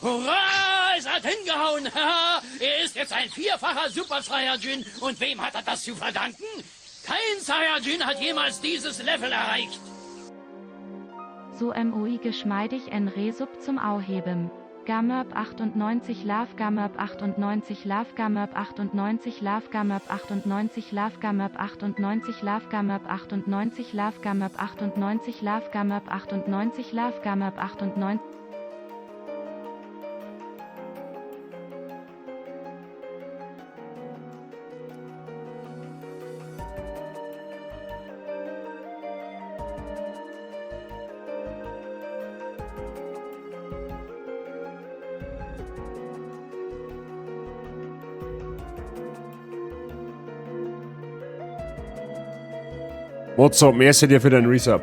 Hurra! Es hat hingehauen! Er ist jetzt ein vierfacher Super Saiyajin. Und wem hat er das zu verdanken? Kein Saiyajin hat jemals dieses Level erreicht. So MOI geschmeidig en Resub zum Auheben. Gamerp 98 Love Gamerp 98 Love Gamerp 98 Love Gamerp 98 Love Gamerp 98 Love Gamerp 98 Love Gamerp 98 Love Gamerp 98 Love Gamerp 98. What's up, merci dir für deinen Resub.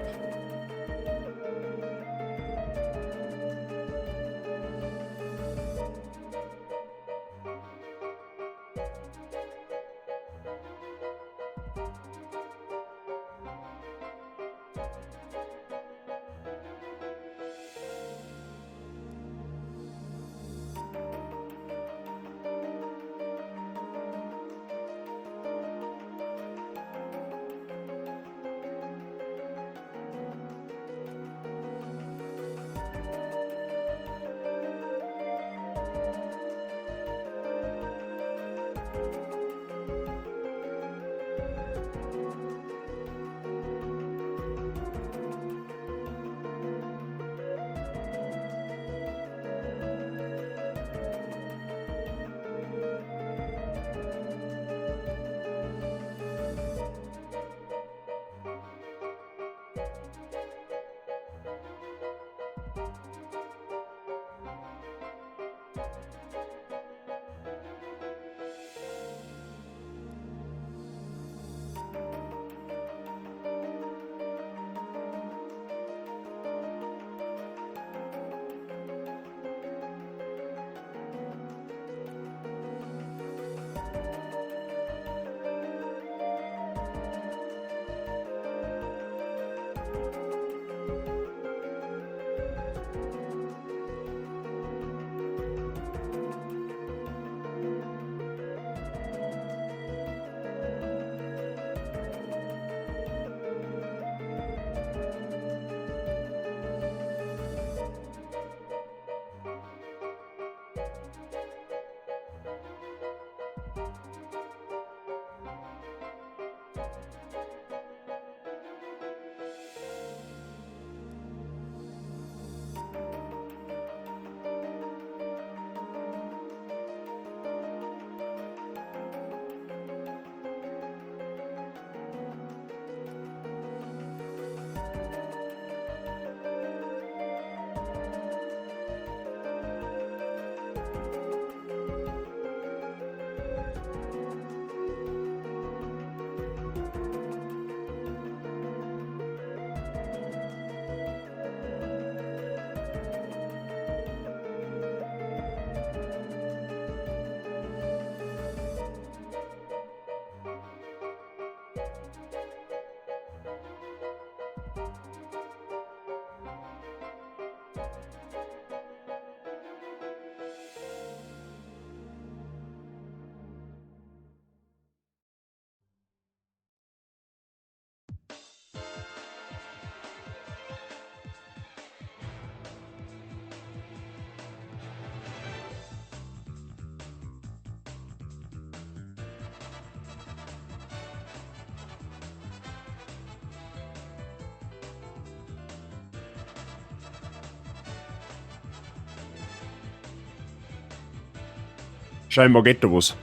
Scheinbar geht da was.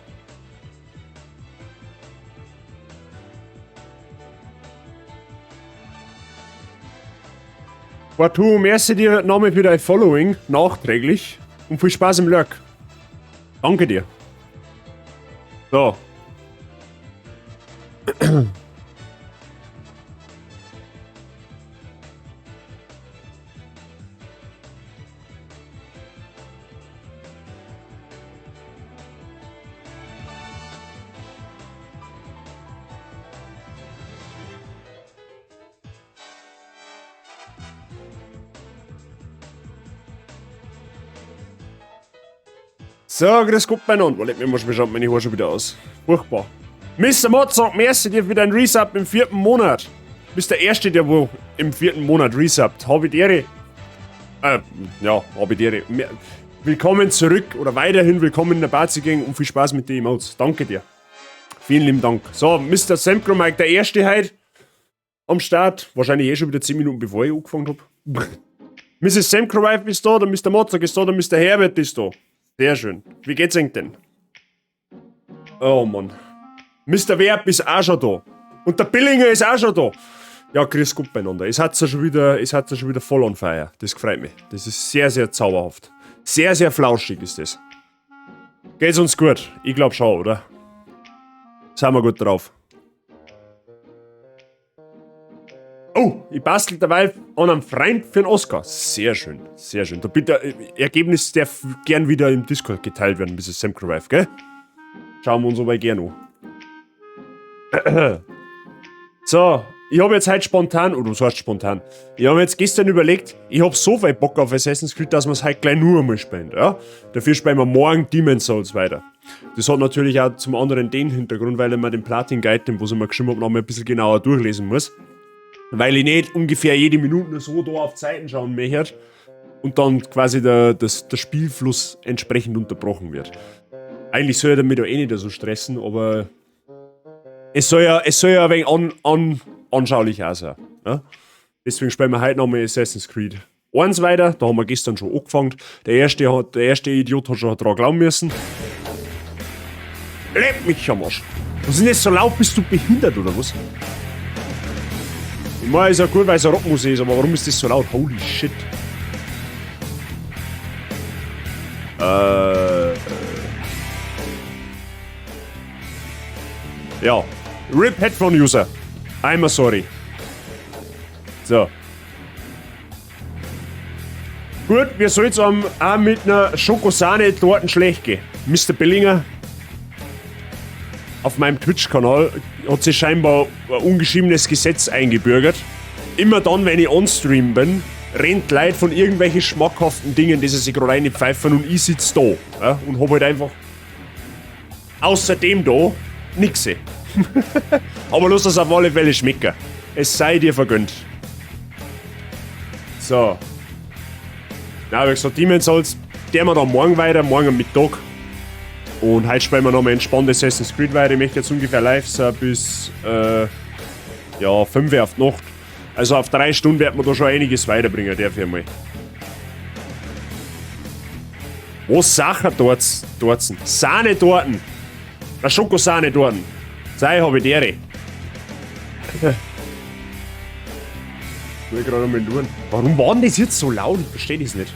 Watu, merci dir nochmal für dein Following, nachträglich. Und viel Spaß im Lurk. Danke dir. So. So, grüß Gott beieinander. Leck mich mal, schaut meine Haare schon wieder aus. Furchtbar. Mr. Mod sagt, merci dir für deinen Resub im 4. Monat. Bist der Erste, der wo im 4. Monat resubbt. Habe die Ehre. Ja, habe die Ehre. Willkommen zurück oder weiterhin willkommen in der Bazi Gang und viel Spaß mit den Emotes. Danke dir. Vielen lieben Dank. So, Mr. Semcro Mike, der Erste heute am Start. Wahrscheinlich eh schon wieder 10 Minuten bevor ich angefangen hab. Mrs. Semcro Wife ist da, der Mr. Mozart ist da, der Mr. Herbert ist da. Sehr schön. Wie geht's Ihnen denn? Oh Mann. Mr. Werb ist auch schon da. Und der Billinger ist auch schon da. Ja, grüß Gott beieinander. Es hat's ja schon wieder, es hat's ja schon wieder voll on fire. Das freut mich. Das ist sehr, sehr zauberhaft. Sehr, sehr flauschig ist das. Geht's uns gut? Ich glaub schon, oder? Sind wir gut drauf. Oh, ich bastel derweil an einem Freund für den Oscar. Sehr schön, sehr schön. Da bitte, Ergebnis darf gern wieder im Discord geteilt werden, bis es Semcro Wife, gell? Schauen wir uns aber gern an. So, ich hab jetzt heute spontan, oder was heißt spontan? Ich hab jetzt gestern überlegt, ich hab so viel Bock auf Assassin's Creed, dass wir's heute gleich nur einmal spielen, ja? Dafür spielen wir morgen Demon's Souls weiter. Das hat natürlich auch zum anderen den Hintergrund, weil ich mir den Platin Guide, den was ich mir geschrieben hab, noch mal ein bisschen genauer durchlesen muss. Weil ich nicht ungefähr jede Minute nur so da auf Zeiten schauen möchte und dann quasi der Spielfluss entsprechend unterbrochen wird. Eigentlich soll ich damit auch eh nicht so stressen, aber es soll ja ein wenig anschaulich auch sein. Ne? Deswegen spielen wir heute nochmal Assassin's Creed 1 weiter. Da haben wir gestern schon angefangen. Der erste Idiot hat schon dran glauben müssen. Leck mich am Arsch. Was ist denn das so laut? Bist du behindert oder was? Ich meine, ist ja gut, weil es ein Rockmusik ist, aber warum ist das so laut? Holy shit. Ja. RIP Headphone User. I'm sorry. So. Gut, wir soll's auch mit einer Schokosahne-Torten schlecht gehen. Mister Bellinger auf meinem Twitch-Kanal hat sich scheinbar ein ungeschriebenes Gesetz eingebürgert. Immer dann, wenn ich on-stream bin, rennt Leute von irgendwelchen schmackhaften Dingen, die sie sich gerade reinpfeifen, und ich sitz da, ja, und hab halt einfach außerdem da nix. Aber lass das auf alle Fälle schmecken. Es sei dir vergönnt. So. Na, wie gesagt, Demon's Souls, der wir dann morgen weiter, morgen am Mittag. Und heute spielen wir nochmal entspannt Assassin's Creed weiter. Ich möchte jetzt ungefähr live sein bis 5 Uhr auf die Nacht. Also auf 3 Stunden wird man da schon einiges weiterbringen, der Firma. Was Sachen dort, dort sind? Sahnetorten! Eine Schokosahnetorten! Sei, hab ich dere. Ich will gerade mal schauen. Warum war denn das jetzt so laut? Ich versteh das nicht.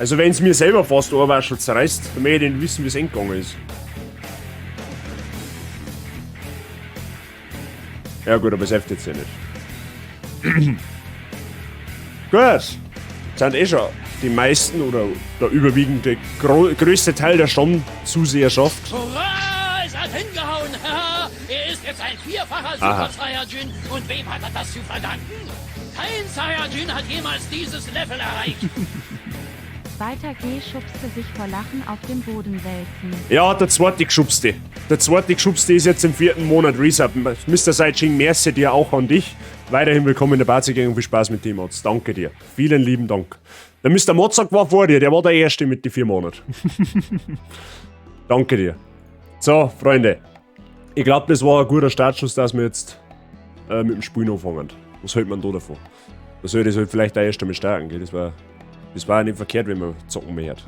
Also wenn's mir selber fast Ohrwaschel zerreißt, dann möchte ich nicht wissen, wie's entgegangen ist. Ja gut, aber es hilft jetzt ja nicht. Gut. Sind eh schon die meisten oder der überwiegende größte Teil der Stammzuseherschaft. Hurra, es hat hingehauen! Er ist jetzt ein vierfacher Aha. Super Saiyajin. Und wem hat er das zu verdanken? Kein Saiyajin hat jemals dieses Level erreicht. Zweiter G schubste sich vor Lachen auf dem Boden wälzen. Ja, der zweite Geschubste. Der zweite Geschubste ist jetzt im 4. Monat Resub. Mister Saijing, merci dir auch an dich. Weiterhin willkommen in der Bazi Gang und viel Spaß mit dem Arzt. Danke dir. Vielen lieben Dank. Der Mister Mozart war vor dir, der war der Erste mit den 4 Monaten. Danke dir. So, Freunde. Ich glaub, das war ein guter Startschuss, dass wir jetzt mit dem Spielen anfangen. Was hält man da davon? Da soll ich das halt vielleicht auch erst einmal starten, gell? Das war ja nicht verkehrt, wenn man zocken möchte.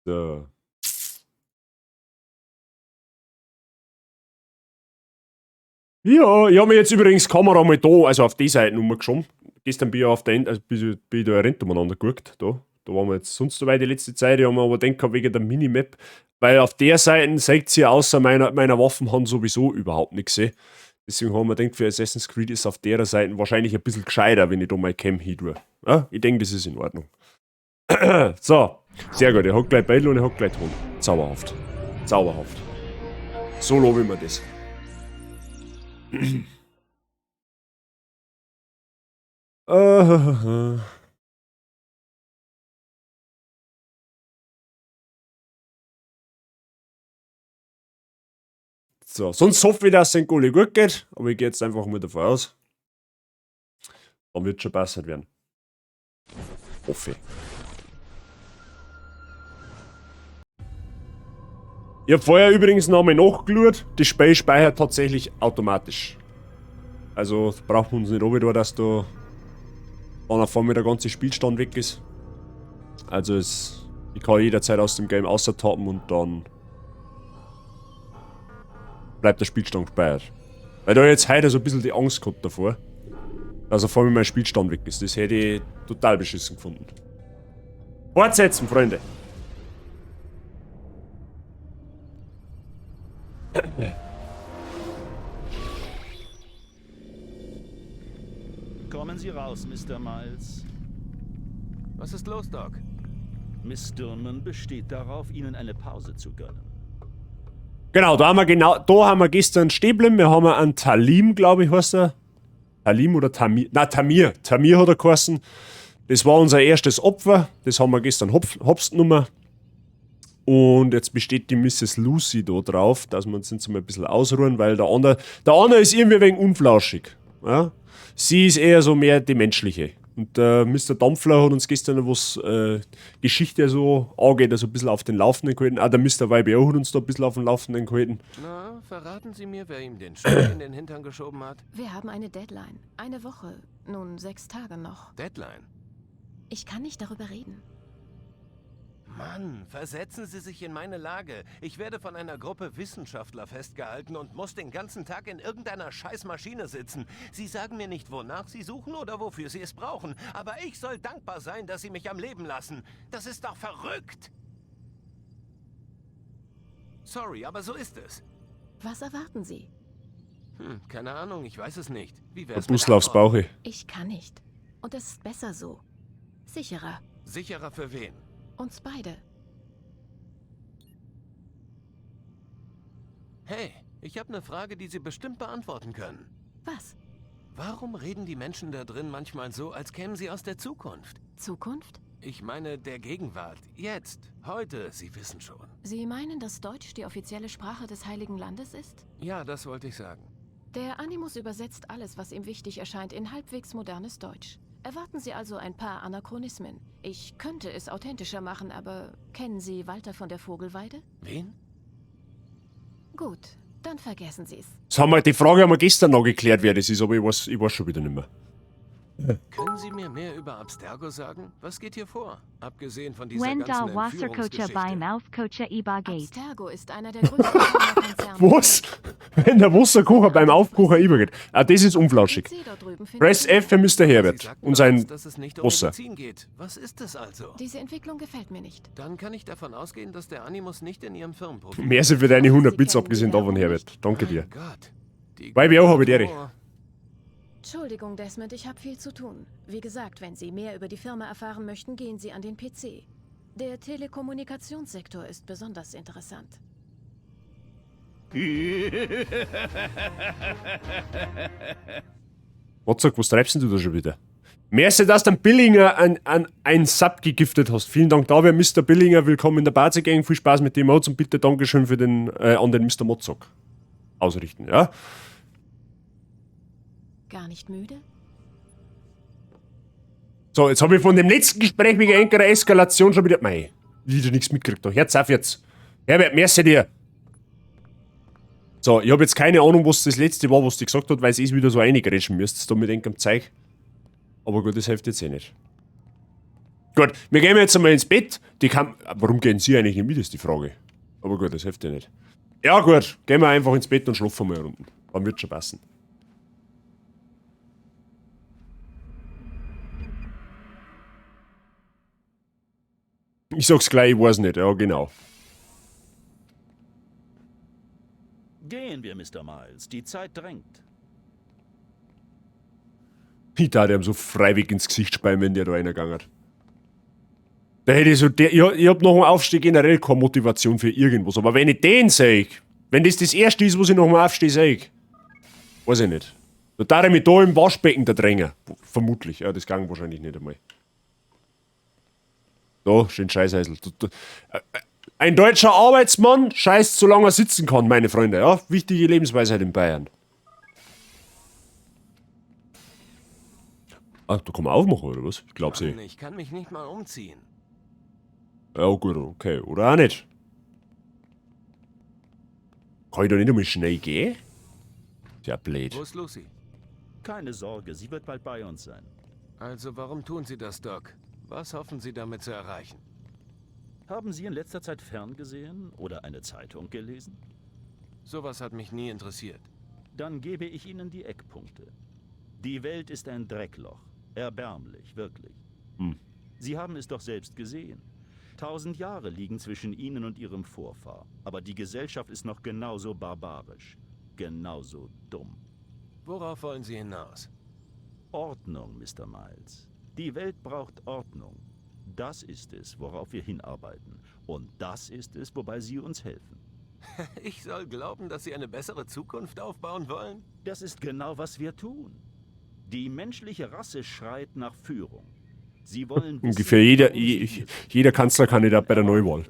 So. Ja, ich hab mir jetzt übrigens die Kamera mal da, also auf die Seite umgeschoben. Gestern bin ich auf der End, also bin ich, bin ich da rennt umeinander geguckt. Da, da waren wir jetzt sonst so weit die letzte Zeit. Ich hab mir aber gedacht, wegen der Minimap, weil auf der Seite seht ihr außer meiner Waffenhand sowieso überhaupt nichts. Deswegen haben wir gedacht, für Assassin's Creed ist auf der Seite wahrscheinlich ein bisschen gescheiter, wenn ich da mal Cam hin tue. Ja, ich denke, das ist in Ordnung. So, sehr gut. Ich hab gleich Beil und ich hab gleich Ton. Zauberhaft. Zauberhaft. So lobe ich mir das. Äh. So, sonst hoffe ich, dass es den Gulli gut geht, aber ich gehe jetzt einfach mal davon aus. Dann wird schon besser werden. Hoffe ich. Ich habe vorher übrigens noch einmal nachgeschaut. Das Spiel speichert tatsächlich automatisch. Also braucht man uns nicht runter, dass da dann auf einmal der ganze Spielstand weg ist. Also ich kann jederzeit aus dem Game austappen und dann bleibt der Spielstand gespeichert. Weil da jetzt heute so ein bisschen die Angst gehabt davor, dass auf einmal mein Spielstand weg ist. Das hätte ich total beschissen gefunden. Fortsetzen, Freunde! Kommen Sie raus, Mr. Miles. Was ist los, Doc? Miss Stillman besteht darauf, Ihnen eine Pause zu gönnen. Genau, da haben wir genau, da haben wir gestern stehen geblieben. Wir haben einen Talim, glaube ich, heißt er. Talim oder Tamir? Na, Tamir. Tamir hat er geheißen. Das war unser erstes Opfer. Das haben wir gestern hops genommen. Und jetzt besteht die Mrs. Lucy da drauf, dass wir uns jetzt mal ein bisschen ausruhen, weil der andere ist irgendwie ein wenig unflauschig. Ja? Sie ist eher so mehr die menschliche. Und der Mr. Dampfler hat uns gestern, was Geschichte so angeht, also ein bisschen auf den Laufenden gehalten. Auch der Mr. YBO hat uns da ein bisschen auf den Laufenden gehalten. Na, verraten Sie mir, wer ihm den Stuhl in den Hintern geschoben hat? Wir haben eine Deadline. Eine Woche. Nun, 6 Tage noch. Deadline? Ich kann nicht darüber reden. Mann, versetzen Sie sich in meine Lage. Ich werde von einer Gruppe Wissenschaftler festgehalten und muss den ganzen Tag in irgendeiner Scheißmaschine sitzen. Sie sagen mir nicht, wonach Sie suchen oder wofür Sie es brauchen. Aber ich soll dankbar sein, dass Sie mich am Leben lassen. Das ist doch verrückt! Sorry, aber so ist es. Was erwarten Sie? Keine Ahnung, ich weiß es nicht. Wie wär's Der mit Bussel aufs Antworten? Bauche. Ich kann nicht. Und es ist besser so. Sicherer. Sicherer für wen? Uns beide. Hey, ich habe eine Frage, die Sie bestimmt beantworten können. Was? Warum reden die Menschen da drin manchmal so, als kämen sie aus der Zukunft? Zukunft? Ich meine der Gegenwart. Jetzt, heute, Sie wissen schon. Sie meinen, dass Deutsch die offizielle Sprache des Heiligen Landes ist? Ja, das wollte ich sagen. Der Animus übersetzt alles, was ihm wichtig erscheint, in halbwegs modernes Deutsch. Erwarten Sie also ein paar Anachronismen. Ich könnte es authentischer machen, aber kennen Sie Walter von der Vogelweide? Wen? Gut, dann vergessen Sie es. Das haben wir, die Frage haben wir gestern noch geklärt, wer das ist, aber ich weiß schon wieder nicht mehr. Können Sie mir mehr über Abstergo sagen? Was geht hier vor? Abgesehen von dieser Wenn da ganzen Wasserkocher beim Entführungsgeschichte. Aufkocher übergeht. Abstergo ist einer der größten Pharmakonzerne. Was? Wenn der Wasserkocher beim Aufkocher übergeht. Ah, das ist unflauschig. PC dort drüben findet Press ihr- F für Mr. Herbert Sie sagten und sein bereits, dass es nicht um Wasser. Medizin geht. Was ist es also? Diese Entwicklung gefällt mir nicht. Dann kann ich davon ausgehen, dass der Animus nicht in Ihrem Firmenprofil Merci für deine 100 Sie Bits, kennen abgesehen die davon, Werbung Herbert. nicht. Danke dir. Mein Gott. Die YBO habe ich die Ehre. Entschuldigung, Desmond, ich habe viel zu tun. Wie gesagt, wenn Sie mehr über die Firma erfahren möchten, gehen Sie an den PC. Der Telekommunikationssektor ist besonders interessant. Motzak, was treibst denn du da schon wieder? Merci, dass du den Billinger an ein Sub gegiftet hast. Vielen Dank dafür, Mr. Billinger. Willkommen in der Bazi Gang. Viel Spaß mit dem Mods und bitte Dankeschön für den, an den Mr. Motzak ausrichten, ja? Gar nicht müde? So, jetzt habe ich von dem letzten Gespräch wegen engerer Eskalation schon wieder. Mei, wieder nichts mitgekriegt. Doch, Herz auf jetzt. Herbert, merci dir. So, ich habe jetzt keine Ahnung, was das letzte war, was die gesagt hat, weil es ist wieder so reingrätschen müsst, da mit engem Zeug. Aber gut, das hilft jetzt eh nicht. Gut, wir gehen jetzt einmal ins Bett. Die kann, warum gehen Sie eigentlich nicht mit, ist die Frage. Aber gut, das hilft ja nicht. Ja gut, gehen wir einfach ins Bett und schlafen mal unten. Dann wird schon passen. Ich sag's gleich, ich weiß nicht. Ja, genau. Gehen wir, Mr. Miles. Die Zeit drängt. Ich tat ihm so freiwillig ins Gesicht speien, wenn der da reingegangen hat. Da hätte ich so, der, ich hab nach dem Aufstehen generell keine Motivation für irgendwas. Aber wenn ich den sehe, wenn das das Erste ist, was ich nach dem Aufstehen sehe, weiß ich nicht. Da darf ich mich da im Waschbecken da drängen. Vermutlich, ja, das ging wahrscheinlich nicht einmal. Da, schön Scheißhäusl. Ein deutscher Arbeitsmann scheißt, solange er sitzen kann, meine Freunde. Ja, wichtige Lebensweisheit in Bayern. Ah, da kann man aufmachen, oder was? Ich glaub's eh. Ich kann mich nicht mal umziehen. Ja, gut, okay. Oder auch nicht. Kann ich da nicht einmal schnell gehen? Ist ja blöd. Wo ist Lucy? Keine Sorge, sie wird bald bei uns sein. Also warum tun Sie das, Doc? Was hoffen Sie damit zu erreichen? Haben Sie in letzter Zeit ferngesehen oder eine Zeitung gelesen? Sowas hat mich nie interessiert. Dann gebe ich Ihnen die Eckpunkte. Die Welt ist ein Dreckloch. Erbärmlich, wirklich. Sie haben es doch selbst gesehen. 1000 Jahre liegen zwischen Ihnen und Ihrem Vorfahr. Aber die Gesellschaft ist noch genauso barbarisch. Genauso dumm. Worauf wollen Sie hinaus? Ordnung, Mr. Miles. Die Welt braucht Ordnung. Das ist es, worauf wir hinarbeiten. Und das ist es, wobei Sie uns helfen. Ich soll glauben, dass Sie eine bessere Zukunft aufbauen wollen? Das ist genau, was wir tun. Die menschliche Rasse schreit nach Führung. Sie wollen wissen, Ungefähr jeder Kanzlerkandidat bei der Neuwahl.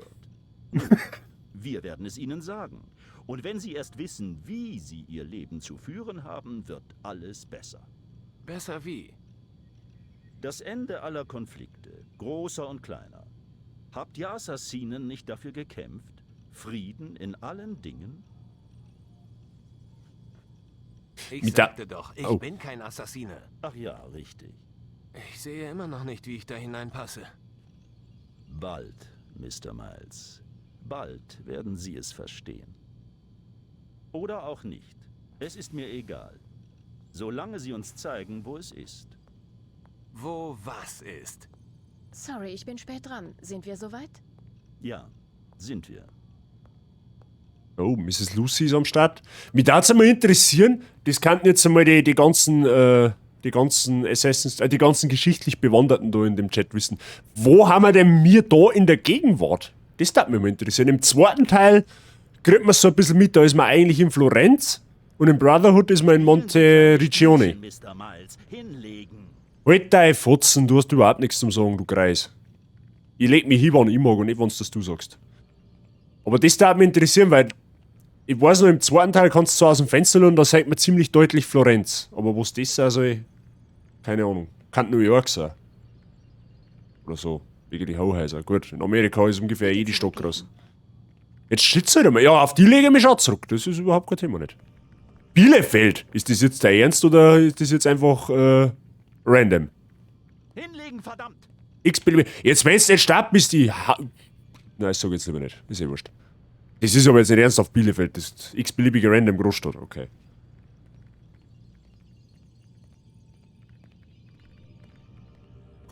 Wir werden es ihnen sagen. Und wenn sie erst wissen, wie sie ihr Leben zu führen haben, wird alles besser. Besser wie? Das Ende aller Konflikte, großer und kleiner. Habt ihr Assassinen nicht dafür gekämpft? Frieden in allen Dingen? Ich sagte doch, ich bin kein Assassine. Ach ja, richtig. Ich sehe immer noch nicht, wie ich da hineinpasse. Bald, Mr. Miles. Bald werden Sie es verstehen. Oder auch nicht. Es ist mir egal. Solange Sie uns zeigen, wo es ist. Wo was ist? Sorry, ich bin spät dran. Sind wir soweit? Ja, sind wir. Oh, Mrs. Lucy ist am Start. Mich würde es einmal interessieren, das könnten jetzt einmal die ganzen Assassins, die ganzen geschichtlich Bewanderten da in dem Chat wissen. Wo haben wir denn mir da in der Gegenwart? Das würde mich mal interessieren. Im zweiten Teil kriegt man so ein bisschen mit, da ist man eigentlich in Florenz und im Brotherhood ist man in Monteriggioni. Mr. Miles, hinlegen. Halt deine Fotzen, du hast überhaupt nichts zum Sagen, du Greis. Ich leg mich hin, wann ich mag und nicht, wenn's das du sagst. Aber das würde mich interessieren, weil ich weiß noch, im zweiten Teil kannst du so aus dem Fenster schauen, da sagt man ziemlich deutlich Florenz. Aber was das sein soll, keine Ahnung. Kann New York sein. Oder so. Wegen die Hochhäuser. Gut, in Amerika ist ungefähr jede Stadt groß. Jetzt steht's halt einmal. Ja, auf die lege ich mich schon zurück. Das ist überhaupt kein Thema nicht. Bielefeld! Ist das jetzt der Ernst oder ist das jetzt einfach random? Hinlegen, verdammt! X-Beliebig. Jetzt, wenn's nicht starb, bist die. Nein, ich sag jetzt lieber nicht. Ist eh wurscht. Das ist aber jetzt nicht ernsthaft Bielefeld. Das ist x-beliebige random Großstadt. Okay.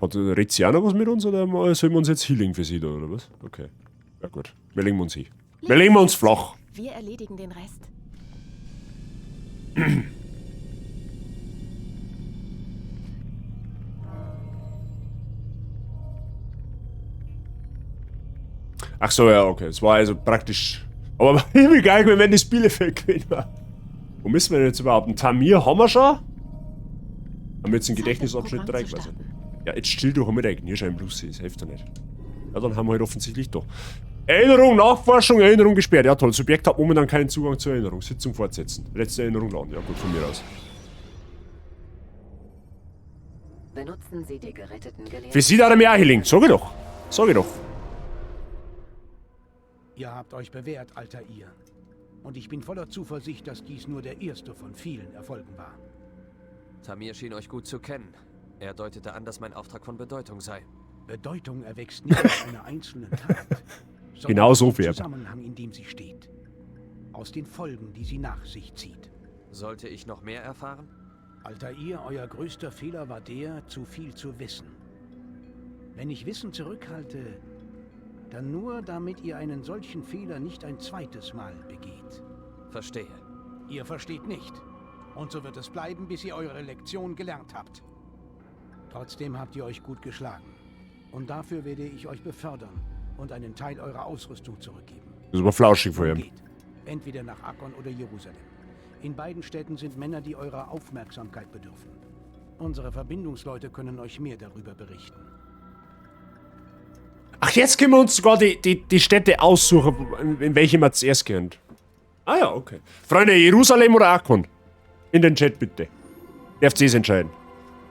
Redet sie auch noch was mit uns oder sollen wir uns jetzt healing für sie da, oder was? Okay. Ja gut. Wir legen uns hin. Wir legen uns flach. Wir erledigen den Rest. Ach so, ja, okay. Es war also praktisch. Aber wie geil, wenn das Bielefeld gewesen war. Wo müssen wir denn jetzt überhaupt? Ein Tamir haben wir schon? Haben wir jetzt einen Gedächtnisabschnitt 3 quasi? Ja, jetzt still doch einmal dein Knirschein, Lucy, das hilft doch nicht. Ja, dann haben wir halt offensichtlich doch. Erinnerung, Nachforschung, Erinnerung gesperrt. Ja, toll. Subjekt hat momentan keinen Zugang zur Erinnerung. Sitzung fortsetzen. Letzte Erinnerung laden. Ja, gut, von mir aus. Benutzen Sie die geretteten Gelehrten. Für Sie da mehr Healing. Sag ich doch. Sag ich doch. Ihr habt euch bewährt, Altair. Und ich bin voller Zuversicht, dass dies nur der erste von vielen Erfolgen war. Tamir schien euch gut zu kennen. Er deutete an, dass mein Auftrag von Bedeutung sei. Bedeutung erwächst nicht aus einer einzelnen Tat, sondern Genau so aus dem viel. Zusammenhang, in dem sie steht. Aus den Folgen, die sie nach sich zieht. Sollte ich noch mehr erfahren? Altair, euer größter Fehler war der, zu viel zu wissen. Wenn ich Wissen zurückhalte, dann nur, damit ihr einen solchen Fehler nicht ein zweites Mal begeht. Verstehe. Ihr versteht nicht. Und so wird es bleiben, bis ihr eure Lektion gelernt habt. Trotzdem habt ihr euch gut geschlagen. Und dafür werde ich euch befördern und einen Teil eurer Ausrüstung zurückgeben. Das war flauschig von ihm. Geht. Entweder nach Akkon oder Jerusalem. In beiden Städten sind Männer, die eurer Aufmerksamkeit bedürfen. Unsere Verbindungsleute können euch mehr darüber berichten. Ach, jetzt können wir uns sogar die Städte aussuchen, in welche wir zuerst gehen. Ah ja, okay. Freunde, Jerusalem oder Akkon? In den Chat bitte. Darf es entscheiden.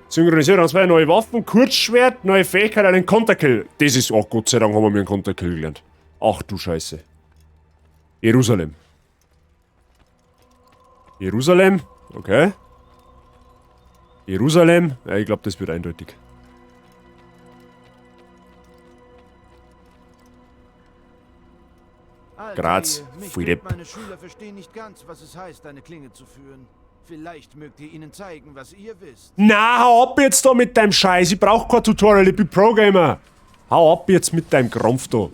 Synchronisiert haben zwei neue Waffen, Kurzschwert, neue Fähigkeit, einen Konterkill. Das ist, oh Gott sei Dank haben wir einen Konterkill gelernt. Ach du Scheiße. Jerusalem. Jerusalem, okay. Jerusalem, ja, ich glaube, das wird eindeutig. Graz, Depp. Meine Schüler verstehen nicht ganz, was es heißt, eine Klinge zu führen. Vielleicht mögt ihr ihnen zeigen, was ihr wisst. Na, hau ab jetzt da mit deinem Scheiß. Ich brauch kein Tutorial, ich bin Pro-Gamer. Hau ab jetzt mit deinem Krampf da.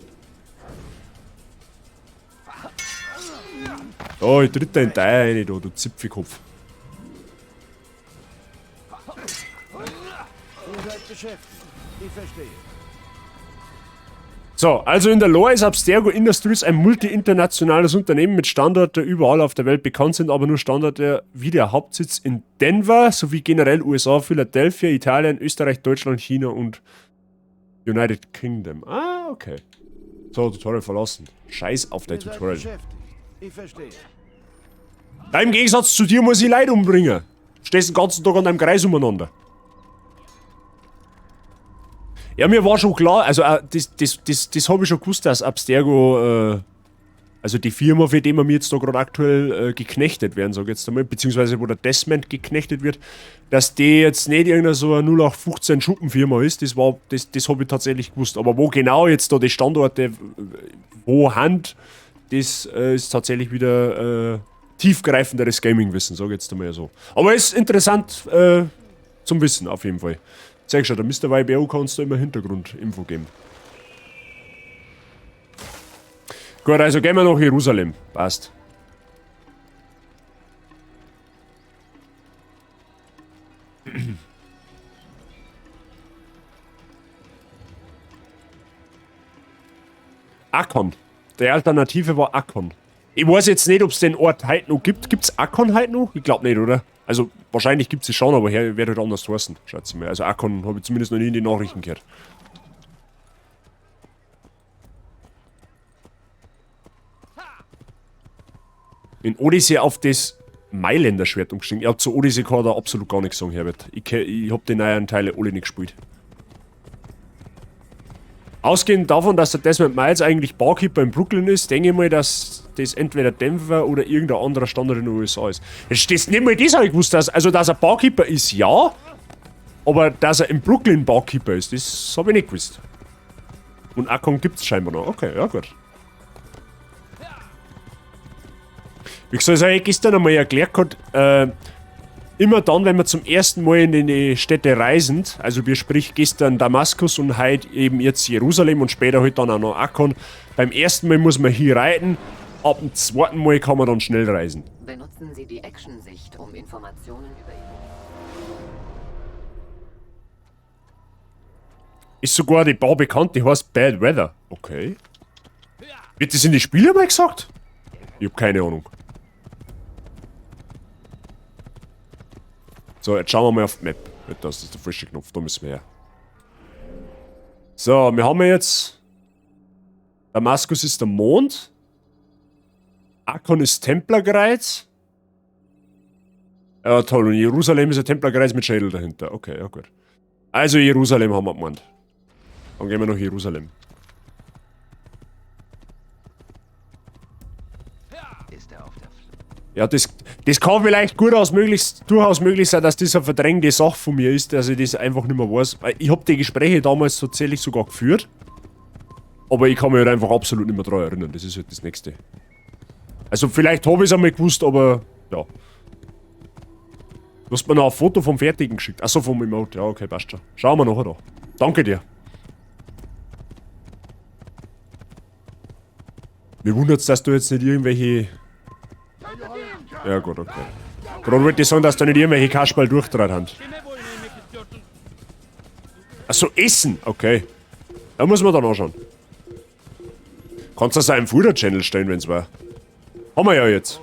Oh, ich tritt da in dein rein, da, du Zipfelkopf. Ihr seid beschäftigt. Ich verstehe. So, also in der Lore ist Abstergo Industries ein multi-internationales Unternehmen mit Standorten überall auf der Welt bekannt sind, aber nur Standorte wie der Hauptsitz in Denver sowie generell USA, Philadelphia, Italien, Österreich, Deutschland, China und United Kingdom. Ah, okay. So, Tutorial verlassen. Scheiß auf dein Tutorial. Ich verstehe. Da im Gegensatz zu dir muss ich Leute umbringen. Stehst den ganzen Tag an deinem Kreis umeinander. Ja, mir war schon klar, also das habe ich schon gewusst, dass Abstergo, also die Firma, für die wir jetzt da gerade aktuell geknechtet werden, sag ich jetzt einmal, beziehungsweise wo der Desmond geknechtet wird, dass die jetzt nicht irgendeine so eine 0815 Schuppenfirma ist, das habe ich tatsächlich gewusst. Aber wo genau jetzt da die Standorte, wo Hand, das ist tatsächlich wieder tiefgreifenderes Gaming-Wissen, sag ich jetzt einmal so. Aber ist interessant zum Wissen auf jeden Fall. Zeig schon, der Mr. YBO kann uns da immer Hintergrundinfo geben. Gut, also gehen wir nach Jerusalem. Passt. Akkon. Die Alternative war Akkon. Ich weiß jetzt nicht, ob es den Ort heute noch gibt. Gibt's Akkon heute noch? Ich glaub nicht, oder? Also, wahrscheinlich gibt's es schon, aber her wird halt anders heißen, schätze ich mal. Also, Akkon habe ich zumindest noch nie in den Nachrichten gehört. In Odyssey auf das Mailänder Schwert umgestiegen. Ich hab zu Odyssey kann da absolut gar nichts sagen, Herbert. Ich hab die neuen Teile alle nicht gespielt. Ausgehend davon, dass der Desmond Miles eigentlich Barkeeper in Brooklyn ist, denke ich mal, dass das entweder Denver oder irgendein anderer Standort in den USA ist. Das nicht mal das habe ich gewusst, dass, also dass er Barkeeper ist, ja, aber dass er in Brooklyn Barkeeper ist, das habe ich nicht gewusst. Und Akkon gibt's scheinbar noch. Okay, ja gut. Wie gesagt, das habe ich gestern einmal erklärt gehabt, immer dann, wenn wir zum ersten Mal in die Städte reisen, also wir sprich gestern Damaskus und heute eben jetzt Jerusalem und später halt dann auch noch Akkon, beim ersten Mal muss man hier reiten, ab dem zweiten Mal kann man dann schnell reisen. Benutzen Sie die Action-Sicht, um Informationen über Ist sogar die Bar bekannt, die heißt Bad Weather. Okay. Wird das in die Spiele mal gesagt? Ich hab keine Ahnung. So, jetzt schauen wir mal auf die Map. Das ist der falsche Knopf, da müssen wir her. So, wir haben jetzt... Damaskus ist der Mond. Akkon ist Templerkreuz. Ja, toll. Und Jerusalem ist ein Templerkreuz mit Schädel dahinter. Okay, ja gut. Also Jerusalem haben wir gemeint. Dann gehen wir nach Jerusalem. Ja, das kann vielleicht durchaus möglich sein, dass das eine verdrängte Sache von mir ist, dass ich das einfach nicht mehr weiß. Weil ich hab die Gespräche damals tatsächlich sogar geführt. Aber ich kann mich halt einfach absolut nicht mehr daran erinnern. Das ist halt das Nächste. Also vielleicht hab ich's einmal gewusst, aber ja. Du hast mir noch ein Foto vom Fertigen geschickt. Achso, vom Emote. Ja, okay, passt schon. Schauen wir nachher da. Danke dir. Mir wundert's, dass du jetzt nicht irgendwelche... Ja gut, okay. Gerade wollte ich sagen, dass da nicht irgendwelche Kasperl durchtrat haben. Achso, Essen! Okay. Da muss man dann anschauen. Kannst du das auch im Fuder-Channel stellen, wenn's war. Haben wir ja jetzt.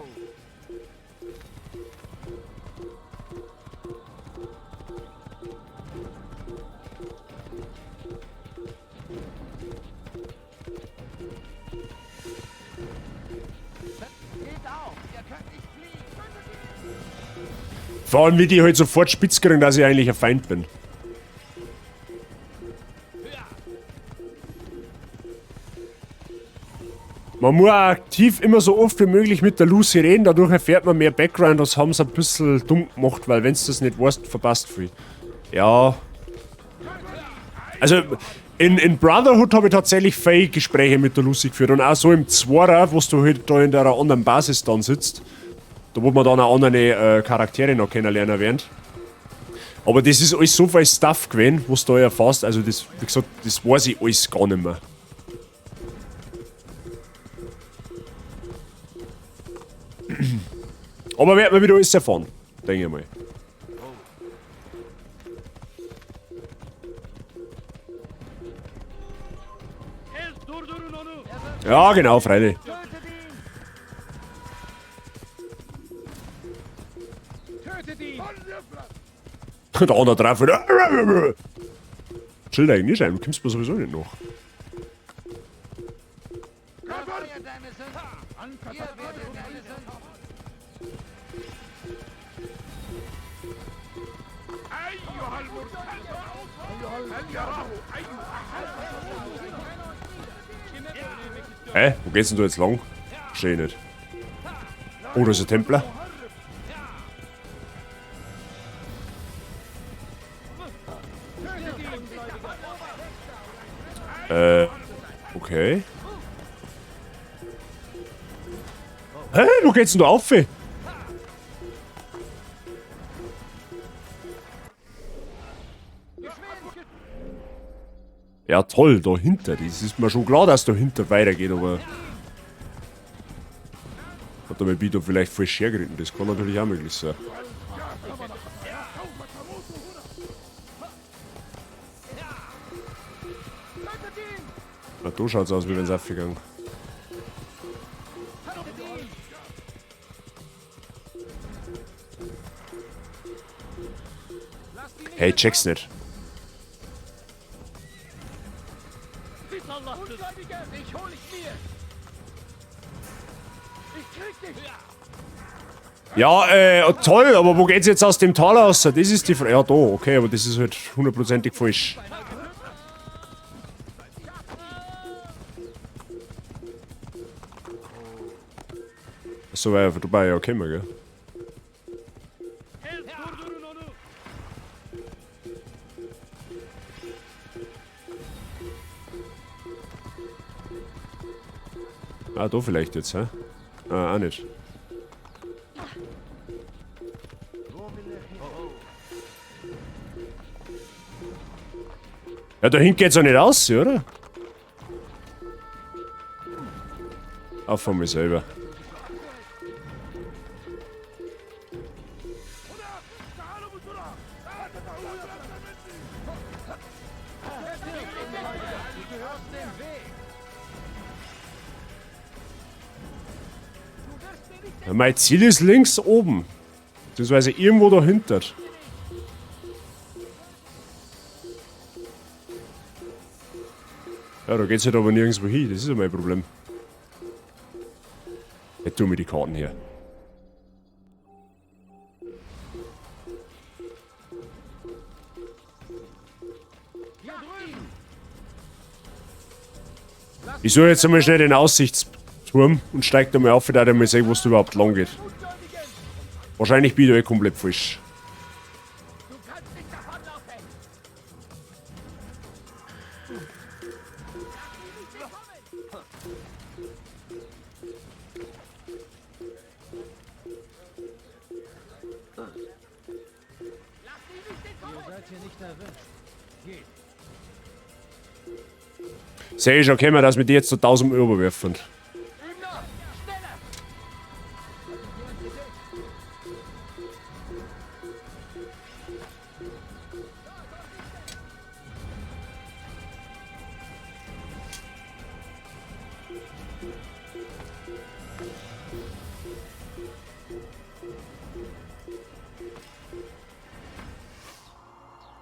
Vor allem, wie die halt sofort spitz kriegen, dass ich eigentlich ein Feind bin. Man muss auch aktiv immer so oft wie möglich mit der Lucy reden, dadurch erfährt man mehr Background, das haben sie ein bisschen dumm gemacht, weil wenn du das nicht weißt, verpasst viel. Ja. Also, in Brotherhood habe ich tatsächlich viele Gespräche mit der Lucy geführt und auch so im Zwarer, wo du halt da in der anderen Basis dann sitzt, da wo man dann auch andere Charaktere noch kennenlernen werden. Aber das ist alles so viel Stuff gewesen, was du da erfährst, also das, wie gesagt, das weiß ich alles gar nicht mehr. Aber werden wir wieder alles erfahren, denke ich mal. Ja, genau, freilich. Der andere drauf wieder. Chill eigentlich nicht ein, du kommst mir sowieso nicht noch. Hä? Wo geht's denn da jetzt lang? Versteh ich nicht. Oh, da ist ein Templer. Okay. Hä? Wo geht's denn da auf? Ja toll, dahinter. Das ist mir schon klar, dass dahinter weitergeht, aber... Hat der Bito vielleicht falsch hergeritten, das kann natürlich auch möglich sein. Na, da schaut's aus, wie wenn's aufgegangen. Hey, check's nicht. Ja, toll, aber wo geht's jetzt aus dem Tal raus? Das ist die Frage. Ja, da, okay, aber das ist halt hundertprozentig falsch. So war ja vorbei, ja, kennen wir, gell? Ah, da vielleicht jetzt, hä? Ah, auch nicht. Ja, da hinten geht's ja nicht aus, oder? Auch von mir selber. Ja, mein Ziel ist links oben. Beziehungsweise irgendwo dahinter. Ja, da geht's halt aber nirgendwo hin. Das ist ja mein Problem. Jetzt tun wir die Karten her. Ich suche jetzt einmal schnell den Aussichtsturm und steig da mal auf, da ich mal sehen, wo es überhaupt lang geht. Wahrscheinlich bin ich da eh komplett falsch. Sehe ich schon, können wir das mit dir jetzt so 1000 Euro überwerfen.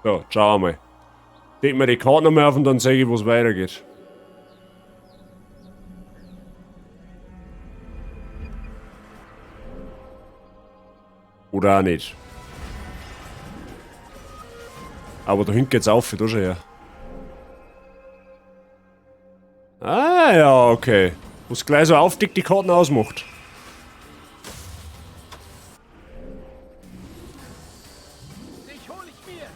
So, schauen wir mal. Leg mir die Karte nochmal auf und dann zeige ich, wo es weitergeht. Oder auch nicht. Aber da hinten geht's auf, da schon her. Ah ja, okay. Was gleich so aufdeckt die Karten ausmacht. Dich hol ich mir!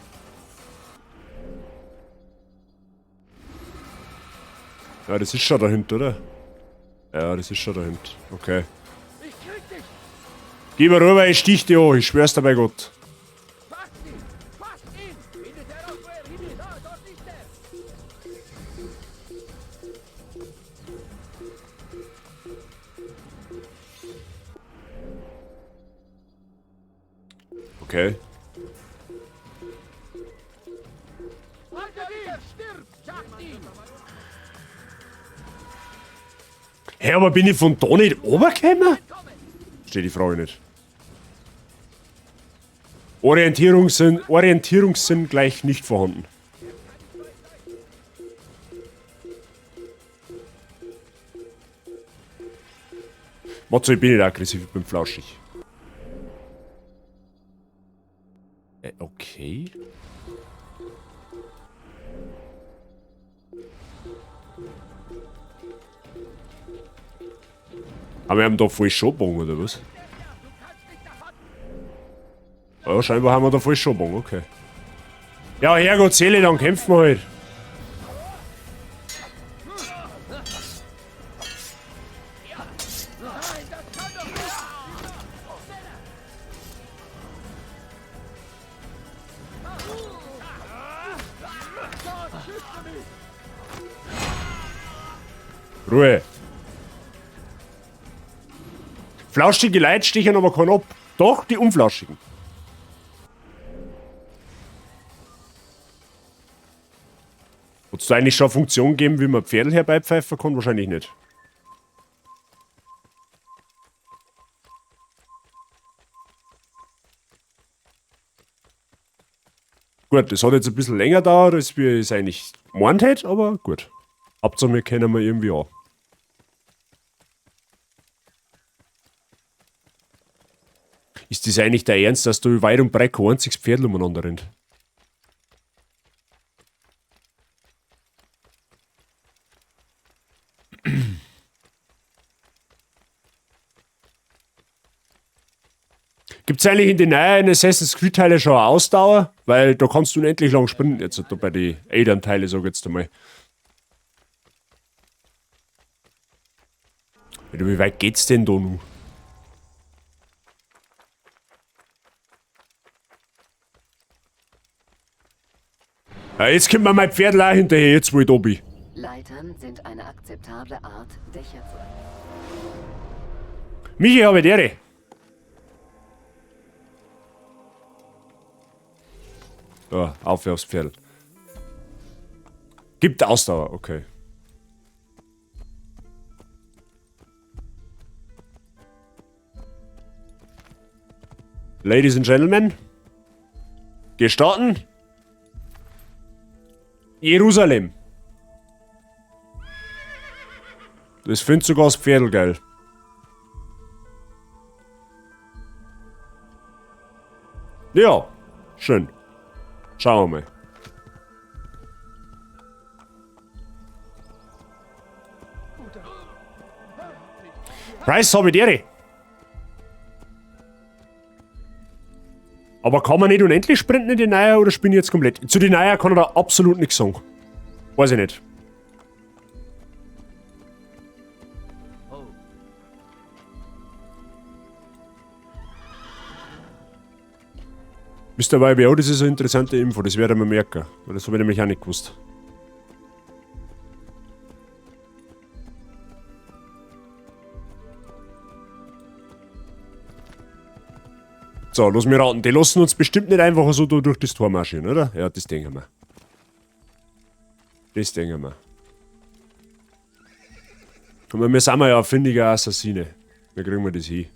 Ja, das ist schon dahinter, oder? Ja, das ist schon dahinter. Okay. Ich krieg dich! Geh mal rüber, ich stich dich an, ich schwör's dir bei Gott. Fasst ihn! Fasst ihn! Findet heraus, wo er hin ist! Da, dort ist er! Okay. Haltet ihn! Er stirbt! Jagt ihn! Hä, aber bin ich von da nicht runtergekommen? Steht die Frage nicht. Orientierungssinn gleich nicht vorhanden. Matzo, ich bin nicht aggressiv, ich bin flauschig. Okay. Aber wir haben da voll Schobung, oder was? Ja, scheinbar haben wir da voll Schobung, okay. Ja, Herrgott, Seele, dann kämpfen wir halt. Ruhe. Flauschige Leute stechen aber keinen ab. Doch, die Unflauschigen. Hat's da eigentlich schon eine Funktion gegeben, wie man Pferdl herbeipfeifen kann? Wahrscheinlich nicht. Gut, das hat jetzt ein bisschen länger gedauert, als wir es eigentlich gemeint hätten, aber gut. Hauptsache, wir kennen wir irgendwie an. Ist das eigentlich der Ernst, dass du weit und breit kein einziges Pferd umeinander rennt? Gibt's eigentlich in den neuen Assassin's Creed Teile schon eine Ausdauer? Weil da kannst du unendlich lang sprinten jetzt da bei den älteren Teile, sag ich jetzt einmal. Alter, wie weit geht's denn da nun? Ja, jetzt kommt mir mein Pferd auch hinterher, jetzt wo ich da bin. Leitern sind eine akzeptable Art, Dächer zu... Michi, habe die Ehre. Da, auf aufs Pferd. Gibt Ausdauer, okay. Ladies and Gentlemen, wir starten Jerusalem. Das findet sogar das Pferdl geil. Ja, schön. Schauen wir mal. Preis habe ich die. Aber kann man nicht unendlich sprinten in die Neue oder spinne ich jetzt komplett? Zu den Neuen kann er da absolut nichts sagen. Weiß ich nicht. Mr. YBO, das ist eine interessante Info, das werde ich mir merken. Weil das habe ich nämlich auch nicht gewusst. So, lass mich raten. Die lassen uns bestimmt nicht einfach so da durch das Tor marschieren, oder? Ja, das denken wir. Das denken wir. Aber wir sind ja findiger Assassine. Da kriegen wir das hin.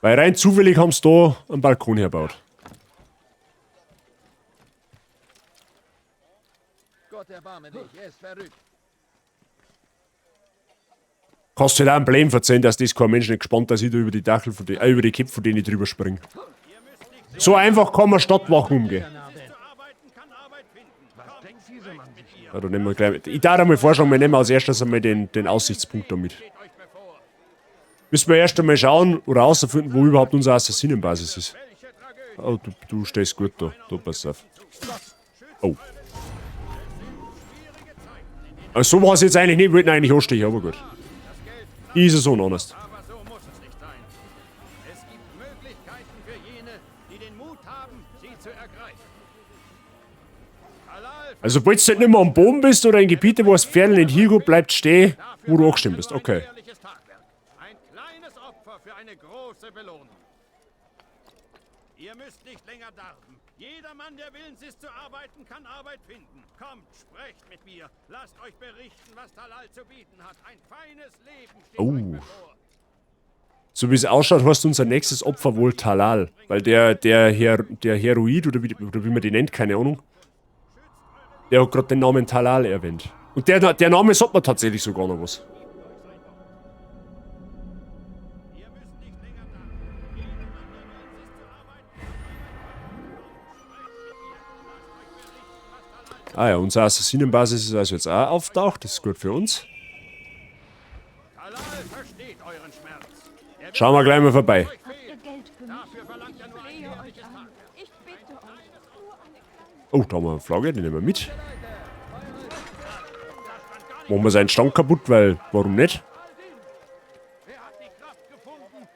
Weil rein zufällig haben sie da einen Balkon hergebaut. Gott erbarme dich, er ist verrückt. Kannst du halt auch ein Blame verzeihen, dass das kein Mensch nicht gespannt, dass ich da über die Dachel von die, über die Köpfe von denen drüber springe. So einfach kann man Stadtwachen umgehen. Ja, da nehmen wir gleich. Ich darf einmal vorschlagen, wir nehmen als erstes einmal den Aussichtspunkt da mit. Müssen wir erst einmal schauen oder rausfinden, wo überhaupt unsere Assassinenbasis ist. Oh, du stehst gut da. Da, pass auf. Oh. Also, so war es jetzt eigentlich nicht. Ich wollte ihn eigentlich anstechen, aber gut. Ist so honest. Also, sobald du halt nicht mehr am Boden bist oder in Gebiete, wo das Pferd nicht hingeht, bleibt stehen, wo du angestimmt bist. Okay. Ihr müsst nicht länger darben. Jeder Mann, der willens ist zu arbeiten, kann Arbeit finden. Kommt, sprecht mit mir. Lasst euch berichten, was Talal zu bieten hat. Ein feines Leben steht euch bevor. So wie es ausschaut, heißt unser nächstes Opfer wohl Talal. Weil der Heroid, oder wie man den nennt, keine Ahnung. Der hat gerade den Namen Talal erwähnt. Und der Name sagt mir tatsächlich sogar noch was. Ah ja, unsere Assassinenbasis ist also jetzt auch auftaucht. Das ist gut für uns. Schauen wir gleich mal vorbei. Oh, da haben wir eine Flagge, die nehmen wir mit. Machen wir seinen Stand kaputt, weil warum nicht?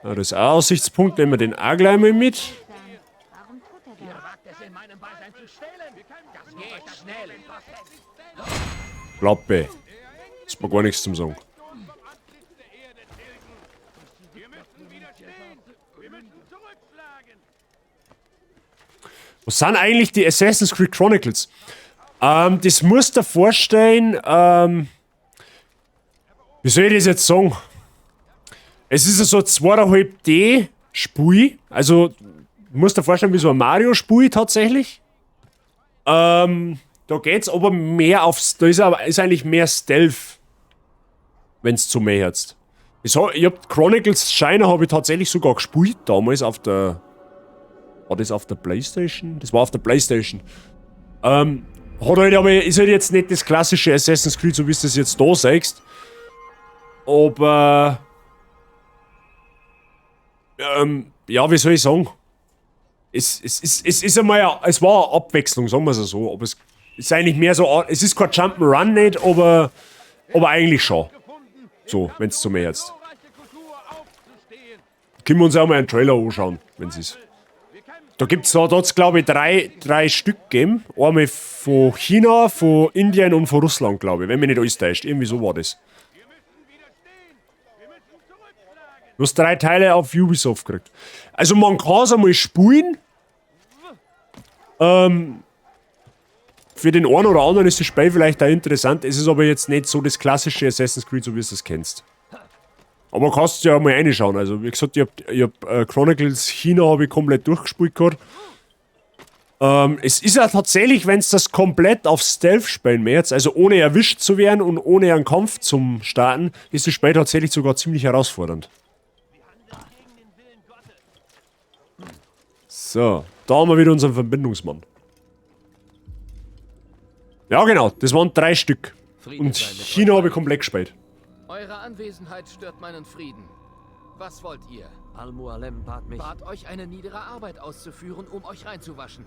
Ja, das ist auch ein Aussichtspunkt, nehmen wir den auch gleich mal mit. Klappe. Ist mir gar nichts zum Sagen. Was sind eigentlich die Assassin's Creed Chronicles? Das musst du dir vorstellen, wie soll ich das jetzt sagen? Es ist so ein 2,5D-Spiel. Also, du musst dir vorstellen, wie so ein Mario-Spiel tatsächlich. Da geht's aber mehr aufs. Da ist aber ist eigentlich mehr Stealth. Wenn's zu mehr jetzt. Ich hab Chronicles China habe ich tatsächlich sogar gespielt damals auf der. War das auf der Playstation? Das war auf der Playstation. Hat halt aber, ist halt jetzt nicht das klassische Assassin's Creed, so wie du das jetzt da sagst. Aber. Ja, wie soll ich sagen? Es ist einmal, es war eine Abwechslung, sagen wir es so. Aber es ist eigentlich mehr so, es ist kein Jump'n'Run nicht, aber eigentlich schon. So, wenn es zu mir jetzt. Können wir uns auch mal einen Trailer anschauen, wenn es ist. Da gibt's da hat's, glaube ich, drei Stück gegeben. Einmal von China, von Indien und von Russland, glaube ich. Wenn mich nicht alles täuscht. Irgendwie so war das. Du hast 3 Teile auf Ubisoft gekriegt. Also man kann es einmal spielen. Für den einen oder anderen ist das Spiel vielleicht auch interessant. Es ist aber jetzt nicht so das klassische Assassin's Creed, so wie du es kennst. Aber kannst du ja mal reinschauen. Also wie gesagt, ich hab Chronicles China habe ich komplett durchgespielt gehabt. Es ist ja tatsächlich, wenn es das komplett auf Stealth spielen möchtest, also ohne erwischt zu werden und ohne einen Kampf zum Starten, ist das Spiel tatsächlich sogar ziemlich herausfordernd. So, da haben wir wieder unseren Verbindungsmann. Ja genau, das waren 3 Stück. Und China habe ich komplett gespielt. Eure Anwesenheit stört meinen Frieden. Was wollt ihr? Al-Mualem bat mich. Bat euch, eine niedere Arbeit auszuführen, um euch reinzuwaschen.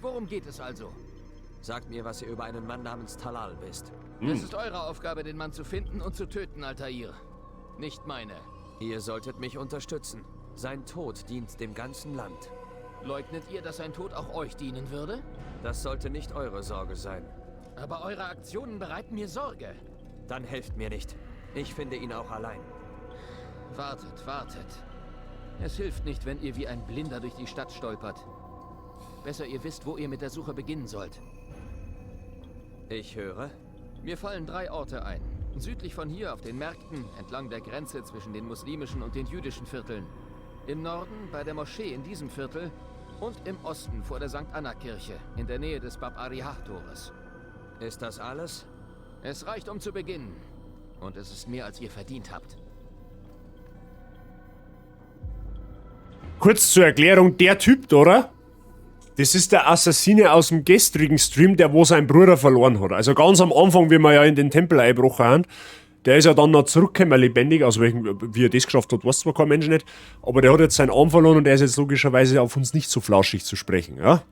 Worum geht es also? Sagt mir, was ihr über einen Mann namens Talal wisst. Es ist eure Aufgabe, den Mann zu finden und zu töten, Altair. Nicht meine. Ihr solltet mich unterstützen. Sein Tod dient dem ganzen Land. Leugnet ihr, dass sein Tod auch euch dienen würde? Das sollte nicht eure Sorge sein. Aber eure Aktionen bereiten mir Sorge. Dann helft mir nicht. Ich finde ihn auch allein. Wartet, wartet. Es hilft nicht, wenn ihr wie ein Blinder durch die Stadt stolpert. Besser ihr wisst, wo ihr mit der Suche beginnen sollt. Ich höre. Mir fallen 3 Orte ein. Südlich von hier auf den Märkten, entlang der Grenze zwischen den muslimischen und den jüdischen Vierteln. Im Norden bei der Moschee in diesem Viertel und im Osten vor der St. Anna-Kirche, in der Nähe des Bab Arihah-Tores. Ist das alles? Es reicht, um zu beginnen. Und es ist mehr, als ihr verdient habt. Kurz zur Erklärung, der Typ da, oder? Das ist der Assassine aus dem gestrigen Stream, der wo seinen Bruder verloren hat. Also ganz am Anfang, wie wir ja in den Tempel eingebrochen haben, der ist ja dann noch zurückgekommen, lebendig, aus welchem, wie er das geschafft hat, weiß zwar kein Mensch nicht, aber der hat jetzt seinen Arm verloren und der ist jetzt logischerweise auf uns nicht so flauschig zu sprechen, ja?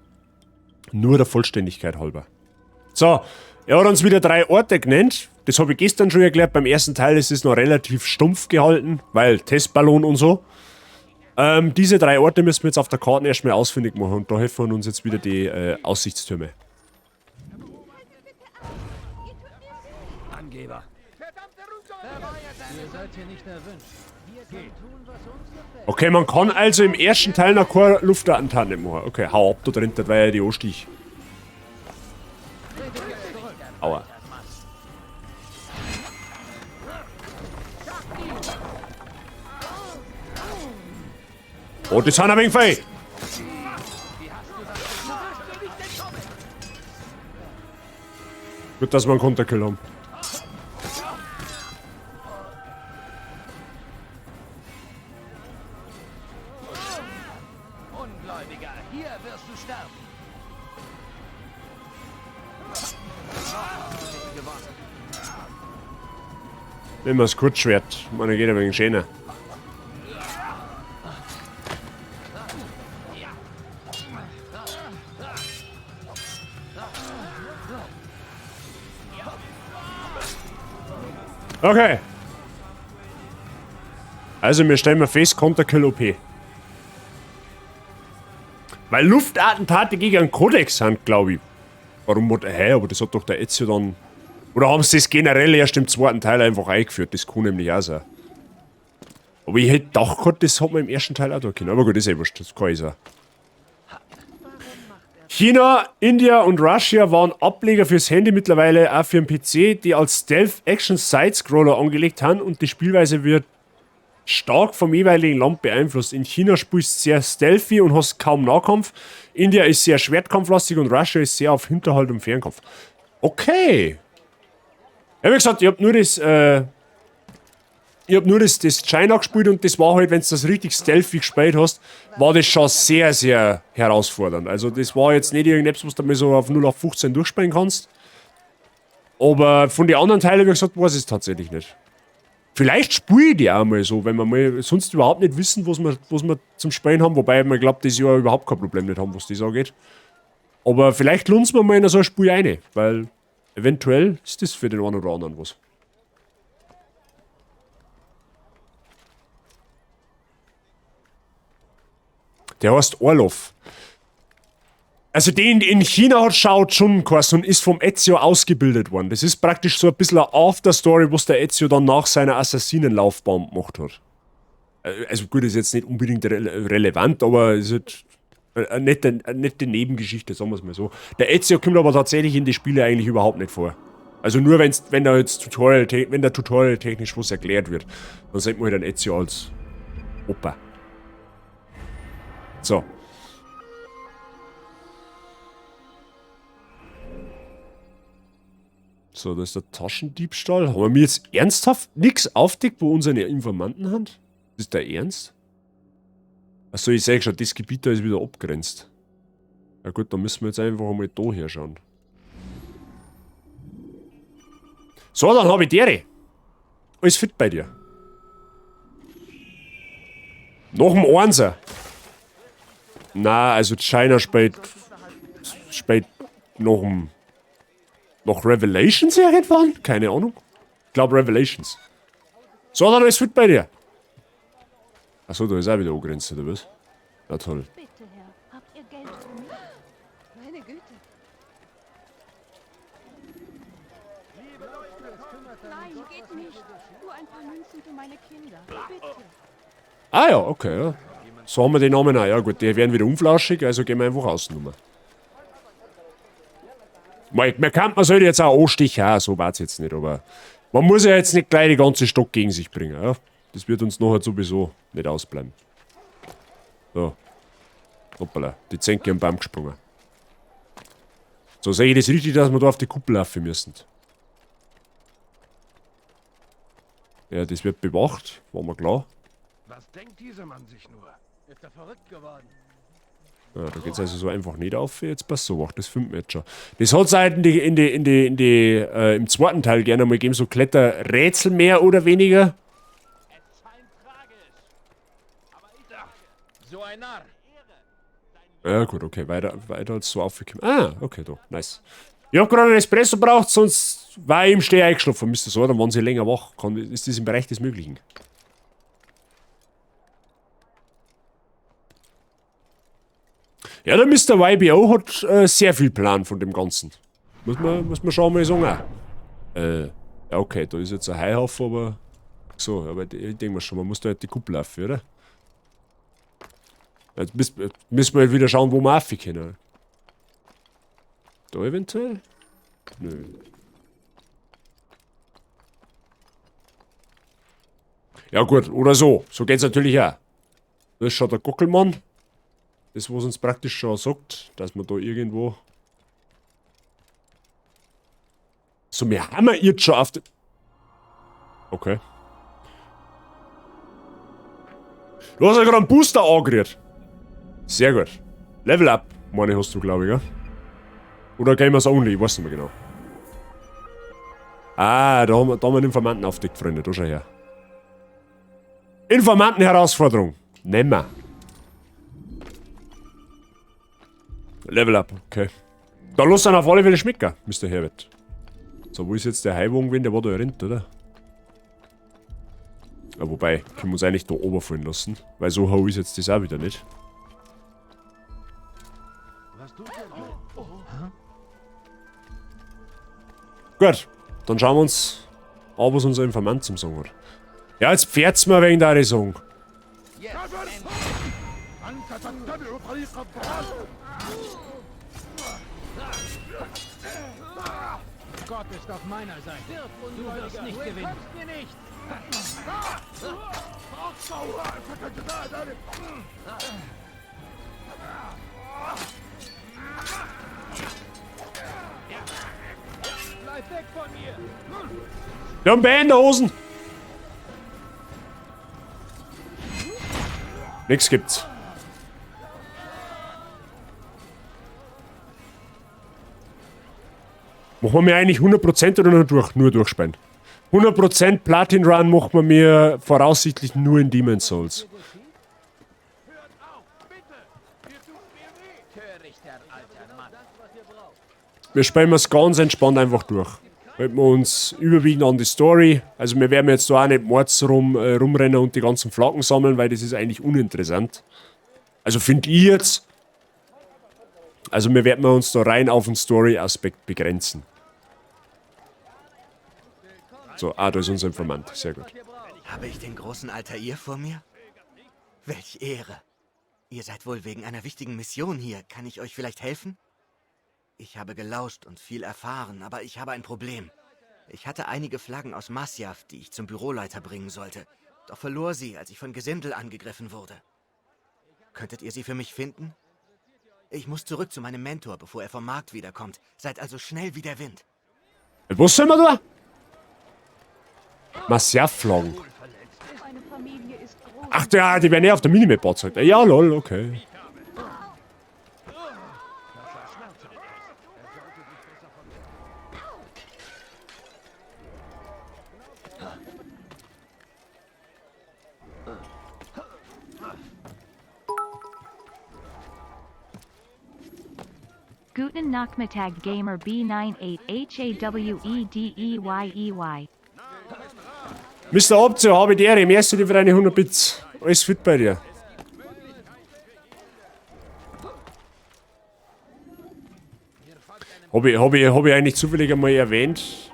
Nur der Vollständigkeit halber. So, er hat uns wieder 3 Orte genannt. Das habe ich gestern schon erklärt. Beim ersten Teil ist es noch relativ stumpf gehalten, weil Testballon und so. Diese 3 Orte müssen wir jetzt auf der Karte erstmal ausfindig machen und da helfen uns jetzt wieder die Aussichtstürme. Angeber. Okay, man kann also im ersten Teil noch keine Luftattentat nicht machen. Okay, hau ab da drin, das war ja die Anstich. Aua. Oh, das sind ein wenig fein. Gut, dass wir einen Konterkill haben. Ungläubiger, hier wirst du sterben. Nehmen wir das Kurzschwert. Man geht ein wenig schöner. Okay. Also, wir stellen mal fest, Konterkill OP. Weil Luftattentate gegen einen Kodex sind, glaub ich. Warum hat er, hä, aber das hat doch der Ezio dann... Oder haben sie das generell erst im zweiten Teil einfach eingeführt? Das kann nämlich auch sein. Aber ich hätte gedacht gehabt, das hat man im ersten Teil auch da können. Aber gut, ist eh wurscht, das kann ich sagen. China, India und Russia waren Ableger fürs Handy, mittlerweile auch für den PC, die als Stealth-Action-Side-Scroller angelegt haben und die Spielweise wird stark vom jeweiligen Land beeinflusst. In China spielst du sehr stealthy und hast kaum Nahkampf. India ist sehr schwertkampflastig und Russia ist sehr auf Hinterhalt und Fernkampf. Okay. Ja, wie gesagt, ich hab nur das China gespielt und das war halt, wenn du das richtig stealthy gespielt hast, war das schon sehr, sehr herausfordernd. Also das war jetzt nicht irgendetwas, was du mal so auf 0 auf 15 durchspielen kannst. Aber von den anderen Teilen, wie gesagt, weiß ich es tatsächlich nicht. Vielleicht spiele ich die auch mal so, wenn wir mal sonst überhaupt nicht wissen, was wir zum Spielen haben. Wobei man glaubt, das Jahr überhaupt kein Problem nicht haben, was das angeht. Aber vielleicht lohnt es mir mal in so ein Spiel rein, weil eventuell ist das für den einen oder anderen was. Der heißt Orlov. Also den in China hat Shao Jun geheißen und ist vom Ezio ausgebildet worden. Das ist praktisch so ein bisschen eine Afterstory, was der Ezio dann nach seiner Assassinenlaufbahn gemacht hat. Also gut, ist jetzt nicht unbedingt relevant, aber es ist halt eine nette Nebengeschichte, sagen wir's mal so. Der Ezio kommt aber tatsächlich in die Spiele eigentlich überhaupt nicht vor. Also nur wenn da jetzt Tutorial, wenn der Tutorial technisch was erklärt wird, dann sieht man halt einen Ezio als Opa. So. So, da ist der Taschendiebstahl. Haben wir jetzt ernsthaft nix aufdeckt, wo unsere Informanten haben? Ist der ernst? Achso, ich seh schon, das Gebiet da ist wieder abgrenzt. Na gut, dann müssen wir jetzt einfach einmal da her schauen. So, dann hab ich dere. Alles fit bei dir. Noch ein Einser. Na, also China spielt noch ein... Noch Revelations irgendwann? Keine Ahnung. Ich glaub Revelations. So, dann alles fit bei dir. Achso, da ist auch wieder angrenzt, oder was? Na toll. Bitte, Herr, habt ihr Geld für mich? Meine Güte. Nein, geht nicht. Nur ein paar Münzen für meine Kinder. Bitte. Ah ja, okay, ja. So haben wir den Namen auch. Ja gut, die werden wieder unflauschig, also gehen wir einfach außen. Man kann, man sollte jetzt auch anstechen, auch, so war's jetzt nicht, aber man muss ja jetzt nicht gleich die ganze Stock gegen sich bringen. Ja? Das wird uns nachher sowieso nicht ausbleiben. So. Hoppala, die Zenke am Baum gesprungen. So, sehe ich das richtig, dass wir da auf die Kuppel laufen müssen? Ja, das wird bewacht, war mir klar. Was denkt dieser Mann sich nur? Ist er verrückt geworden? Ja, da geht's also so einfach nicht auf. Jetzt passt so, das finden wir jetzt schon. Das hat's halt im zweiten Teil gerne mal gegeben, so Kletterrätsel mehr oder weniger. So ein Narr. Ja gut, okay, weiter als so aufgekommen. Ah, okay, da, nice. Ich hab gerade einen Espresso braucht, sonst war ich im Steh eingeschlafen. Müsste so, dann waren sie länger wach. Ist das im Bereich des Möglichen? Ja, der Mr. YBO hat sehr viel Plan von dem Ganzen. Muss man schon mal sagen. Ja, okay, da ist jetzt ein Heuhaufen, aber... So, aber ich denke mir schon, man muss da halt die Kuppel laufen, oder? Jetzt müssen wir halt wieder schauen, wo wir rauf können. Da eventuell? Nö. Ja gut, oder so. So geht's natürlich auch. Das ist schon der Gockelmann. Das, was uns praktisch schon sagt, dass wir da irgendwo... So, wir haben ja jetzt schon auf... Okay. Du hast ja gerade einen Booster angerührt. Sehr gut. Level up, meine hast du, glaube ich, gell? Oder Gamers Only, ich weiß nicht mehr genau. Ah, da haben wir einen Informanten aufgedeckt, Freunde. Da schau her. Informanten-Herausforderung. Nehmen wir. Level up, okay. Da lass dann auf alle Fälle schmecken, Mr. Herbert. So, wo ist jetzt der Heilwagen gewesen? Der war da rennt, oder? Ja, wobei, können wir uns eigentlich da oben fallen lassen. Weil so hoch ist jetzt das auch wieder nicht. Gut, dann schauen wir uns an, was unser Informant zum Sagen hat. Ja, jetzt pferd's mir wegen der Song. Gott ist auf meiner Seite. Du wirst nicht gewinnen. Bleib weg von mir! Wir haben Bär in der Hosen! Nix gibt's. Machen wir mir eigentlich 100% oder nur durchspielen? 100% Platin Run machen wir mir voraussichtlich nur in Demon's Souls. Wir spielen es ganz entspannt einfach durch. Halten wir uns überwiegend an die Story. Also wir werden jetzt da auch nicht mords rumrennen und die ganzen Flaggen sammeln, weil das ist eigentlich uninteressant. Also finde ich jetzt. Also wir werden uns da rein auf den Story-Aspekt begrenzen. So, da ist unser Informant. Sehr gut. Habe ich den großen Altair vor mir? Welch Ehre. Ihr seid wohl wegen einer wichtigen Mission hier. Kann ich euch vielleicht helfen? Ich habe gelauscht und viel erfahren, aber ich habe ein Problem. Ich hatte einige Flaggen aus Masyaf, die ich zum Büroleiter bringen sollte. Doch verlor sie, als ich von Gesindel angegriffen wurde. Könntet ihr sie für mich finden? Ich muss zurück zu meinem Mentor, bevor er vom Markt wiederkommt. Seid also schnell wie der Wind. Was soll man da? Masyaf-Flaggen. Ach ja, die werden ja auf der Minimap gezeigt. Ja, lol, okay. Guten Nachmittag Gamer B98HAWEDEYEY. Mr. Optio, habe die Ehre, im ersten für deine 100 Bits. Alles fit bei dir. Hab ich eigentlich zufällig einmal erwähnt?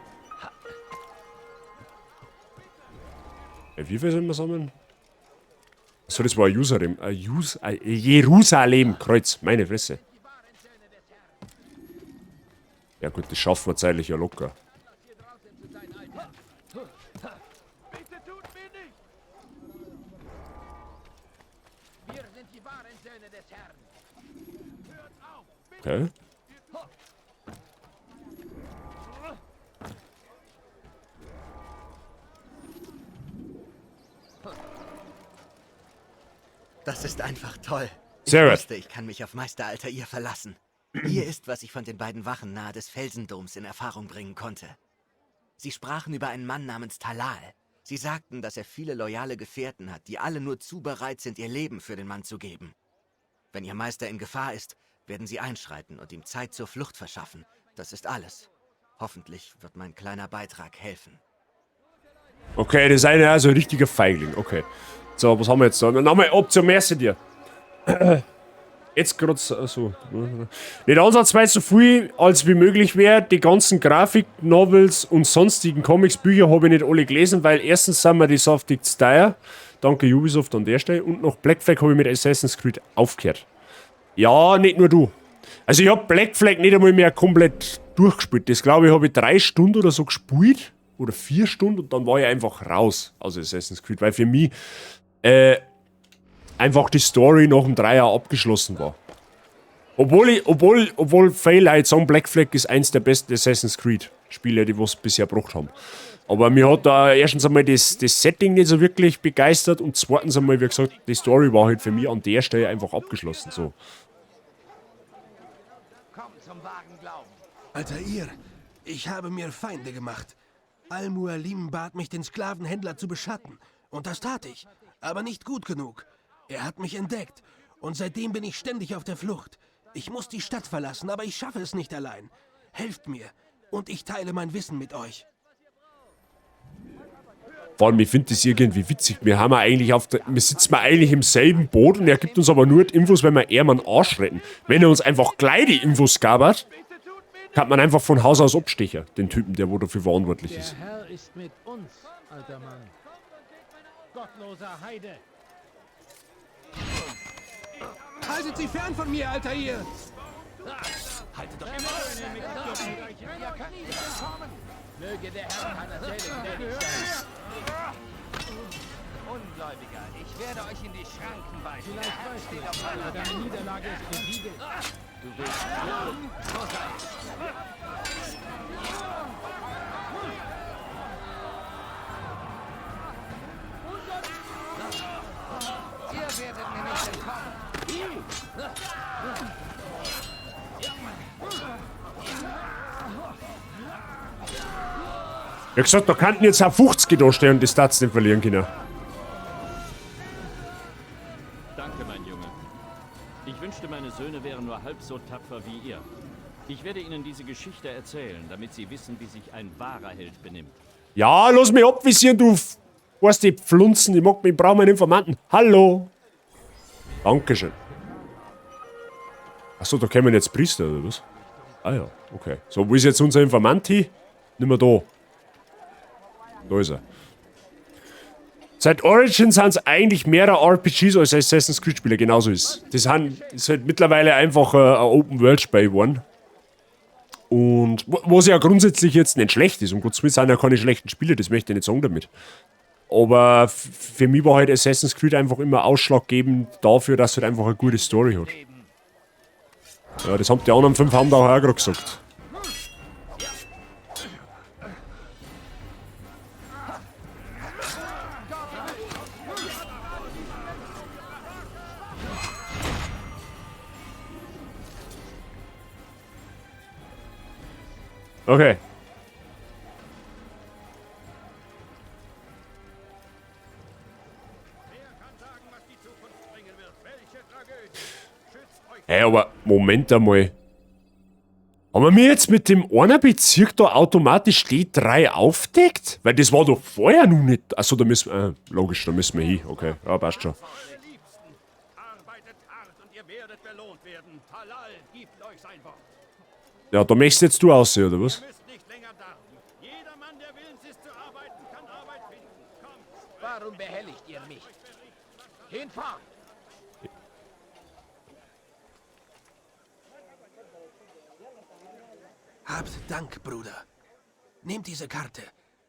Wie viel sollen wir sammeln? Achso, das war Jerusalem. Jerusalem Kreuz, meine Fresse. Ja gut, das schaffen wir zeitlich ja locker. Okay. Das ist einfach toll. Ich Sehr gut. wusste, ich kann mich auf Meister Altair verlassen. Hier ist, was ich von den beiden Wachen nahe des Felsendoms in Erfahrung bringen konnte. Sie sprachen über einen Mann namens Talal. Sie sagten, dass er viele loyale Gefährten hat, die alle nur zu bereit sind, ihr Leben für den Mann zu geben. Wenn ihr Meister in Gefahr ist, werden sie einschreiten und ihm Zeit zur Flucht verschaffen. Das ist alles. Hoffentlich wird mein kleiner Beitrag helfen. Okay, das ist einer also ein richtiger Feigling. Okay. So, was haben wir jetzt da? Nochmal ab zur Mercy dir. Jetzt gerade so. Nicht ansatzweise so viel, als wie möglich wäre. Die ganzen Grafik-Novels und sonstigen Comics, Bücher habe ich nicht alle gelesen, weil erstens sind mir die saftig zu teuer. Danke Ubisoft an der Stelle. Und noch Black Flag habe ich mit Assassin's Creed aufgehört. Ja, nicht nur du. Also ich habe Black Flag nicht einmal mehr komplett durchgespielt. Das glaube ich, habe ich 3 Stunden oder so gespielt. Oder 4 Stunden und dann war ich einfach raus aus Assassin's Creed, weil für mich einfach die Story nach dem Dreier abgeschlossen war. Obwohl viele Leute sagen, Black Flag ist eins der besten Assassin's Creed Spiele, die wir bisher gebracht haben. Aber mir hat da erstens einmal das Setting nicht so wirklich begeistert und zweitens einmal, wie gesagt, die Story war halt für mich an der Stelle einfach abgeschlossen. So. Altair, ich habe mir Feinde gemacht. Al-Mualim bat mich, den Sklavenhändler zu beschatten. Und das tat ich. Aber nicht gut genug. Er hat mich entdeckt. Und seitdem bin ich ständig auf der Flucht. Ich muss die Stadt verlassen, aber ich schaffe es nicht allein. Helft mir. Und ich teile mein Wissen mit euch. Vor allem, ich finde das irgendwie witzig. Wir haben ja eigentlich auf der, wir sitzen ja eigentlich im selben Boot und er gibt uns aber nur die Infos, wenn wir eher mal einen Arsch retten. Wenn er uns einfach gleich die Infos gab hat, kann man einfach von Haus aus abstechen, den Typen, der wo dafür verantwortlich ist. Der Herr ist mit uns, alter Mann. Gottloser Heide. Haltet sie fern von mir, Altair! Haltet doch Möge der Herr meiner Seele gnädig sein. Ungläubiger, ich werde euch in die Schranken weisen. Vielleicht weißt du es, aber deine Niederlage ist besiegelt. Du willst sterben? So sei es. Ihr werdet mir nicht entkommen. Ich hab gesagt, da könnten jetzt auch 50 da stehen und die Stats nicht verlieren können. Danke, mein Junge. Ich wünschte, meine Söhne wären nur halb so tapfer wie ihr. Ich werde ihnen diese Geschichte erzählen, damit sie wissen, wie sich ein wahrer Held benimmt. Ja, lass mich abvisieren, du weißt die Pflunzen. Ich mag mich, ich brauch meinen Informanten. Hallo. Dankeschön. Achso, da kämen jetzt Priester, oder was? Ah ja, okay. So, wo ist jetzt unser Informant hin? Nicht mehr da. Da ist er. Seit Origins sind's eigentlich mehrere RPGs als Assassin's Creed Spiele, genauso ist. Das ist halt mittlerweile einfach ein Open-World-Spiel geworden. Und was ja grundsätzlich jetzt nicht schlecht ist, um Gottes Willen, sind ja keine schlechten Spiele, das möchte ich nicht sagen damit. Aber für mich war halt Assassin's Creed einfach immer ausschlaggebend dafür, dass es halt einfach eine gute Story hat. Ja, das haben die anderen 5 haben da auch gerade gesagt. Okay. Hey, aber Moment einmal. Haben wir jetzt mit dem einen Bezirk da automatisch die 3 aufdeckt? Weil das war doch vorher noch nicht. Achso, da müssen wir. Logisch, da müssen wir hin. Okay, ja, passt schon. Ja, da möchtest jetzt du aussehen, oder was? Warum behelligt ihr mich? Hinfort! Habt Dank, Bruder. Nehmt diese Karte.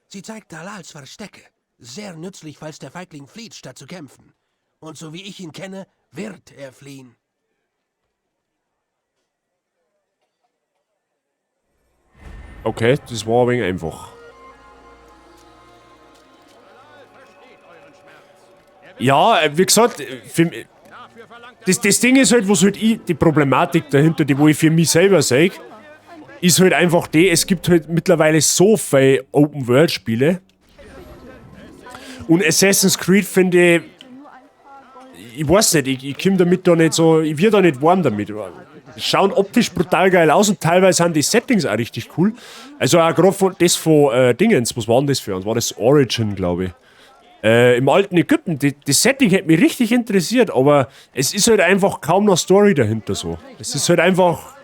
Sie zeigt Talals Verstecke. Sehr nützlich, falls der Feigling flieht, statt zu kämpfen. Und so wie ich ihn kenne, wird er fliehen. Okay, das war ein wenig einfach. Ja, wie gesagt, für mich, Das Ding ist halt, was halt ich, die Problematik dahinter, die wo ich für mich selber sehe, ist halt einfach die, es gibt halt mittlerweile so viele Open-World-Spiele. Und Assassin's Creed finde ich, ich weiß nicht, ich komme damit da nicht so, ich werde da nicht warm damit. Schauen optisch brutal geil aus und teilweise sind die Settings auch richtig cool. Also auch gerade von, das von Dingens, was war denn das für uns? War das Origin, glaube ich. Im alten Ägypten, das Setting hätte mich richtig interessiert, aber es ist halt einfach kaum noch Story dahinter so. Es ist halt einfach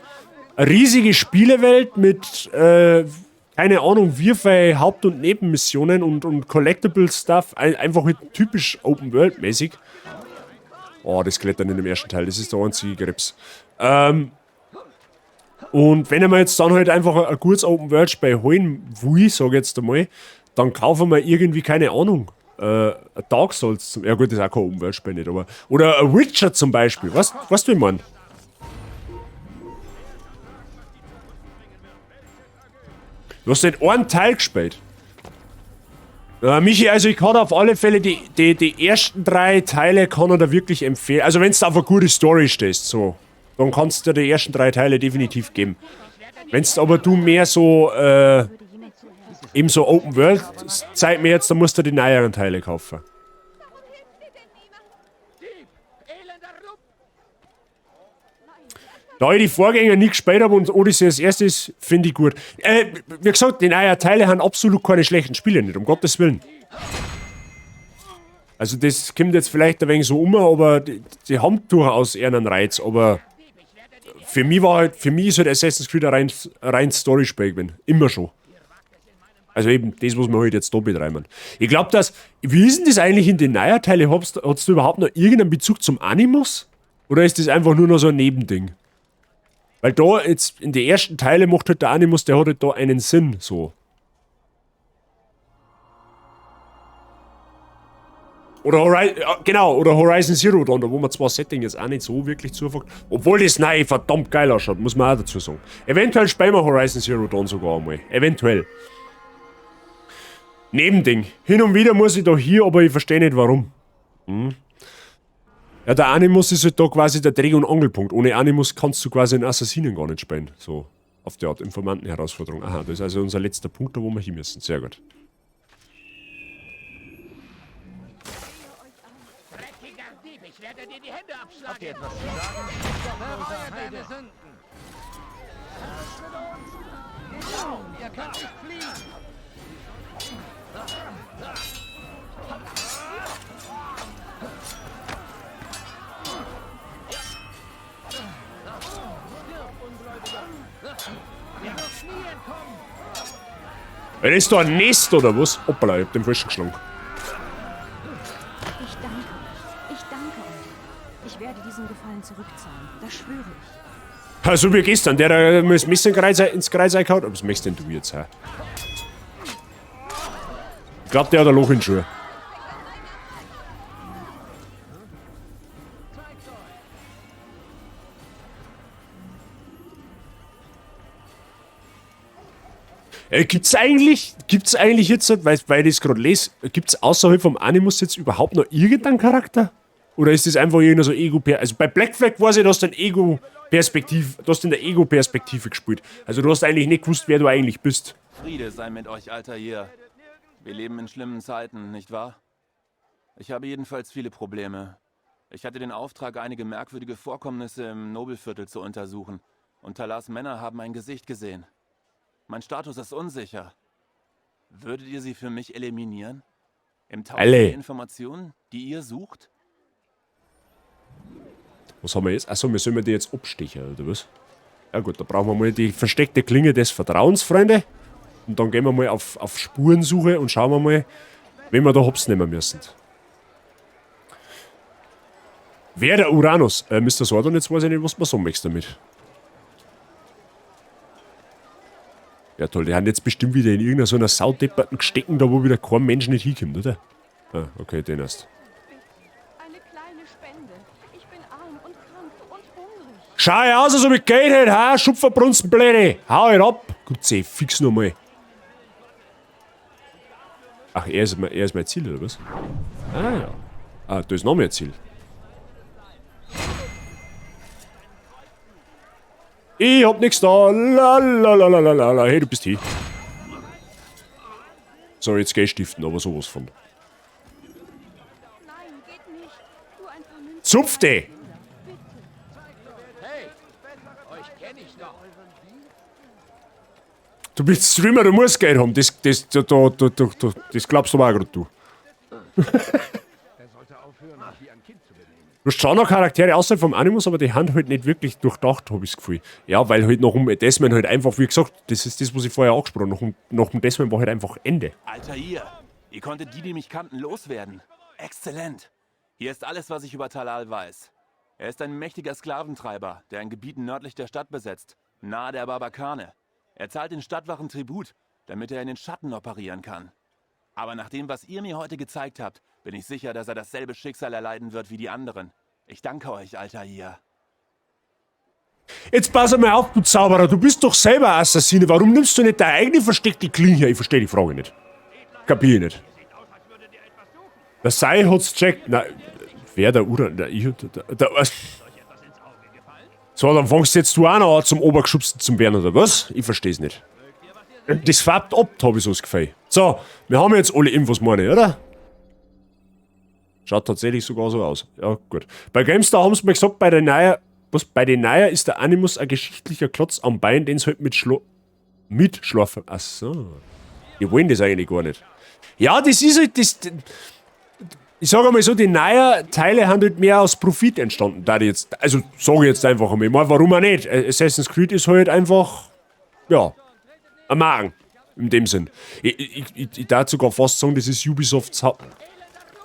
eine riesige Spielewelt mit, keine Ahnung, wie viel Haupt- und Nebenmissionen und Collectible-Stuff, einfach halt typisch Open-World-mäßig. Oh, das Klettern in dem ersten Teil, das ist der einzige Grips. Und wenn ich mir jetzt dann halt einfach ein gutes Open-World-Spiel holen will, sag ich jetzt einmal, dann kaufen wir irgendwie, keine Ahnung, Dark Souls zum, ja gut, das ist auch kein Open-World-Spiel nicht, aber, oder ein Witcher zum Beispiel, weißt du, wie ich mein? Du hast nicht einen Teil gespielt. Michi, also ich kann auf alle Fälle die ersten 3 Teile kann er da wirklich empfehlen. Also wenn du auf eine gute Story stehst, so, dann kannst du dir die ersten 3 Teile definitiv geben. Wenn's aber du mehr so, eben so Open World Zeit mehr jetzt, dann musst du die neueren Teile kaufen. Da ich die Vorgänger nie gespielt habe und Odyssey das erste ist, finde ich gut. Wie gesagt, die neuen Teile haben absolut keine schlechten Spiele nicht, um Gottes Willen. Also das kommt jetzt vielleicht ein wenig so um, aber die haben durchaus eher einen Reiz, aber für mich war halt, für mich ist halt Assassin's Creed ein rein Story-Spiel gewesen. Immer schon. Also eben das, was wir halt jetzt da betreiben. Ich glaub, dass, wie ist denn das eigentlich in den neuen Teilen? Hast du überhaupt noch irgendeinen Bezug zum Animus? Oder ist das einfach nur noch so ein Nebending? Weil da jetzt in den ersten Teilen macht halt der Animus, der hat halt da einen Sinn, so. Oder Horizon, genau, oder Horizon Zero Dawn, da wo man zwar Setting jetzt auch nicht so wirklich zufugt, obwohl das neue verdammt geil ausschaut, muss man auch dazu sagen. Eventuell spielen wir Horizon Zero Dawn sogar einmal. Eventuell. Nebending. Hin und wieder muss ich da hier, aber ich verstehe nicht warum. Hm. Ja, der Animus ist halt da quasi der Dreh- und Angelpunkt. Ohne Animus kannst du quasi einen Assassinen gar nicht spielen. So, auf die Art Informanten-Herausforderung. Aha, das ist also unser letzter Punkt, da wo wir hin müssen. Sehr gut. Ihr könnt nicht fliehen! Das ist doch ein Nest oder was? Hoppala, ich hab den falschen geschlagen. Ich danke euch. Ich danke euch. Ich werde diesen Gefallen zurückzahlen. Das schwöre ich. Also wie gestern, der da mir das Messer ins Kreis eingehauen. Was möchtest denn du jetzt, hä? Ich glaub, der hat ein Loch in den Schuh. Gibt's eigentlich jetzt, weil ich das gerade lese, gibt's außerhalb vom Animus jetzt überhaupt noch irgendeinen Charakter? Oder ist das einfach irgendein so Ego-, also bei Black Flag weiß ich, dass du du in der Ego-Perspektive gespielt. Also du hast eigentlich nicht gewusst, wer du eigentlich bist. Friede sei mit euch, Altair. Wir leben in schlimmen Zeiten, nicht wahr? Ich habe jedenfalls viele Probleme. Ich hatte den Auftrag, einige merkwürdige Vorkommnisse im Nobelviertel zu untersuchen. Und Talars Männer haben ein Gesicht gesehen. Mein Status ist unsicher. Würdet ihr sie für mich eliminieren? Im Tausch der Informationen, die ihr sucht? Was haben wir jetzt? Achso, wir sollen die jetzt abstechen, oder was? Ja gut, da brauchen wir mal die versteckte Klinge des Vertrauens, Freunde. Und dann gehen wir mal auf Spurensuche und schauen wir mal, wen wir da hops nehmen müssen. Wer der Uranus? Mr. Sordon, jetzt weiß ich nicht, was man so möchte damit. Ja toll, die haben jetzt bestimmt wieder in irgendeiner so einer saudepperten Gestecken da, wo wieder kein Mensch nicht hinkommt, oder? Ah, okay, den erst. Eine kleine Spende. Ich bin arm und krank und hungrig. Schau aus, als ob ich Geld hätte, ha? Schupferbrunstenbläde! Hau halt ab! Gut, seh, fix nochmal. Ach, er ist mein Ziel, oder was? Ah ja. Ah, da ist noch mehr Ziel. Ich hab nix da. La la la la la la la. Hey, du bist hier. So, jetzt geh ich stiften, aber sowas von. Zupf dich! Hey, euch kenn ich doch. Du bist Streamer, du musst Geld haben. Das glaubst du aber auch grad, du. Du hast schon noch Charaktere außerhalb vom Animus, aber die haben halt nicht wirklich durchdacht, hab ich das Gefühl. Ja, weil halt nach dem Desmond halt einfach, wie gesagt, das ist das, was ich vorher angesprochen habe, nach dem Desmond war halt einfach Ende. Altair, ihr konntet die, die mich kannten, loswerden. Exzellent. Hier ist alles, was ich über Talal weiß. Er ist ein mächtiger Sklaventreiber, der ein Gebiet nördlich der Stadt besetzt, nahe der Barbakane. Er zahlt den Stadtwachen Tribut, damit er in den Schatten operieren kann. Aber nach dem, was ihr mir heute gezeigt habt, bin ich sicher, dass er dasselbe Schicksal erleiden wird wie die anderen. Ich danke euch, Altair. Jetzt pass einmal auf, du Zauberer, du bist doch selber Assassine. Warum nimmst du nicht deine eigene versteckte Klinge her? Ich verstehe die Frage nicht. Kapier ich nicht. Der Sai hat's gecheckt. Nein, wer der Ura? Der, ich, der, der, was? So, dann fängst jetzt du auch noch an zum Obergeschubsten zum werden, oder was? Ich versteh's nicht. Das färbt ab, hab ich so das Gefühl. So, wir haben jetzt alle Infos, meine ich, oder? Schaut tatsächlich sogar so aus. Ja, gut. Bei GameStar haben sie mir gesagt, bei der Naya, was, bei den Naya ist der Animus ein geschichtlicher Klotz am Bein, den sie halt mit mitschlafen. Ach so. Die wollen das eigentlich gar nicht. Ja, das ist halt das. Ich sag einmal so, die neuen Teile haben halt mehr aus Profit entstanden, da die jetzt, also sage ich jetzt einfach einmal. Ich meine, warum auch nicht? Assassin's Creed ist halt einfach, ja, ein Magen. In dem Sinn. Ich darf sogar fast sagen, das ist Ubisofts Haupt...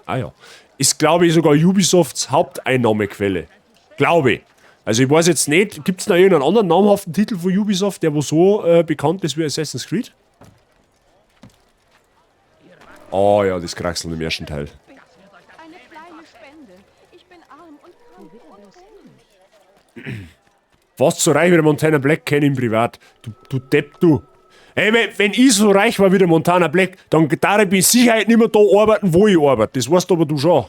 Ah ja. Ist, glaube ich, sogar Ubisofts Haupteinnahmequelle. Glaube ich. Also ich weiß jetzt nicht, gibt es noch irgendeinen anderen namhaften Titel von Ubisoft, der wo so bekannt ist wie Assassin's Creed? Oh ja, das Kraxeln im ersten Teil. Fast so reich wie der Montana Black kenne ich ihn privat. Du Depp, du. Ey, wenn ich so reich war wie der Montana Black, dann darf ich mit Sicherheit nicht mehr da arbeiten, wo ich arbeite. Das weißt aber du schon.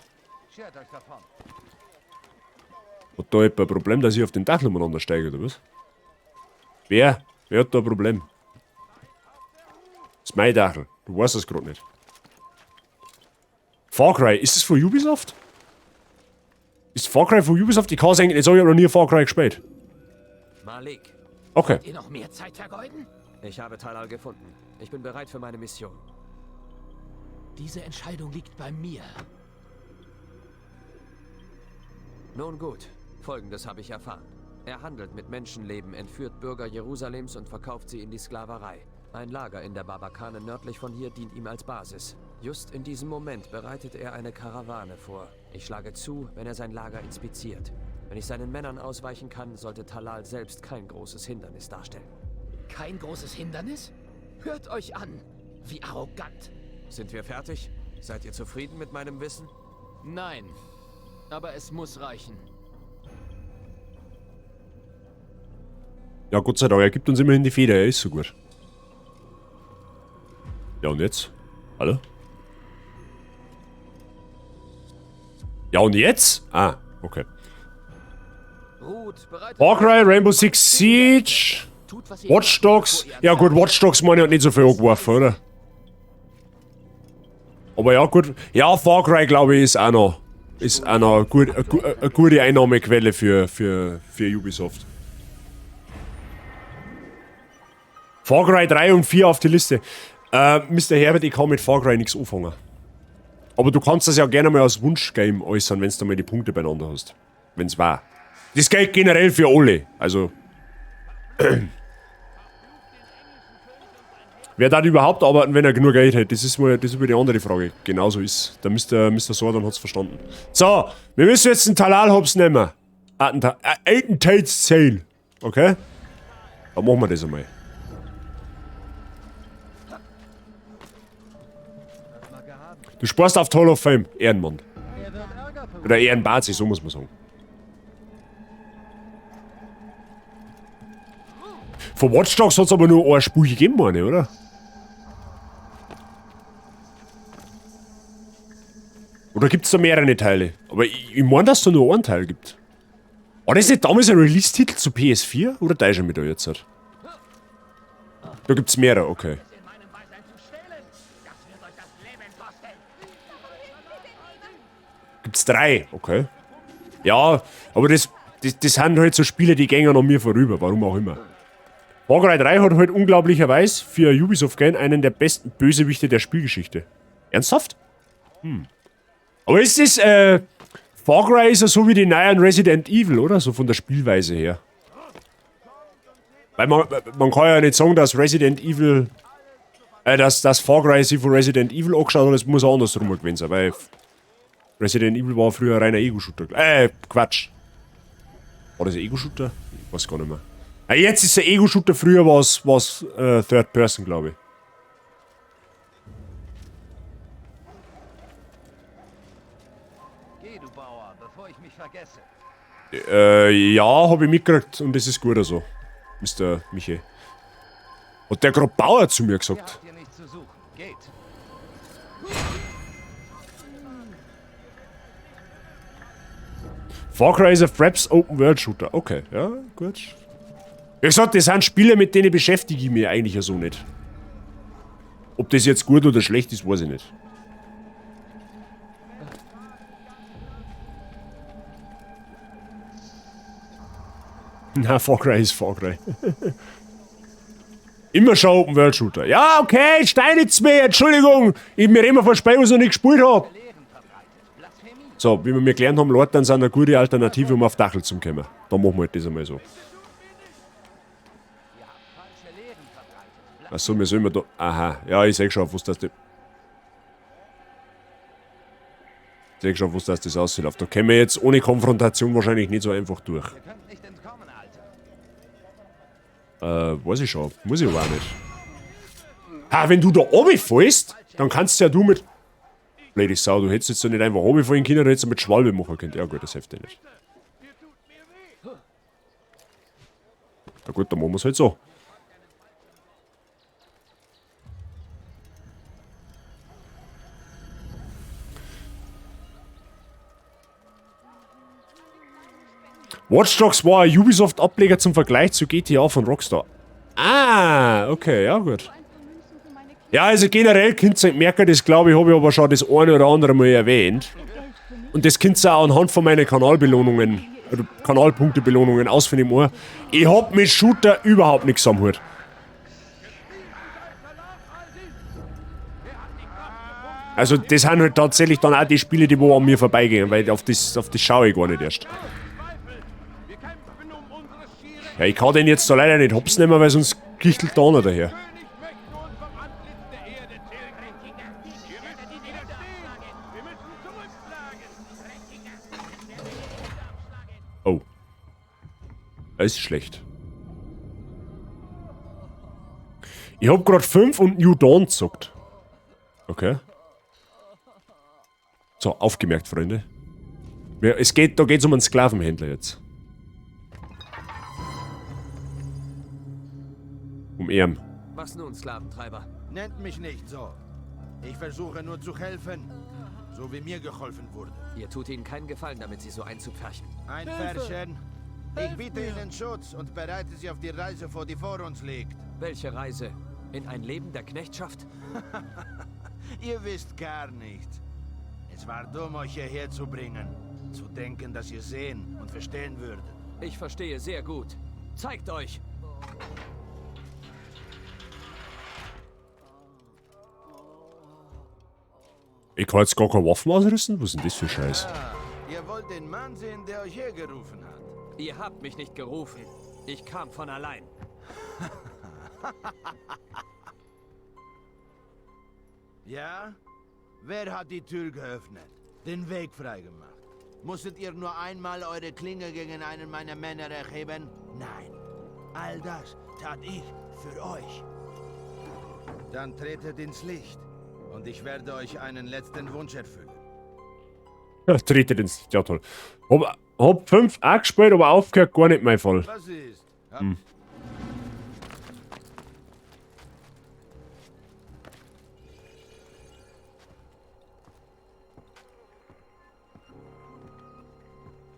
Hat da jemand ein Problem, dass ich auf den Dach umeinander steige, oder was? Wer? Wer hat da ein Problem? Das ist mein Dachl. Du weißt es gerade nicht. Far Cry, ist das von Ubisoft? Ist Far Cry von Ubisoft? Ich kann es eigentlich nicht sagen, ich habe noch nie Far Cry gespielt. Malik. Okay. Wollt ihr noch mehr Zeit vergeuden? Ich habe Talal gefunden. Ich bin bereit für meine Mission. Diese Entscheidung liegt bei mir. Nun gut, Folgendes habe ich erfahren. Er handelt mit Menschenleben, entführt Bürger Jerusalems und verkauft sie in die Sklaverei. Ein Lager in der Barbakane nördlich von hier dient ihm als Basis. Just in diesem Moment bereitet er eine Karawane vor. Ich schlage zu, wenn er sein Lager inspiziert. Wenn ich seinen Männern ausweichen kann, sollte Talal selbst kein großes Hindernis darstellen. Kein großes Hindernis? Hört euch an! Wie arrogant! Sind wir fertig? Seid ihr zufrieden mit meinem Wissen? Nein, aber es muss reichen. Ja, Gott sei Dank, er gibt uns immerhin die Feder, er ist so gut. Ja, und jetzt? Hallo? Ja, und jetzt? Ah, okay. Far Cry, Rainbow Six Siege, Watch Dogs. Ja gut, Watch Dogs meine ich hat nicht so viel angeworfen, oder? Aber ja, gut. Ja, Far Cry, glaube ich, ist auch noch, gut, eine gute Einnahmequelle für Ubisoft. Far Cry 3 und 4 auf die Liste. Mr. Herbert, ich kann mit Far Cry nichts anfangen. Aber du kannst das ja gerne mal als Wunschgame äußern, wenn du mal die Punkte beieinander hast. Wenn's war. Das gilt generell für alle. Also. Wer darf überhaupt arbeiten, wenn er genug Geld hat? Das ist mal, das ist mal die andere Frage. Genauso ist. Der Mr. Sordan hat's verstanden. So, wir müssen jetzt einen Talal-Hops nehmen. Attentatszähl. Okay? Dann machen wir das einmal. Du sparst auf die Hall of Fame. Ehrenmann. Oder Ehrenbazi, so muss man sagen. Von Watch Dogs hat's aber nur ein Spiel gegeben, meine ich, oder? Oder gibt's da mehrere Teile? Aber ich meine, dass es da nur einen Teil gibt. War das nicht damals ein Release-Titel zu PS4? Oder täusche ich mich da jetzt? Halt? Da gibt's mehrere, okay. Gibt's 3, okay. Ja, aber das sind halt so Spiele, die gehen an mir vorüber, warum auch immer. Far Cry 3 hat halt unglaublicherweise für Ubisoft Game einen der besten Bösewichte der Spielgeschichte. Ernsthaft? Hm. Aber es ist, Far Cry ist ja so wie die neuen Resident Evil, oder? So von der Spielweise her. Weil man kann ja nicht sagen, dass Resident Evil, dass Far Cry sich von Resident Evil angeschaut hat, das muss auch andersrum gewesen sein, weil Resident Evil war früher reiner Ego-Shooter. Quatsch. War das ein Ego-Shooter? Ich weiß gar nicht mehr. Ah, jetzt ist der Ego-Shooter, früher war es Third Person, glaube ich. Geh, du Bauer, bevor ich mich vergesse. Ja, hab ich mitgekriegt und das ist gut so. Mr. Michi. Hat der gerade Bauer zu mir gesagt? Hier habt ihr nichts zu suchen. Geht. Far Cry ist ein Fraps Open World Shooter. Okay, ja, gut. Wie gesagt, das sind Spiele, mit denen beschäftige ich mich eigentlich ja so nicht. Ob das jetzt gut oder schlecht ist, weiß ich nicht. Na, Far Cry ist Far Cry. Immer schon Open World Shooter. Ja, okay, steinigt's mir, Entschuldigung. Ich mir immer von Spielen, was ich noch nicht gespielt hab. So, wie wir mir gelernt haben, Leute, dann sind eine gute Alternative, um auf Dachel zu kommen. Da machen wir halt das einmal so. Achso, wir sollen da. Aha, ja, ich seh schon, auf was das. Ich seh schon, was das aussieht. Da kämen wir jetzt ohne Konfrontation wahrscheinlich nicht so einfach durch. Weiß ich schon. Muss ich aber auch nicht. Ha, wenn du da runterfällst, dann kannst ja du mit. Blöde Sau, du hättest jetzt doch nicht einfach runterfallen können, du hättest mit Schwalbe machen können. Ja gut, das hilft dir nicht. Na gut, dann machen wir's halt so. Watch Dogs war ein Ubisoft-Ableger zum Vergleich zu GTA von Rockstar. Ah, okay, ja gut. Ja, also generell könnt ihr merken, das glaube ich, habe ich aber schon das eine oder andere Mal erwähnt. Und das könnt ihr auch anhand von meinen Kanalbelohnungen, oder Kanalpunktebelohnungen ausfindig machen. Ich hab mit Shooter überhaupt nichts am Hut. Also das sind halt tatsächlich dann auch die Spiele, die wo an mir vorbeigehen, weil auf das schaue ich gar nicht erst. Ja, ich kann den jetzt da leider nicht hops nehmen, weil sonst kichtelt da einer daher. Oh. Das ist schlecht. Ich hab grad 5 und New Dawn gezockt. Okay. So, aufgemerkt, Freunde. Ja, da geht's um einen Sklavenhändler jetzt. Um Ehren. Was nun, Sklaventreiber? Nennt mich nicht so. Ich versuche nur zu helfen, so wie mir geholfen wurde. Ihr tut ihnen keinen Gefallen, damit sie so einzupferchen. Einpferchen? Ich biete ihnen Schutz und bereite sie auf die Reise vor, die vor uns liegt. Welche Reise? In ein Leben der Knechtschaft? Ihr wisst gar nichts. Es war dumm, euch hierher zu bringen. Zu denken, dass ihr sehen und verstehen würdet. Ich verstehe sehr gut. Zeigt euch! Ich kann jetzt gar keine Waffen ausrüsten? Was ist denn das für Scheiß? Ah, ihr wollt den Mann sehen, der euch hergerufen hat. Ihr habt mich nicht gerufen. Ich kam von allein. Ja? Wer hat die Tür geöffnet? Den Weg freigemacht? Musstet ihr nur einmal eure Klinge gegen einen meiner Männer erheben? Nein. All das tat ich für euch. Dann tretet ins Licht. Und ich werde euch einen letzten Wunsch erfüllen. Ja, tretet ins Licht, ja toll. Hab 5 auch gespielt, aber aufgehört, gar nicht mein Fall. Was ist? Hm.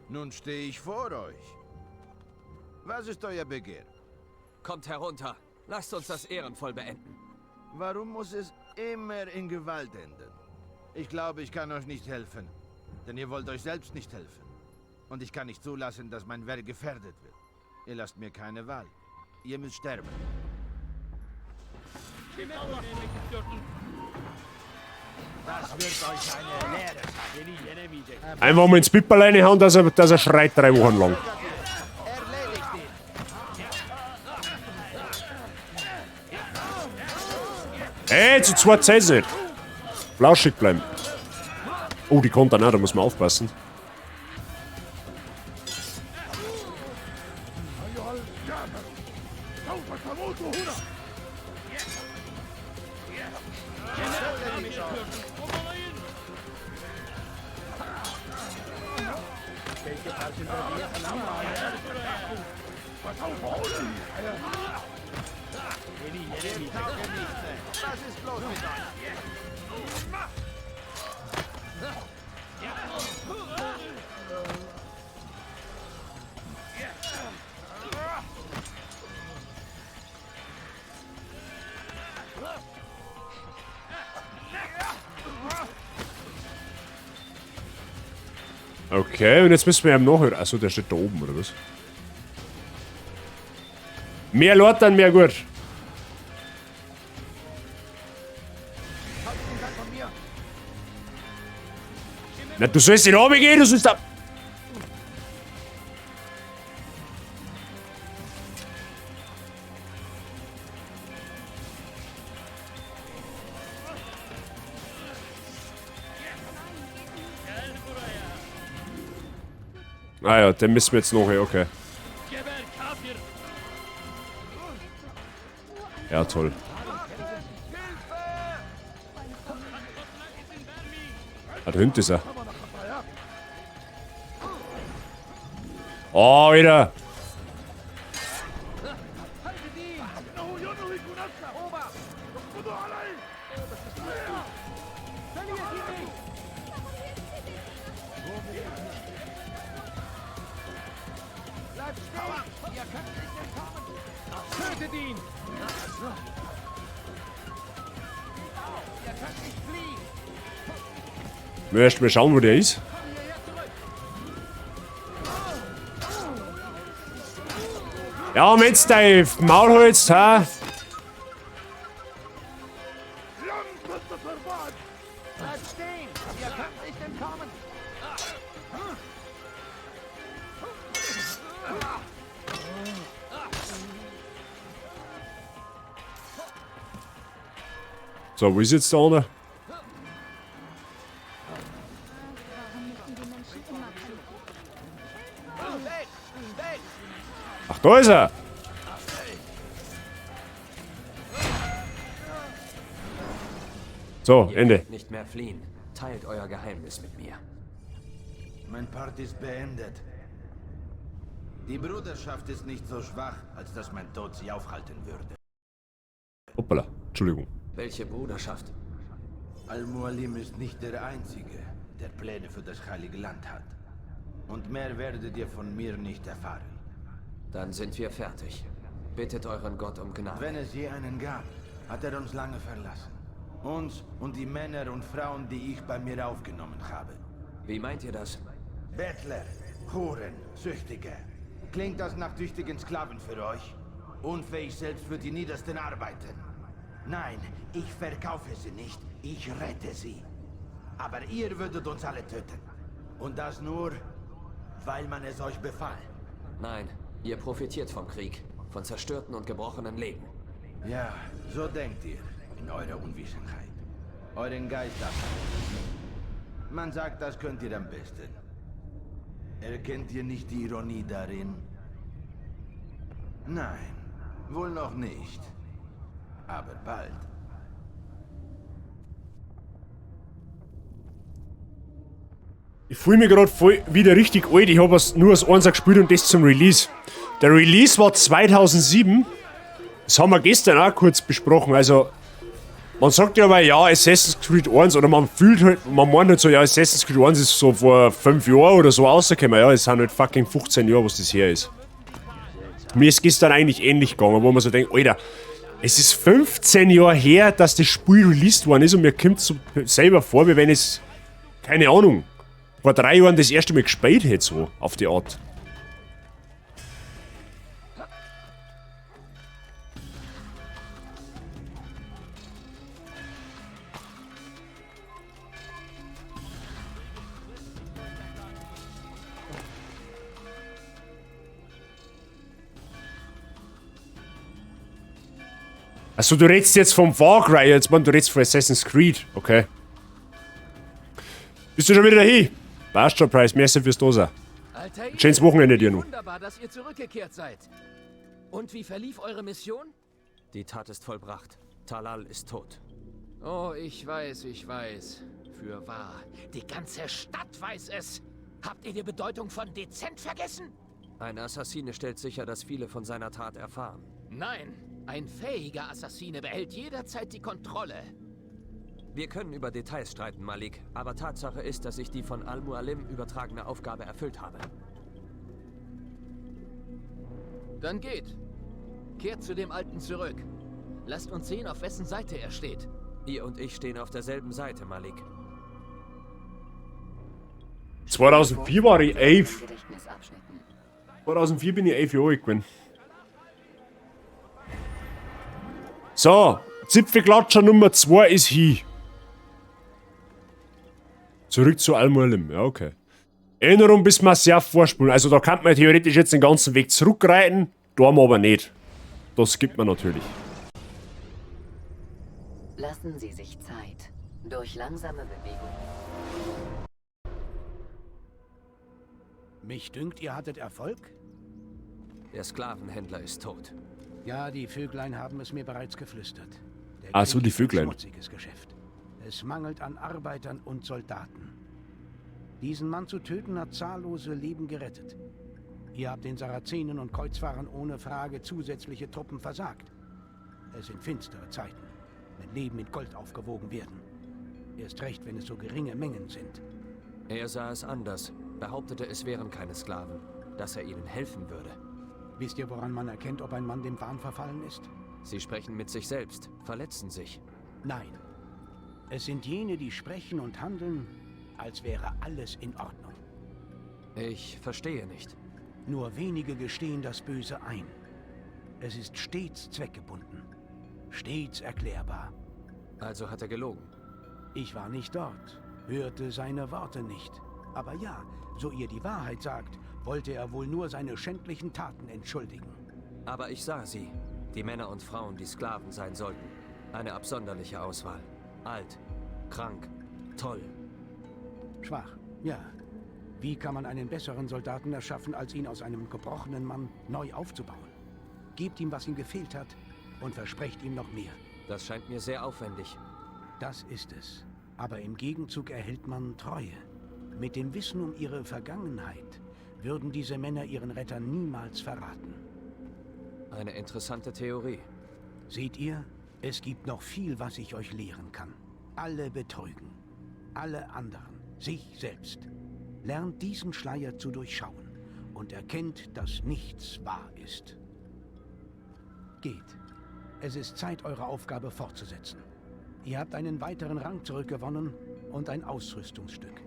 Nun stehe ich vor euch. Was ist euer Begehr? Kommt herunter. Lasst uns das ehrenvoll beenden. Warum muss es immer in Gewalt enden? Ich glaube, ich kann euch nicht helfen. Denn ihr wollt euch selbst nicht helfen. Und ich kann nicht zulassen, dass mein Werk gefährdet wird. Ihr lasst mir keine Wahl. Ihr müsst sterben. Das wird euch eine Lehre sein. Einfach mal ins Pipperl reinhauen, dass er schreit 3 Wochen lang. Ey, zu zweit seid ihr nicht. Flauschig bleiben. Oh, die kommt dann auch, da muss man aufpassen. Was ist los mit euch? Okay, und jetzt müssen wir ihm nachhören. Achso, der steht da oben, oder was? Mehr Leute, mehr gut. Na, du sollst in die gehen, du sollst da... Ah ja, den müssen wir jetzt noch hier, okay. Ja, toll. Ah, da hinten ist er. Oh, wieder. Tötet ihn! Wir erst mal schauen, wo der ist. Ja, und wenn's dein Maul hältst, ha? Bleibt stehen! Ihr könnt nicht entkommen! So, wo ist jetzt der andere? Ach, da ist er! So, Ihr Ende. könnt nicht mehr fliehen. Teilt euer Geheimnis mit mir. Mein Part ist beendet. Die Bruderschaft ist nicht so schwach, als dass mein Tod sie aufhalten würde. Hoppala, Entschuldigung. Welche Bruderschaft? Al-Mualim ist nicht der Einzige, der Pläne für das Heilige Land hat. Und mehr werdet ihr von mir nicht erfahren. Dann sind wir fertig. Bittet euren Gott um Gnade. Wenn es je einen gab, hat er uns lange verlassen. Uns und die Männer und Frauen, die ich bei mir aufgenommen habe. Wie meint ihr das? Bettler, Huren, Süchtige. Klingt das nach tüchtigen Sklaven für euch? Unfähig selbst für die niedersten Arbeiten. Nein, ich verkaufe sie nicht, ich rette sie. Aber ihr würdet uns alle töten. Und das nur, weil man es euch befahl. Nein, ihr profitiert vom Krieg, von zerstörten und gebrochenen Leben. Ja, so denkt ihr in eurer Unwissenheit. Euren Geist ab. Man sagt, das könnt ihr am besten. Erkennt ihr nicht die Ironie darin? Nein, wohl noch nicht. Aber bald. Ich fühle mich gerade voll wieder richtig alt. Ich habe nur das Einser gespielt und das zum Release. Der Release war 2007. Das haben wir gestern auch kurz besprochen. Also, man sagt ja aber, ja, Assassin's Creed 1, oder man fühlt halt, man meint halt so, ja, Assassin's Creed 1 ist so vor 5 Jahren oder so rausgekommen. Ja, es sind halt fucking 15 Jahre, was das her ist. Mir ist gestern eigentlich ähnlich gegangen, wo man so denkt, Alter, es ist 15 Jahre her, dass das Spiel released worden ist und mir kommt so selber vor, wie wenn es, keine Ahnung, vor 3 Jahren das erste Mal gespielt hätte, so auf die Art. Achso, du redest jetzt vom Far Cry, jetzt man, du redest von Assassin's Creed, okay. Bist du schon wieder dahin? Passt schon, Price, merci fürs Dosa. Schönes Wochenende dir noch. Wunderbar, dass ihr zurückgekehrt seid. Und wie verlief eure Mission? Die Tat ist vollbracht. Talal ist tot. Oh, ich weiß, ich weiß. Fürwahr. Die ganze Stadt weiß es. Habt ihr die Bedeutung von dezent vergessen? Ein Assassine stellt sicher, dass viele von seiner Tat erfahren. Nein, ein fähiger Assassine behält jederzeit die Kontrolle. Wir können über Details streiten, Malik, aber Tatsache ist, dass ich die von Al-Mualim übertragene Aufgabe erfüllt habe. Dann geht. Kehrt zu dem Alten zurück. Lasst uns sehen, auf wessen Seite er steht. Ihr und ich stehen auf derselben Seite, Malik. 2004 war ich 11. 2004 bin ich 11 Jahre alt gewesen. So, Zipfelklatscher Nummer 2 ist hier. Zurück zu Al-Mualim, ja okay. Erinnerung bis Masyaf vorspulen. Also da kann man theoretisch jetzt den ganzen Weg zurückreiten, da haben wir aber nicht. Das gibt man natürlich. Lassen Sie sich Zeit. Durch langsame Bewegung. Mich dünkt, ihr hattet Erfolg? Der Sklavenhändler ist tot. Ja, die Vöglein haben es mir bereits geflüstert. Der Ach so, Krieg die ist ein Vöglein. schmutziges Geschäft. Es mangelt an Arbeitern und Soldaten. Diesen Mann zu töten hat zahllose Leben gerettet. Ihr habt den Sarazenen und Kreuzfahrern ohne Frage zusätzliche Truppen versagt. Es sind finstere Zeiten, wenn Leben mit Gold aufgewogen werden. Erst recht, wenn es so geringe Mengen sind. Er sah es anders, behauptete, es wären keine Sklaven, dass er ihnen helfen würde. Wisst ihr, woran man erkennt, ob ein Mann dem Wahn verfallen ist? Sie sprechen mit sich selbst, verletzen sich. Nein. Es sind jene, die sprechen und handeln, als wäre alles in Ordnung. Ich verstehe nicht. Nur wenige gestehen das Böse ein. Es ist stets zweckgebunden, stets erklärbar. Also hat er gelogen. Ich war nicht dort, hörte seine Worte nicht. Aber ja, so ihr die Wahrheit sagt, wollte er wohl nur seine schändlichen Taten entschuldigen. Aber ich sah sie. Die Männer und Frauen, die Sklaven sein sollten. Eine absonderliche Auswahl. Alt, krank, toll. Schwach, ja. Wie kann man einen besseren Soldaten erschaffen, als ihn aus einem gebrochenen Mann neu aufzubauen? Gebt ihm, was ihm gefehlt hat, und versprecht ihm noch mehr. Das scheint mir sehr aufwendig. Das ist es. Aber im Gegenzug erhält man Treue. Mit dem Wissen um ihre Vergangenheit würden diese Männer ihren Retter niemals verraten. Eine interessante Theorie. Seht ihr, es gibt noch viel, was ich euch lehren kann. Alle betrügen. Alle anderen. Sich selbst. Lernt diesen Schleier zu durchschauen und erkennt, dass nichts wahr ist. Geht. Es ist Zeit, eure Aufgabe fortzusetzen. Ihr habt einen weiteren Rang zurückgewonnen und ein Ausrüstungsstück.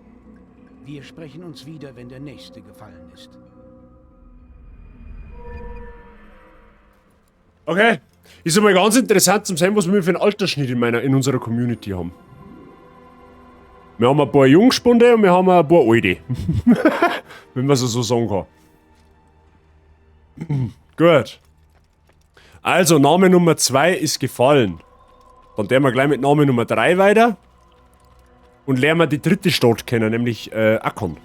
Wir sprechen uns wieder, wenn der nächste gefallen ist. Okay. Ist einmal ganz interessant zum sehen, was wir für einen Altersschnitt in unserer Community haben. Wir haben ein paar Jungspunde und wir haben ein paar Alte. Wenn man so sagen kann. Gut. Also, Name Nummer 2 ist gefallen. Dann werden wir gleich mit Name Nummer 3 weiter. Und lernen wir die dritte Stadt kennen, nämlich Akkon.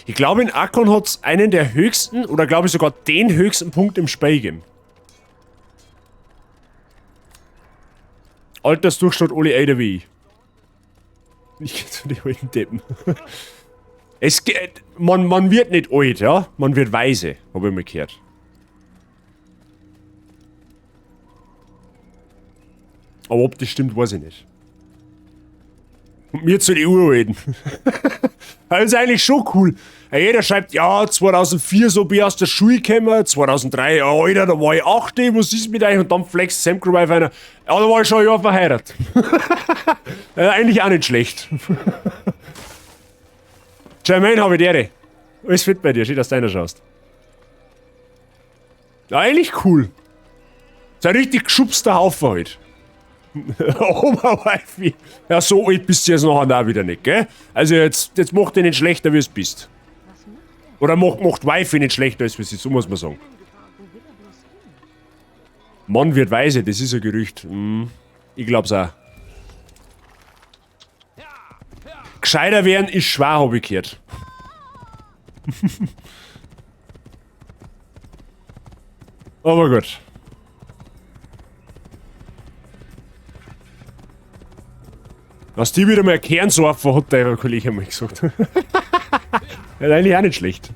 Ich glaube, in Akkon hat's einen der höchsten, oder glaube ich sogar den höchsten Punkt im Spiel gegeben. Altersdurchschnitt alle älter wie ich. Ich geh zu den alten Deppen. Es geht, man wird nicht alt, ja? Man wird weise, hab ich mal gehört. Aber ob das stimmt, weiß ich nicht. Und mir zu den Uralten. Das ist eigentlich schon cool. Jeder schreibt, ja, 2004 so bin ich aus der Schule gekommen, 2003, ja, Alter, da war ich 8, was ist mit euch? Und dann flext Sam Wife einer, ja, da war ich schon ein Jahr verheiratet. Ja, eigentlich auch nicht schlecht. Jermaine, habe ich die. Alles fit bei dir, schön, dass du einer schaust. Ja, eigentlich cool. Ist ein richtig geschubster Haufen halt. Oberwifi. Ja, so alt bist du jetzt nachher auch wieder nicht, gell? Also jetzt mach dich nicht schlechter, wie es bist. Oder macht Wifi nicht schlechter, als es ist, so muss man sagen. Mann wird weise, das ist ein Gerücht. Ich glaub's auch. Gescheiter werden ist schwer, hab ich gehört. Aber gut. Was die wieder mal Kernsurfer hat, der Kollege mal gesagt. Ja, eigentlich auch nicht schlecht.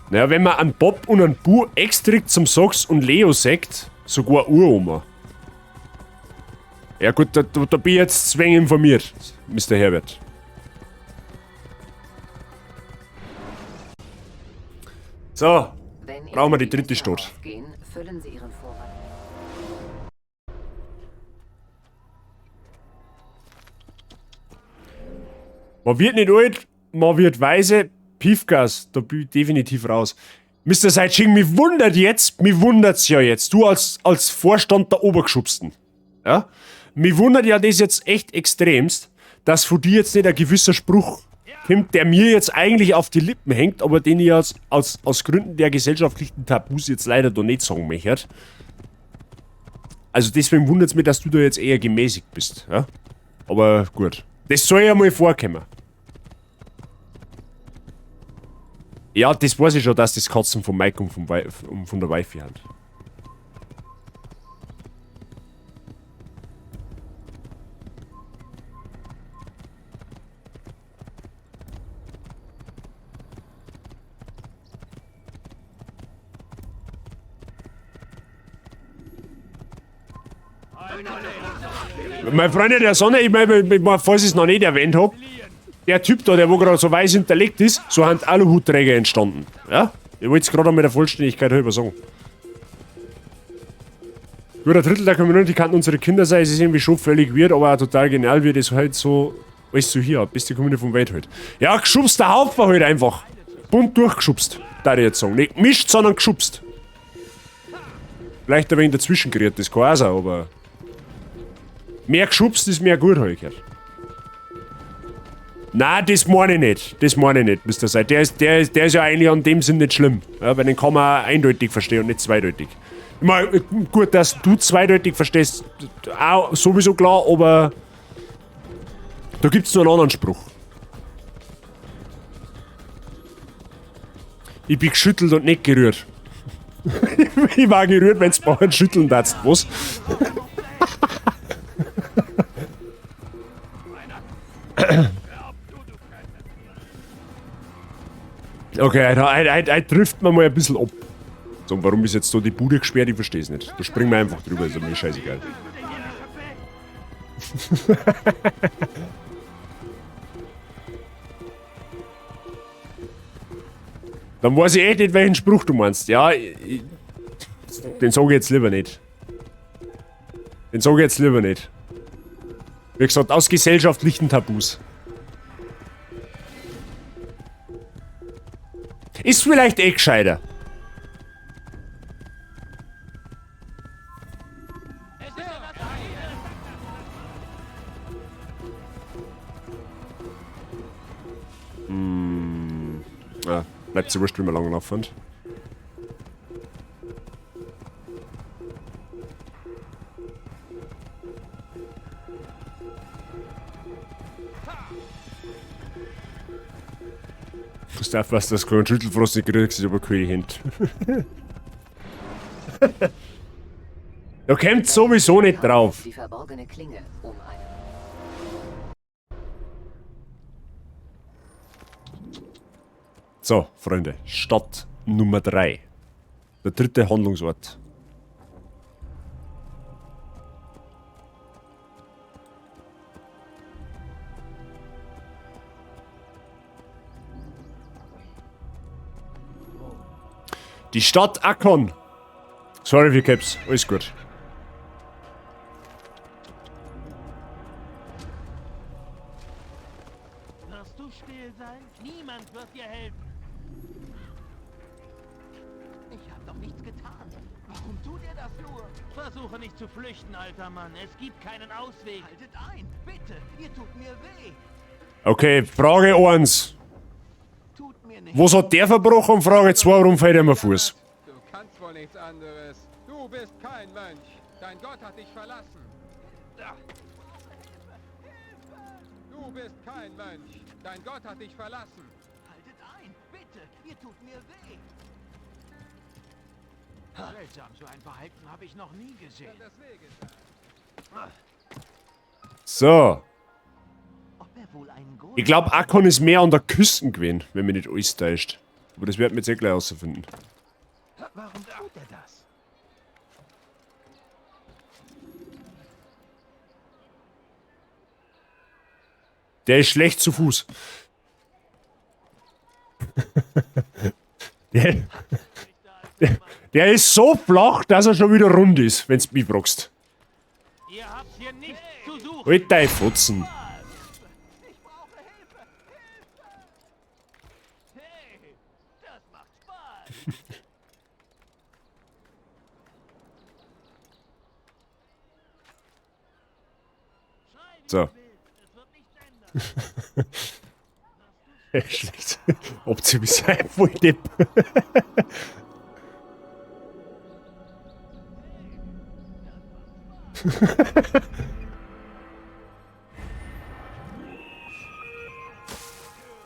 Naja, wenn man einen Bob und einen Bu extra zum Sachs und Leo sagt, sogar Uroma. Ja gut, da bin ich jetzt zwäng informiert, Mister Herbert. So, brauchen wir die dritte Stadt. Gehen, füllen Sie Ihren Vorrat. Man wird nicht alt, man wird weise. Piefgas, da bin ich definitiv raus. Mister Seitsching, mich wundert jetzt, mich wundert's ja jetzt, du als Vorstand der Obergeschubsten. Ja? Mich wundert ja das jetzt echt extremst, dass von dir jetzt nicht ein gewisser Spruch kommt, der mir jetzt eigentlich auf die Lippen hängt, aber den ich aus Gründen der gesellschaftlichen Tabus jetzt leider da nicht sagen möchte. Also deswegen wundert's mich, dass du da jetzt eher gemäßigt bist. Ja? Aber gut. Das soll ja mal vorkommen. Ja, das weiß ich schon, dass das Katzen von Mike und von der Wifi sind. Mein Freund der Sonne, ich mein, falls ich es noch nicht erwähnt hab, der Typ da, der wo gerade so weiß hinterlegt ist, so sind Aluhutträger entstanden. Ja? Ich wollte es gerade mit der Vollständigkeit halber sagen. Gut, ein Drittel der Community kann unsere Kinder sein, es ist irgendwie schon völlig weird, aber auch total genial, wie das halt so alles so hier hat. Beste Community vom Welt halt. Ja, geschubster Haufen halt einfach. Bunt durchgeschubst, darf ich jetzt sagen. Nicht gemischt, sondern geschubst. Vielleicht ein wenig dazwischen gerührt, das kann auch sein, aber mehr geschubst ist mehr gut, hab ich gehört. Nein, das meine ich nicht. Das meine ich nicht, Mister Seid. Der ist ja eigentlich an dem Sinn nicht schlimm. Ja, weil den kann man auch eindeutig verstehen und nicht zweideutig. Ich meine, gut, dass du zweideutig verstehst, auch sowieso klar, aber da gibt's nur einen anderen Spruch. Ich bin geschüttelt und nicht gerührt. Ich war gerührt, wenn's Bauern schütteln darfst, was? Okay, heute trifft man mal ein bisschen ab. So, und warum ist jetzt da die Bude gesperrt? Ich versteh's nicht. Da springen wir einfach drüber, ist mir scheißegal. Dann weiß ich echt nicht, welchen Spruch du meinst. Ja, den sag ich jetzt lieber nicht. Den sag ich jetzt lieber nicht. Wie gesagt, aus gesellschaftlichen Tabus. Ist vielleicht eh gescheiter. Ja, bleibt so wurscht, wie wir lang laufen. Ich darf was, dass kein Schüttelfrost nicht kriegst, ist aber keine Hände. Da kommt sowieso nicht drauf. Die verborgene Klinge um einen. So, Freunde, Stadt Nummer 3. Der dritte Handlungsort. Die Stadt Akkon. Sorry für Caps, alles gut. Wirst du still sein? Niemand wird dir helfen. Ich habe doch nichts getan. Warum tut ihr das nur? Versuche nicht zu flüchten, alter Mann. Es gibt keinen Ausweg. Haltet ein, bitte. Ihr tut mir weh. Okay, Frage 1. Was hat der verbrochen? Und Frage 2, warum fällt ihm ein Fuß? Du kannst wohl nichts anderes. Du bist kein Mönch. Dein Gott hat dich verlassen. Du bist kein Mönch. Dein Gott hat dich verlassen. Haltet ein, bitte. Ihr tut mir weh. Seltsam, so ein Verhalten habe ich noch nie gesehen. So. Ich glaube, Akkon ist mehr an der Küste gewesen, wenn mich nicht alles täuscht. Aber das werden wir jetzt eh gleich herausfinden. Warum tut er das? Der ist schlecht zu Fuß. der, der ist so flach, dass er schon wieder rund ist, wenn's mich fragst. Ihr habt hier nichts zu suchen. Halt dein Fotzen. So. Schlecht. Optimis voll Depp.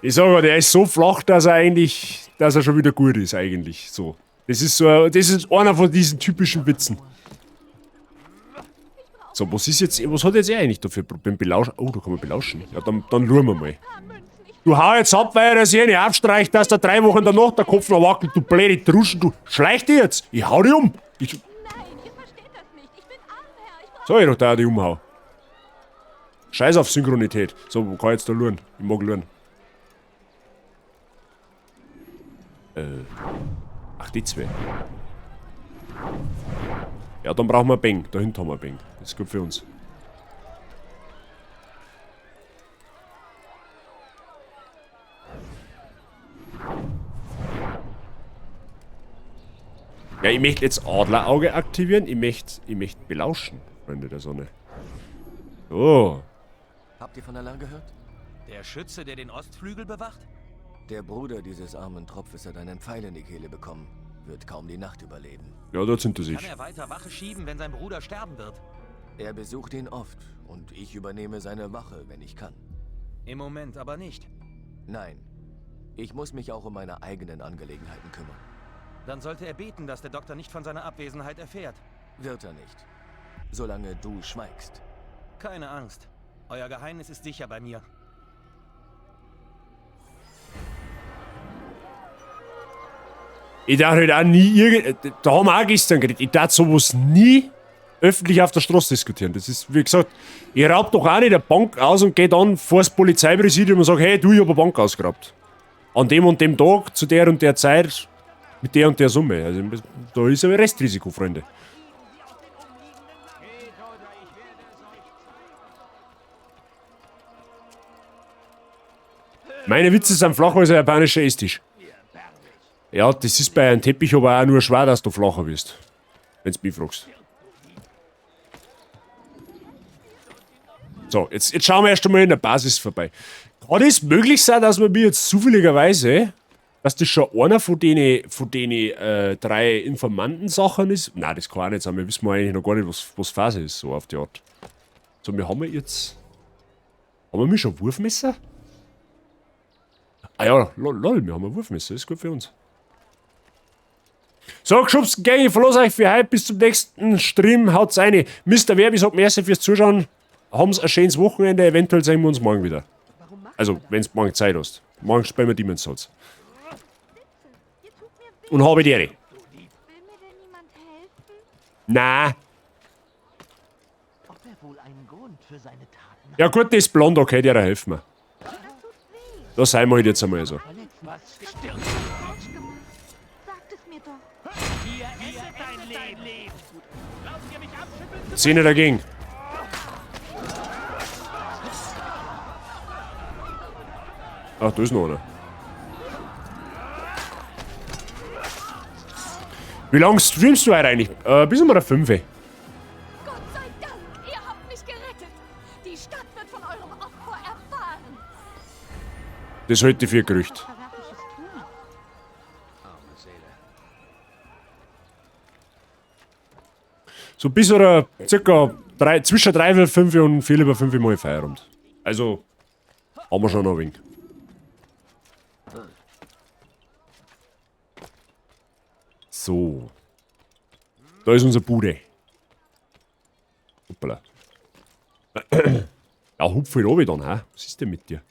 Ich sag mal, der ist so flach, dass er eigentlich, dass er schon wieder gut ist, eigentlich. So. Das ist so, das ist einer von diesen typischen Witzen. So, was ist jetzt, was hat jetzt er eigentlich dafür beim Belauschen? Oh, da kann man belauschen. Ja, dann schauen wir mal. Du hau jetzt ab, weil er das hier nicht abstreicht, dass da 3 Wochen danach der Kopf noch wackelt, du blöde Druschen, du schleich dich jetzt! Ich hau dich um! Ich... Nein, ihr versteht das nicht. Ich bin arm, Herr. Ich so, ich doch da die umhau. Scheiß auf Synchronität. So, wo kann ich jetzt da luren? Ich mag luren. Ach, die zwei. Ja, dann brauchen wir Bang. Da hinten haben wir Bang. Das ist gut für uns. Ja, ich möchte jetzt Adlerauge aktivieren. Ich möchte belauschen, Freunde der Sonne. So. Habt ihr von Alain gehört? Der Schütze, der den Ostflügel bewacht? Der Bruder dieses armen Tropfes hat einen Pfeil in die Kehle bekommen. Wird kaum die Nacht überleben. Ja, dort sind sie sich. Kann er weiter Wache schieben, wenn sein Bruder sterben wird? Er besucht ihn oft und ich übernehme seine Wache, wenn ich kann. Im Moment aber nicht. Nein. Ich muss mich auch um meine eigenen Angelegenheiten kümmern. Dann sollte er beten, dass der Doktor nicht von seiner Abwesenheit erfährt. Wird er nicht. Solange du schweigst. Keine Angst. Euer Geheimnis ist sicher bei mir. Ich darf halt auch nie da haben wir auch gestern geredet. Ich darf sowas nie öffentlich auf der Straße diskutieren. Das ist, wie gesagt, ich raub doch auch nicht eine Bank aus und geh dann vor das Polizeipräsidium und sag, hey, du, ich hab eine Bank ausgeraubt. An dem und dem Tag, zu der und der Zeit, mit der und der Summe. Also, da ist ein Restrisiko, Freunde. Meine Witze sind flach als ein japanischer Esstisch. Ja, das ist bei einem Teppich aber auch nur schwer, dass du flacher wirst. Wenn's mich fragst. So, jetzt schauen wir erst einmal in der Basis vorbei. Kann es möglich sein, dass wir mir jetzt zufälligerweise, dass das schon einer von den 3 Informanten-Sachen ist? Nein, das kann auch nicht sein. Wir wissen eigentlich noch gar nicht, was Phase ist, so auf die Art. So, wir haben jetzt... Haben wir mich schon Wurfmesser? Ah ja, lol, wir haben ein Wurfmesser. Ist gut für uns. So, geschubsten Gang, ich verlasse euch für heute. Bis zum nächsten Stream. Haut's rein. Mr. Werbi sagt merci fürs Zuschauen. Haben's ein schönes Wochenende. Eventuell sehen wir uns morgen wieder. Also, wenn's morgen Zeit hast. Morgen spielen wir Demon's Souls. Und habe die Ehre. Na. Ja gut, das ist blond, okay, der hilft mir. Da seien wir halt jetzt einmal so. 10 dagegen. Ach, da ist noch einer. Wie lange streamst du heute eigentlich? Bis um 5. Gott sei Dank, ihr habt mich gerettet. Die Stadt wird von eurem Opfer erfahren. Das halte ich für ein Gerücht. So bis oder circa drei, zwischen 4:45 und 5:15 mal Feierabend. Also haben wir schon noch ein wenig. So. Da ist unsere Bude. Hoppala. Ja, hupf halt runter dann, hä? Was ist denn mit dir?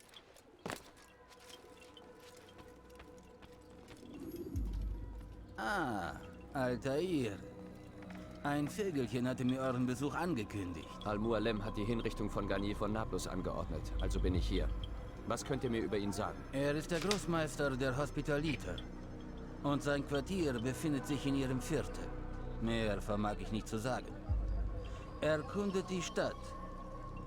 Ah, Altair. Ein Vögelchen hatte mir euren Besuch angekündigt. Al-Mualem hat die Hinrichtung von Garnier von Nablus angeordnet, also bin ich hier. Was könnt ihr mir über ihn sagen? Er ist der Großmeister der Hospitaliter. Und sein Quartier befindet sich in ihrem Viertel. Mehr vermag ich nicht zu sagen. Erkundet die Stadt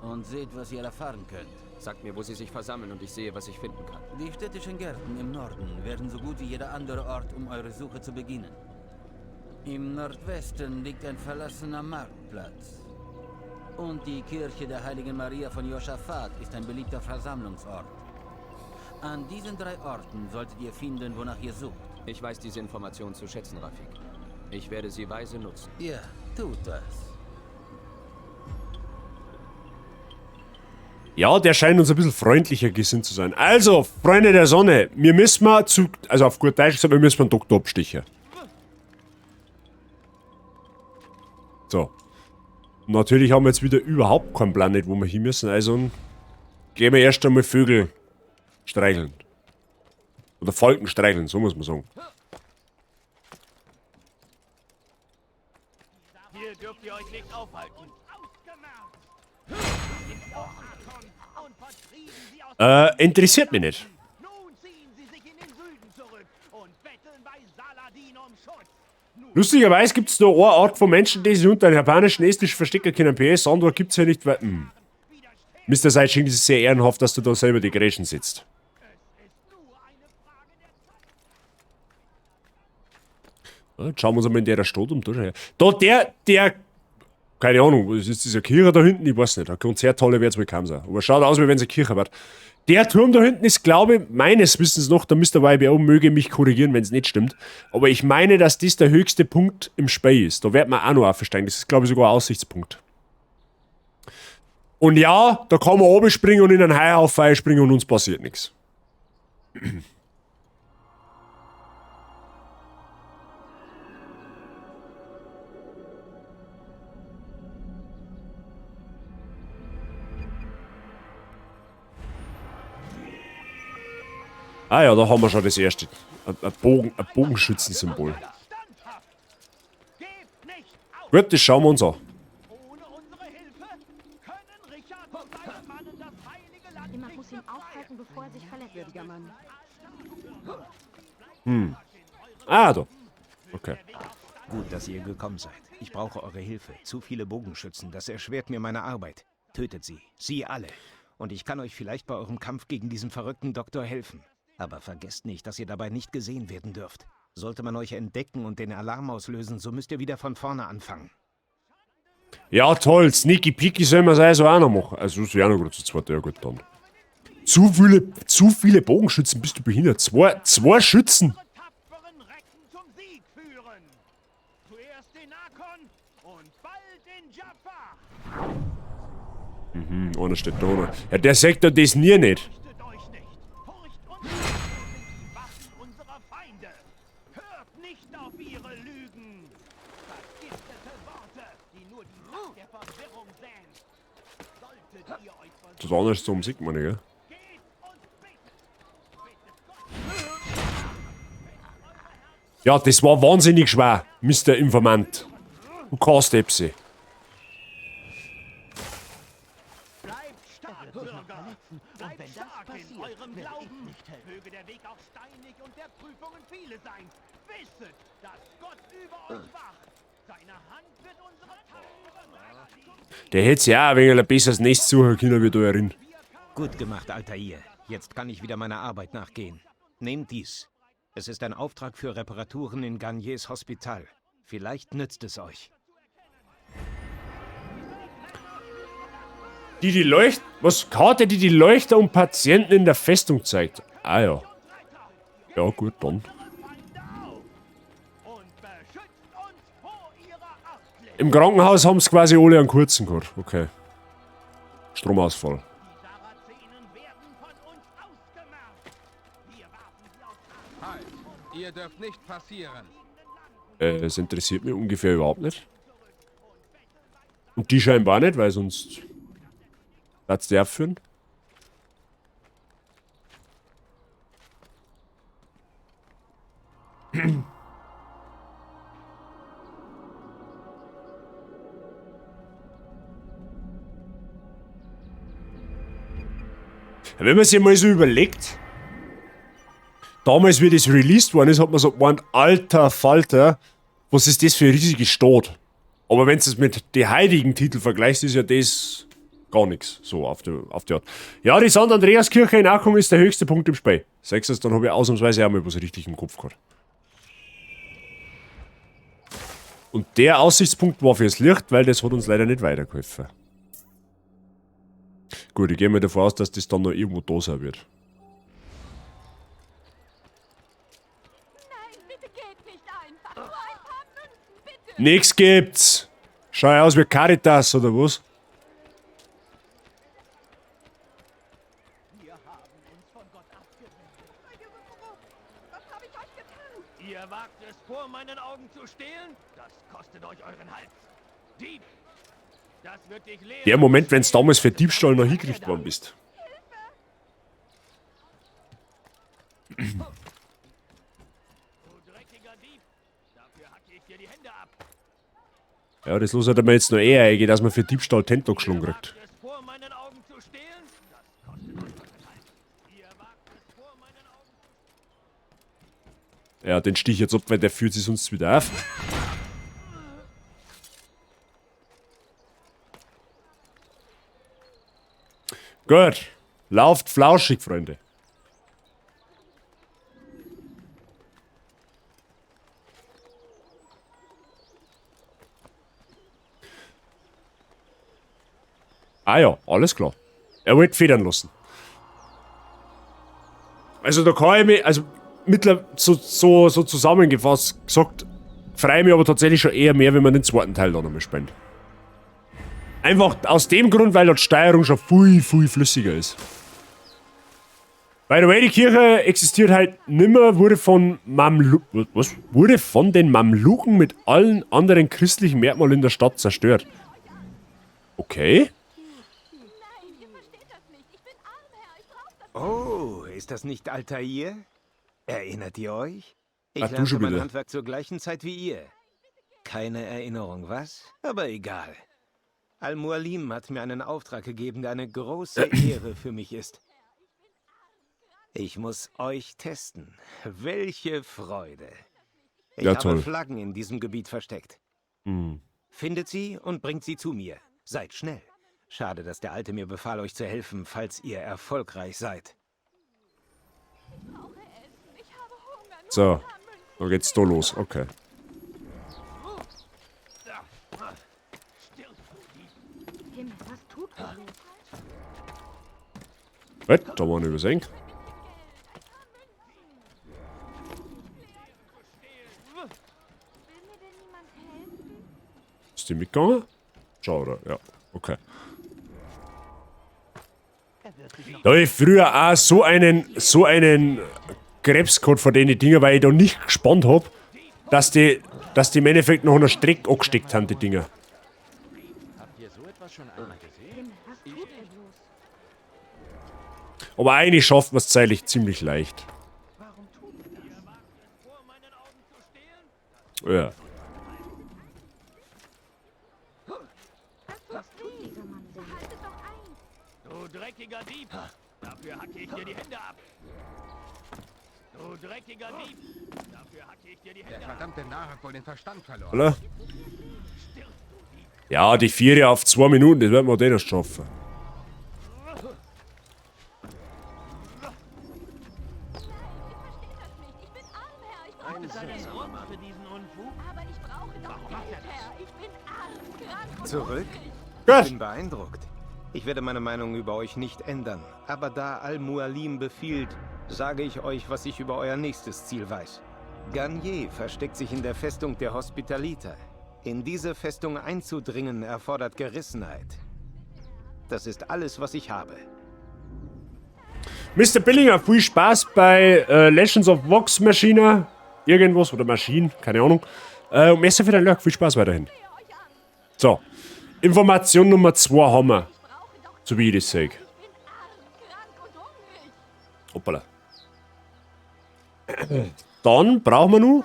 und seht, was ihr erfahren könnt. Sagt mir, wo sie sich versammeln und ich sehe, was ich finden kann. Die städtischen Gärten im Norden werden so gut wie jeder andere Ort, um eure Suche zu beginnen. Im Nordwesten liegt ein verlassener Marktplatz. Und die Kirche der Heiligen Maria von Joschafat ist ein beliebter Versammlungsort. An diesen 3 Orten solltet ihr finden, wonach ihr sucht. Ich weiß diese Information zu schätzen, Rafik. Ich werde sie weise nutzen. Ja, tut das. Ja, der scheint uns ein bisschen freundlicher gesinnt zu sein. Also, Freunde der Sonne, wir müssen mal zu... Also auf gut Deutsch gesagt, wir müssen mal einen Doktor abstechen. So. Natürlich haben wir jetzt wieder überhaupt keinen Plan, nicht, wo wir hin müssen. Also gehen wir erst einmal Vögel streicheln. Oder Falken streicheln, so muss man sagen. Hier dürft ihr euch nicht aufhalten. Interessiert mich nicht. Lustigerweise gibt's nur eine Art von Menschen, die sich unter einem japanischen Esstisch verstecken können. PS, Antwort gibt's ja nicht, weil, Mister Seitsching, das ist sehr ehrenhaft, dass du da selber die Grätschen sitzt. Ja, jetzt schauen wir uns einmal in der Stadt um. Da, schau her. Da, der, keine Ahnung, was ist dieser Kirche da hinten? Ich weiß nicht. Eine Konzerthalle wird's wohl kaum sein. Aber schaut aus, wie wenn's eine Kirche wird. Der Turm da hinten ist, glaube ich, meines Wissens noch, der Mister YBO möge mich korrigieren, wenn's nicht stimmt. Aber ich meine, dass das der höchste Punkt im Spiel ist. Da wird man auch noch aufsteigen. Das ist, glaube ich, sogar ein Aussichtspunkt. Und ja, da kann man oben springen und in einen Heuhaufen springen und uns passiert nichts. Ah ja, da haben wir schon das erste. Ein Bogenschützensymbol. Gut, das schauen wir uns an. Jemand muss ihn aufhalten, bevor er sich verletzt. Würdiger Mann. Ah, da. Okay. Gut, dass ihr gekommen seid. Ich brauche eure Hilfe. Zu viele Bogenschützen, das erschwert mir meine Arbeit. Tötet sie. Sie alle. Und ich kann euch vielleicht bei eurem Kampf gegen diesen verrückten Doktor helfen. Aber vergesst nicht, dass ihr dabei nicht gesehen werden dürft. Sollte man euch entdecken und den Alarm auslösen, so müsst ihr wieder von vorne anfangen. Ja, toll. Sneaky Peaky sollen wir es also auch noch machen. Also, ist ja auch noch gut zu zweit. Ja, gut, dann. Zu viele Bogenschützen, bist du behindert? Zwei Schützen. Einer steht da noch. Ja, der sagt doch das nie nicht. Das andere ist so um Sigma, gell? Ja, das war wahnsinnig schwer, Mister Informant. Du kannst Epsi. Der hätte sich auch ein wenig ein besseres Nest suchen können, wie da herin. Gut gemacht, Altair. Jetzt kann ich wieder meiner Arbeit nachgehen. Nehmt dies. Es ist ein Auftrag für Reparaturen in Garniers Hospital. Vielleicht nützt es euch. Die die Leucht... Was? Karte, die die Leuchter und Patienten in der Festung zeigt. Ah ja. Ja, gut, dann. Im Krankenhaus haben sie quasi alle einen kurzen gehabt. Okay. Stromausfall. Halt! Ihr dürft nicht passieren. Das interessiert mich ungefähr überhaupt nicht. Und die scheinbar nicht, weil sonst... Platz der führen. Wenn man sich mal so überlegt, damals wie das released worden ist, hat man so gemeint, alter Falter, was ist das für eine riesige Stadt? Aber wenn du es mit den heutigen Titeln vergleichst, ist ja das gar nichts, so auf die Art. Ja, die St. Andreaskirche in Arkham ist der höchste Punkt im Spiel. Sechstens, dann habe ich ausnahmsweise auch mal was richtig im Kopf gehabt. Und der Aussichtspunkt war fürs Licht, weil das hat uns leider nicht weitergeholfen. Gut, ich gehe mal davon aus, dass das dann noch irgendwo da sein wird. Nein, bitte geht nicht einfach. Nur ein paar Münzen, bitte. Nix gibt's. Schau aus wie Caritas, oder was? Wir haben uns von Gott abgewendet. Was habe ich euch getan? Ihr wagt es, vor meinen Augen zu stehlen? Das kostet euch euren Hals. Dieb! Das wird dich lehren. Der Moment, wenn's damals für Diebstahl noch hingekriegt worden bist. Du dreckiger Dieb! Dafür hacke ich dir die Hände ab. Ja, das los hat er mir jetzt noch eher eingehen, dass man für Diebstahl Tento geschlungen kriegt. Vor meinen Augen zu stehlen? Das kostet euch euren Hals. Ihr wagt es, vor meinen Augen Ja, den stich ich jetzt ab, weil der führt sich sonst wieder auf. Gut. Lauft flauschig, Freunde. Ah ja, alles klar. Er wollte federn lassen. Also da kann ich mich, also mittlerweile so zusammengefasst gesagt, freue ich mich aber tatsächlich schon eher mehr, wenn man den zweiten Teil da nochmal spielt. Einfach aus dem Grund, weil dort Steuerung schon viel, viel flüssiger ist. By the way, die Kirche existiert halt nimmer, wurde von was? Wurde von den Mamluken mit allen anderen christlichen Merkmalen in der Stadt zerstört. Okay. Oh, ist das nicht Altair? Erinnert ihr euch? Ich Ach, du lernte schon mein wieder. Handwerk zur gleichen Zeit wie ihr. Keine Erinnerung, was? Aber egal. Al-Mualim hat mir einen Auftrag gegeben, der eine große Ehre für mich ist. Ich muss euch testen. Welche Freude. Ich Ja, habe toll. Flaggen in diesem Gebiet versteckt. Hm. Findet sie und bringt sie zu mir. Seid schnell. Schade, dass der Alte mir befahl, euch zu helfen, falls ihr erfolgreich seid. So, dann geht's da los. Okay. Himmel, was tut er bloß? Was? Da war ein übersehen. Ist die mitgegangen? Schau, oder? Ja, okay. Da hab ich früher auch so einen Krebs gehabt von den Dinger, weil ich da nicht gespannt hab, dass die im Endeffekt noch an der Strecke angesteckt haben, die Dinger. Habt ihr so etwas schon einmal gesehen? Was tut er bloß? Aber eigentlich schafft man's zeitlich ziemlich leicht. Ja. Was tut dieser Mann denn? Du dreckiger Dieb! Dafür hacke ich dir die Hände ab! Du dreckiger Dieb! Dafür hacke ich dir die Der Hände ab. verdammte Narr hat wohl den Verstand verloren. Oder? Ja, die 4 auf 2 Minuten, das werden wir den erst schaffen. Gibt es einen Grund für diesen Unfug? Aber ich brauche doch Geld, Herr. Ich bin arm, krank und Zurück? Gut. Ich bin beeindruckt. Ich werde meine Meinung über euch nicht ändern. Aber da Al-Mualim befiehlt, sage ich euch, was ich über euer nächstes Ziel weiß. Garnier versteckt sich in der Festung der Hospitaliter. In diese Festung einzudringen erfordert Gerissenheit. Das ist alles, was ich habe. Mr. Billinger, viel Spaß bei Legends of Vox Machina. Irgendwas oder Maschinen, keine Ahnung. Und merci für dein Lurk, viel Spaß weiterhin. So, Information Nummer 2 haben wir. So wie ich das sehe. Hoppala. Dann brauchen wir nur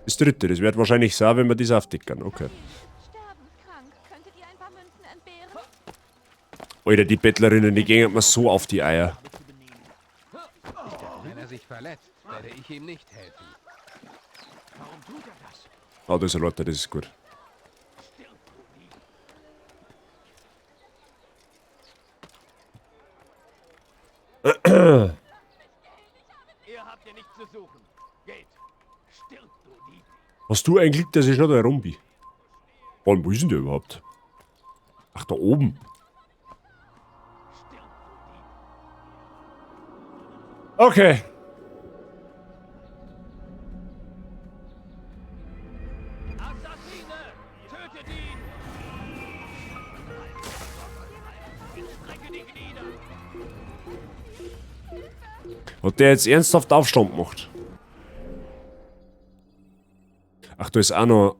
das dritte. Das wird wahrscheinlich sein, wenn wir das aufdecken. Okay. Alter, die Bettlerinnen, die gehen mir so auf die Eier. Wenn er sich verletzt, werde ich ihm nicht helfen. Warum tut er das? Ah, da ist ein Leute, das ist gut. Ihr habt hier nichts zu suchen. Geht. Stirb, du Dieb. Hast du ein Glück, dass ich noch da herum bin? Boah, wo ist denn der überhaupt? Ach, da oben. Okay. Assassine! Tötet ihn! Strecke die Glieder! Hat der jetzt ernsthaft Aufstand gemacht? Ach, da ist auch noch...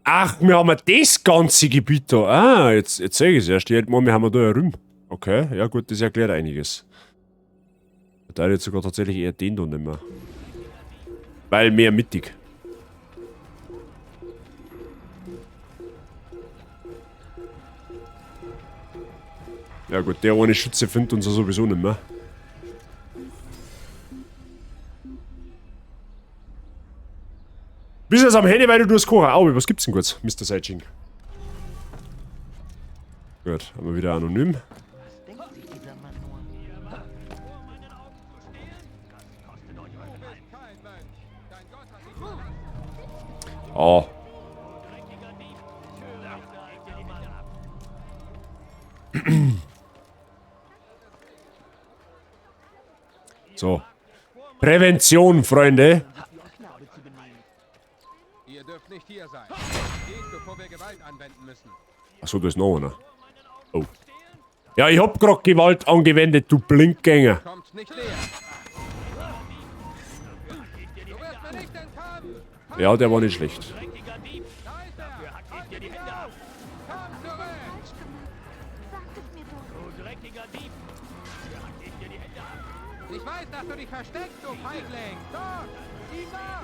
Ach, wir haben ja das ganze Gebiet da. Ah, jetzt sehe ich es erst. Ich hätte gemeint, wir haben da herum. Okay, ja gut, das erklärt einiges. Da hätte ich jetzt sogar tatsächlich eher den da nicht mehr. Weil mehr mittig. Ja gut, der ohne Schütze findet uns ja sowieso nicht mehr. Bist jetzt am Handy, weil du das kochen. Au, was gibt's denn kurz, Mister Seijing? Gut, haben wir wieder anonym. Oh. So. Prävention, Freunde. Ihr dürft nicht hier sein. Geht, bevor wir Gewalt anwenden müssen. Achso, da ist noch einer. Oh. Ja, ich hab grad Gewalt angewendet, du Blindgänger. Kommt nicht näher. Du wirst mir nicht entkommen. Ja, der war nicht schlecht. Ich weiß, dass du dich versteckst, du Feigling. Dort, ihm nach.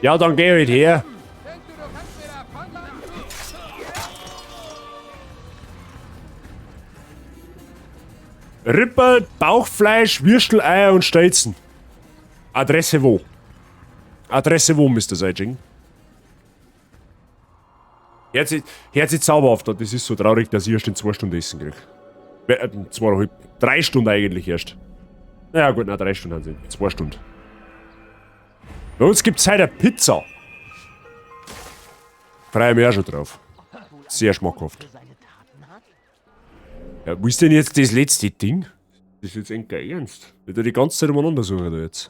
Ja, dann geh halt her. Denkst du, du kannst mir davonlaufen? Rippel, Bauchfleisch, Würstel, Eier und Stelzen. Adresse wo? Adresse wo, Mister Seijing? Hört sich zauberhaft an. Das ist so traurig, dass ich erst in 2 Stunden Essen krieg. 2,5, 3 Stunden eigentlich erst. Naja gut, na, 3 Stunden haben sie. 2 Stunden. Bei uns gibt's heute eine Pizza. Freue ich mich auch schon drauf. Sehr schmackhaft. Ja, wo ist denn jetzt das letzte Ding? Das ist jetzt endlich ernst. Ich werde die ganze Zeit umeinander suchen da jetzt.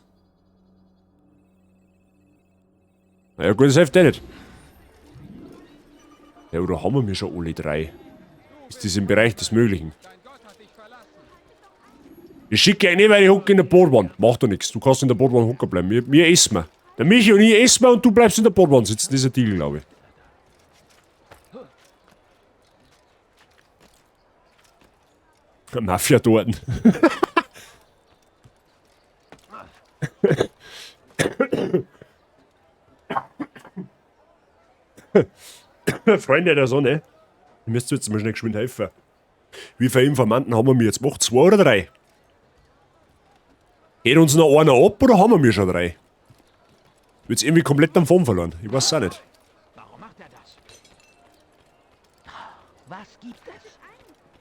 Na ja gut, das hilft eh nicht. Ja, oder haben wir schon alle 3? Ist das im Bereich des Möglichen? Ich schicke euch nicht, weil ich hocke in der Boardwand. Macht doch nichts. Du kannst in der Boardwand hocken bleiben. Wir essen wir. Der Michi und ich essen wir und du bleibst in der Boardwand sitzen. Das ist ein Deal, glaub ich. Mafia-Torten. Freunde der Sonne, ihr müsst jetzt mal schnell geschwind helfen. Wie viele Informanten haben wir mir jetzt gemacht? 2 oder 3? Geht uns noch einer ab oder haben wir mir schon drei? Wird's irgendwie komplett am Form verloren. Ich weiß es auch nicht. Warum macht er das? Was gibt es?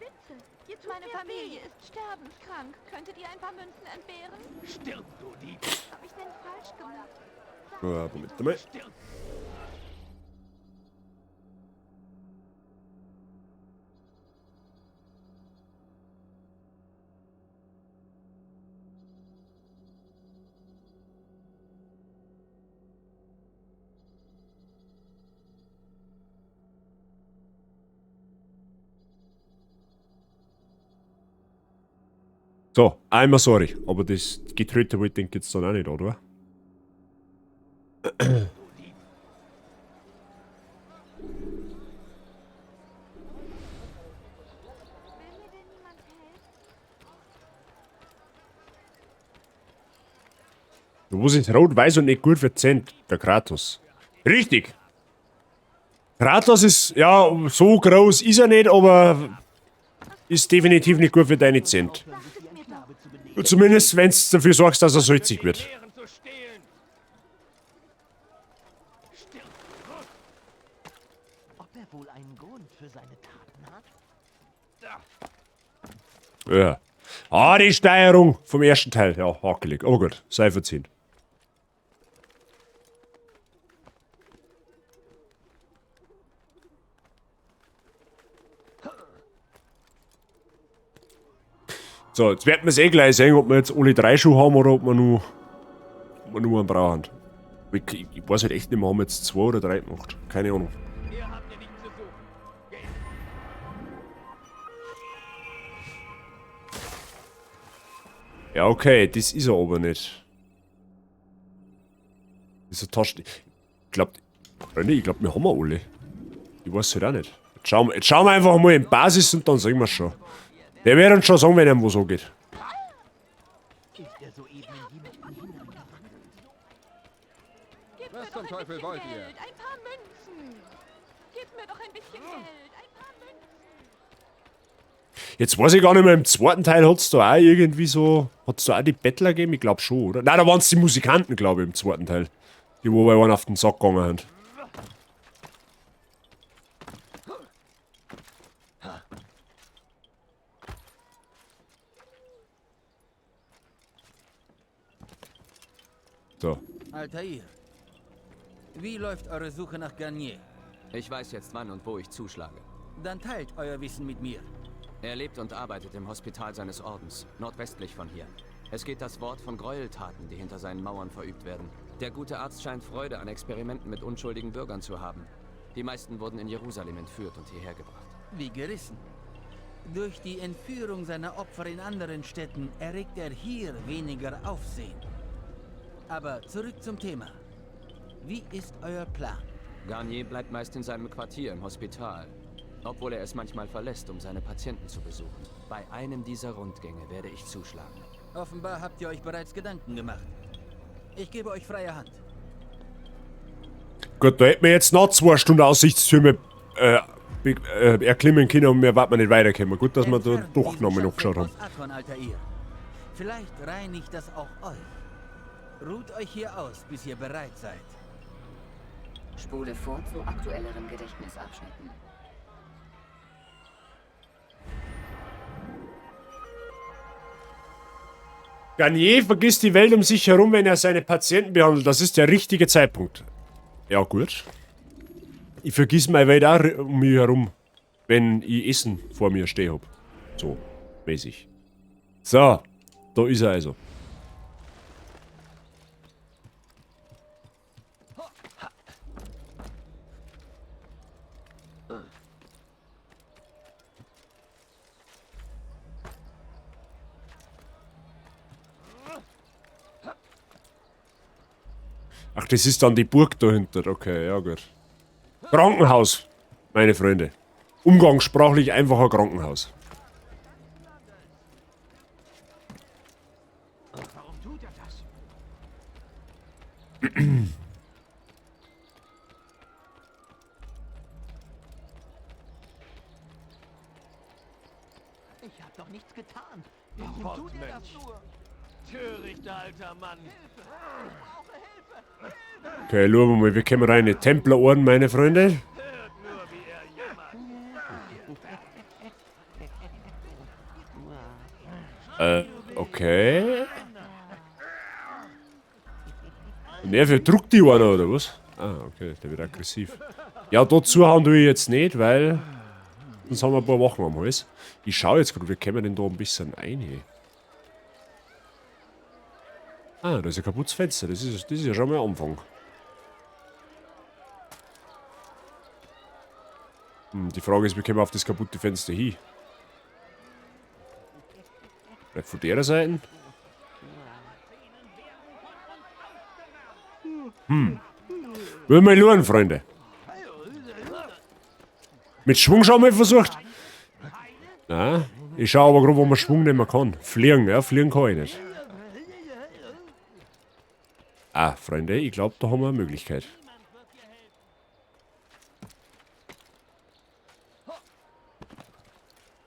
Bitte. Jetzt meine Familie ist sterbenskrank. Könntet ihr ein paar Münzen entbehren? Stirb, du Dieb! Was habe ich denn falsch gemacht? Ja, Moment mal. So, einmal sorry, aber das Getröte wollte ich jetzt dann auch nicht, oder? Du, was ist rot, weiß und nicht gut für Cent? Der Kratos. Richtig! Kratos ist, ja, so groß ist er nicht, aber ist definitiv nicht gut für deine Cent. Zumindest, wenn du dafür sorgst, dass er salzig wird. Ob er wohl einen Grund für seine Taten hat? Ja. Ah, die Steuerung vom ersten Teil. Ja, hakelig. Aber gut, sei verziehen. So, jetzt werden wir es eh gleich sehen, ob wir jetzt alle drei Schuhe haben oder ob wir nur einen brauchen. Ich weiß halt echt nicht mehr, haben wir jetzt 2 oder 3 gemacht. Keine Ahnung. Ja, okay, das ist er aber nicht. Das ist eine Tasche. Ich glaube, ich glaub, wir haben alle. Ich weiß halt auch nicht. Jetzt schauen wir einfach mal in Basis und dann sehen wir schon. Der wird uns schon sagen, wenn ihm was so geht. Was zum Teufel wollt ihr? Ein paar Münzen. Gebt mir doch ein bisschen Geld. Ein paar Münzen. Jetzt weiß ich gar nicht mehr, im zweiten Teil hat es da auch irgendwie so... Hat es da auch die Bettler gegeben? Ich glaube schon, oder? Nein, da waren es die Musikanten, glaube ich, im zweiten Teil. Die, wo bei einem auf den Sack gegangen sind. So. Altair, wie läuft eure Suche nach Garnier? Ich weiß jetzt, wann und wo ich zuschlage. Dann teilt euer Wissen mit mir. Er lebt und arbeitet im Hospital seines Ordens, nordwestlich von hier. Es geht das Wort von Gräueltaten, die hinter seinen Mauern verübt werden. Der gute Arzt scheint Freude an Experimenten mit unschuldigen Bürgern zu haben. Die meisten wurden in Jerusalem entführt und hierher gebracht. Wie gerissen. Durch die Entführung seiner Opfer in anderen Städten erregt er hier weniger Aufsehen. Aber zurück zum Thema. Wie ist euer Plan? Garnier bleibt meist in seinem Quartier im Hospital, obwohl er es manchmal verlässt, um seine Patienten zu besuchen. Bei einem dieser Rundgänge werde ich zuschlagen. Offenbar habt ihr euch bereits Gedanken gemacht. Ich gebe euch freie Hand. Gut, da hätten wir jetzt noch 2 Stunden Aussichtstürme erklimmen können und wir warten nicht weiterkommen. Gut, dass wir da doch nochmal nachgeschaut haben. Vielleicht reinigt das auch euch. Ruht euch hier aus, bis ihr bereit seid. Spule vor zu aktuelleren Gedächtnisabschnitten. Garnier vergisst die Welt um sich herum, wenn er seine Patienten behandelt. Das ist der richtige Zeitpunkt. Ja, gut. Ich vergiss meine Welt auch um mich herum, wenn ich Essen vor mir stehen hab. So, mäßig. So, da ist er also. Ach, das ist dann die Burg dahinter. Okay, ja gut. Krankenhaus, meine Freunde. Umgangssprachlich einfach ein Krankenhaus. Warum tut er das? Ich hab doch nichts getan. Warum tut er das nur? Törichter alter Mann. Okay, schauen wir mal, wir kommen rein in Templerorden, meine Freunde. Okay. Nervig, druckt die einer, oder was? Ah, okay, der wird aggressiv. Ja, da zuhauen tue ich jetzt nicht, weil sonst haben wir ein paar Wachen am Hals. Ich schaue jetzt gerade, wir kommen denn da ein bisschen rein hier. Ah, da ist ein kaputtes Fenster. Das ist ja schon mal ein Anfang. Die Frage ist, wie kommen wir auf das kaputte Fenster hin? Vielleicht von der Seite? Will mal schauen, Freunde. Mit Schwung schon mal versucht. Na, ich schaue aber gerade, wo man Schwung nehmen kann. Fliegen, ja, fliegen kann ich nicht. Ah, Freunde, ich glaube, da haben wir eine Möglichkeit.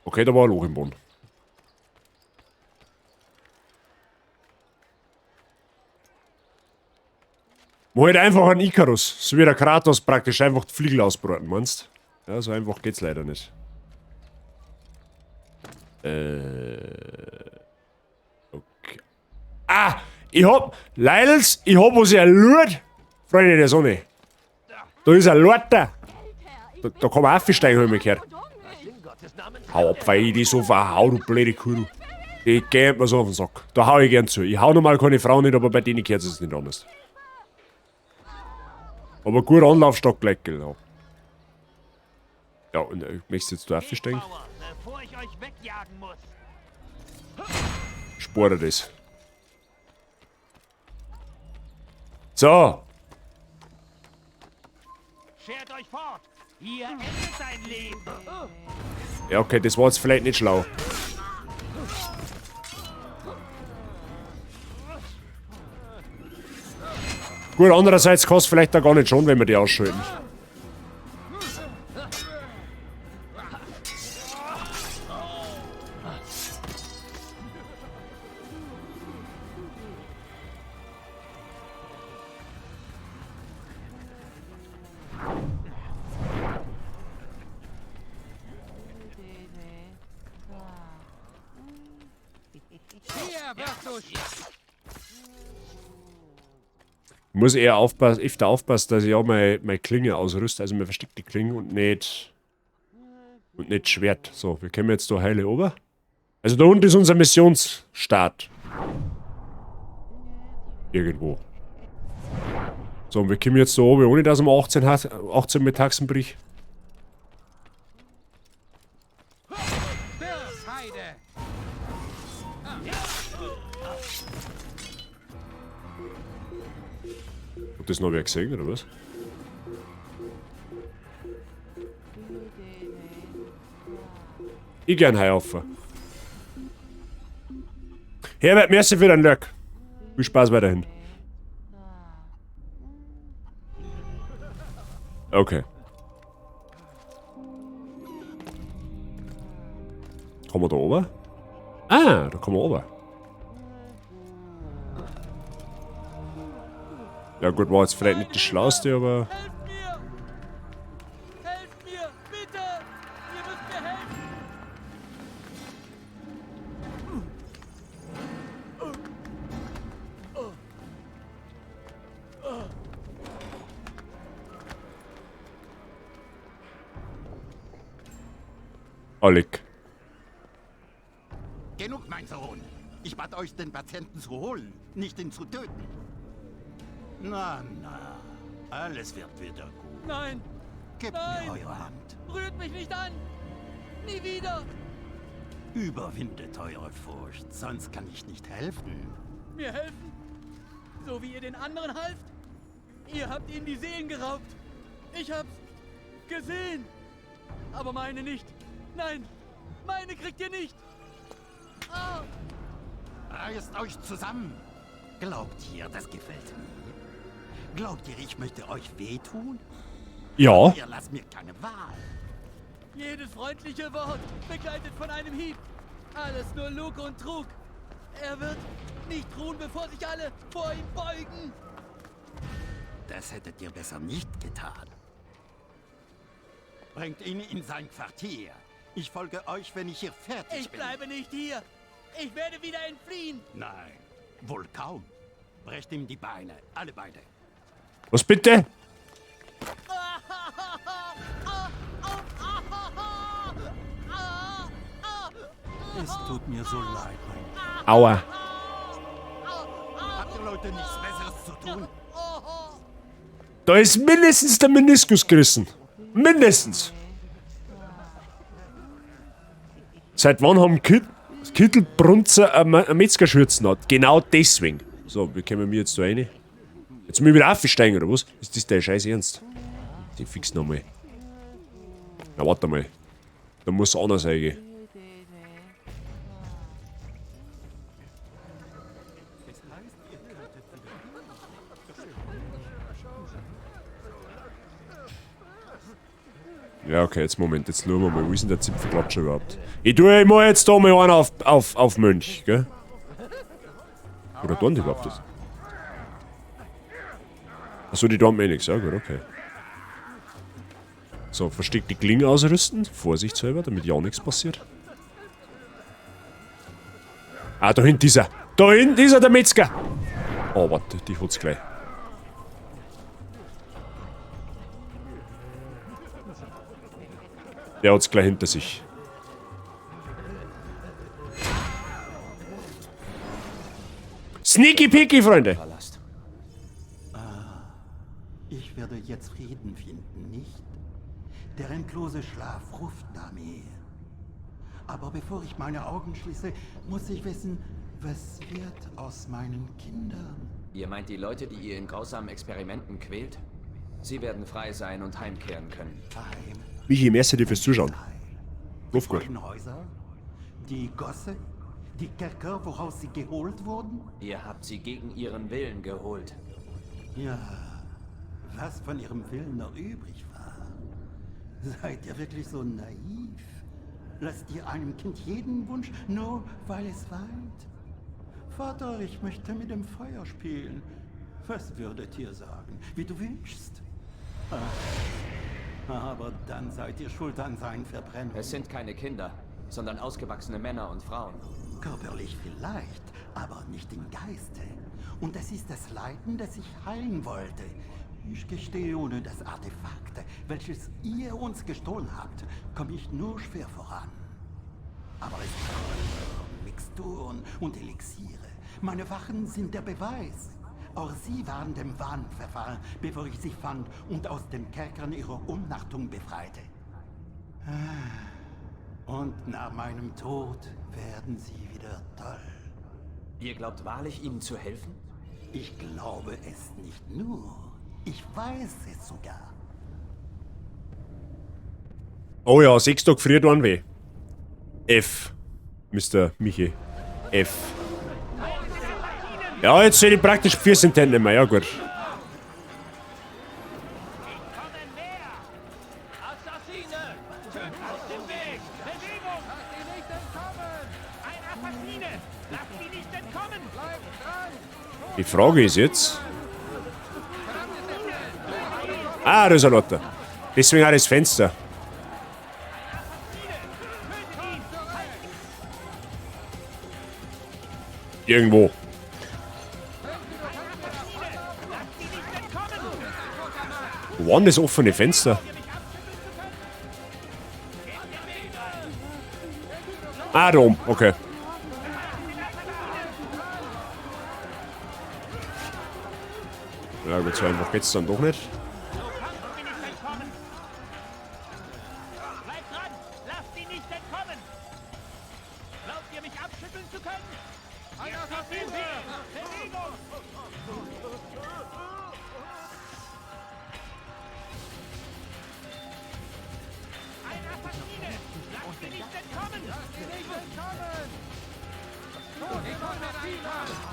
Okay, da war ein Loch im Boden. Mach halt einfach einen Icarus, so wie der Kratos praktisch einfach die Flügel ausbraten, meinst du? Ja, so einfach geht's leider nicht. Okay. Ah! Ich hab... Leidels, ich hab was erlurt! Freunde der Sonne. Da ist ein Lorter! Da kann man aufsteigen, hab ich mir gehört. Hau ab, weil ich die so verhau, du blöde Kuh, du. Die geht mir so auf den Sack. Da hau ich gern zu. Ich hau normal keine Frau nicht, aber bei denen gehört es nicht anders. Aber gut Anlaufstock gleich, genau. Ja, und möchtest du jetzt da aufsteigen? Spore das. So. Schert euch fort. Hier endet dein Leben. Ja, okay, das war jetzt vielleicht nicht schlau. Gut, andererseits kann es vielleicht auch gar nicht schon, wenn wir die ausschalten. Muss eher aufpassen, öfter aufpassen, dass ich auch meine Klinge ausrüste, also meine versteckte Klinge und nicht Schwert. So, wir kommen jetzt da heile ober. Also da unten ist unser Missionsstart. Irgendwo. So, und wir kommen jetzt da oben, ohne dass wir 18 mit Taxen bricht. Hat das noch wer gesehen, oder was? Ich gern heirauf. Herbert, merci für deinen Lurk. Viel Spaß weiterhin. Okay. Kommen wir da oben? Ah, da kommen wir oben. Ja gut, war jetzt vielleicht nicht das Schlauste, aber... Helft mir! Helft mir! Bitte! Ihr müsst mir helfen! Alec. Genug, mein Sohn. Ich bat euch, den Patienten zu holen, nicht ihn zu töten. Na, na, alles wird wieder gut. Nein! Gebt Nein! mir eure Hand. Rührt mich nicht an! Nie wieder! Überwindet eure Furcht, sonst kann ich nicht helfen. Mir helfen? So wie ihr den anderen halft? Ihr habt ihnen die Seelen geraubt. Ich hab's gesehen. Aber meine nicht. Nein, meine kriegt ihr nicht. Ah! Reißt euch zusammen. Glaubt ihr, das gefällt mir? Glaubt ihr, ich möchte euch wehtun? Ja. Ihr lasst mir keine Wahl. Jedes freundliche Wort begleitet von einem Hieb. Alles nur Lug und Trug. Er wird Nicht ruhen, bevor sich alle vor ihm beugen. Das hättet ihr besser nicht getan. Bringt ihn in sein Quartier. Ich folge euch, wenn ich hier fertig Ich bin. bleibe nicht hier. Ich werde wieder entfliehen. Nein, wohl kaum. Brecht ihm die Beine, alle beide. Was bitte? Es tut mir so leid, mein Aua. Habt ihr Leute nichts Besseres zu tun? Da ist mindestens der Meniskus gerissen. Mindestens. Seit wann haben Kittelbrunzer eine Metzgerschürzen hat? Genau deswegen. So, wie kommen wir jetzt da rein? Jetzt müssen wir wieder aufsteigen, oder was? Ist das der Scheiß Ernst? Die fix nochmal. Na, warte mal. Da muss anders eingehen. Ja, okay, jetzt Moment, jetzt schauen wir mal, wo ist denn der Zipfelklatscher überhaupt? Ich tue ich mach jetzt da mal einen auf Mönch, gell? Oder tun die überhaupt das? Achso, die tun mir eh nichts, ja gut, okay. So, versteckte Klinge ausrüsten, vorsichtshalber, damit ja nichts passiert. Ah, da hinten ist er! Da hinten ist er, der Metzger! Oh, warte, die hat's gleich. Der hat's gleich hinter sich. Sneaky Peaky, Freunde! Ah, ich werde jetzt Frieden finden, nicht? Der endlose Schlaf ruft nach mir. Aber bevor ich meine Augen schließe, muss ich wissen, was wird aus meinen Kindern? Ihr meint die Leute, die ihr in grausamen Experimenten quält? Sie werden frei sein und heimkehren können. Heim. Michi, merci dir fürs Zuschauen. Lauf gut. Die Häuser, die Gosse, die Kerker, woraus sie geholt wurden? Ihr habt sie gegen ihren Willen geholt. Ja, was von ihrem Willen noch übrig war. Seid ihr wirklich so naiv? Lasst ihr einem Kind jeden Wunsch, nur weil es weint? Vater, ich möchte mit dem Feuer spielen. Was würdet ihr sagen? Wie du wünschst. Ah, aber dann seid ihr schuld an seinen Verbrennungen. Es sind keine Kinder, sondern ausgewachsene Männer und Frauen. Körperlich vielleicht, aber nicht im Geiste. Und das ist das Leiden, das ich heilen wollte. Ich gestehe, ohne das Artefakt, welches ihr uns gestohlen habt, komme ich nur schwer voran. Aber es sind Mixturen und Elixiere. Meine Wachen sind der Beweis. Auch sie waren dem Wahn verfallen, bevor ich sie fand und aus den Kerkern ihrer Umnachtung befreite. Und nach meinem Tod werden sie wieder toll. Ihr glaubt wahrlich, ihnen zu helfen? Ich glaube es nicht nur. Ich weiß es sogar. Oh ja, 6 Tage früher tun weh. F. Mr. Michi. F. Ja, jetzt sehe ich praktisch 4 Cent nicht mehr. Ja, gut. Die Frage ist jetzt... Ah, da ist ein Lotter. Deswegen auch das Fenster. Irgendwo. Wo war denn das offene Fenster? Ah, da oben. Okay. Ja gut, so einfach geht's dann doch nicht.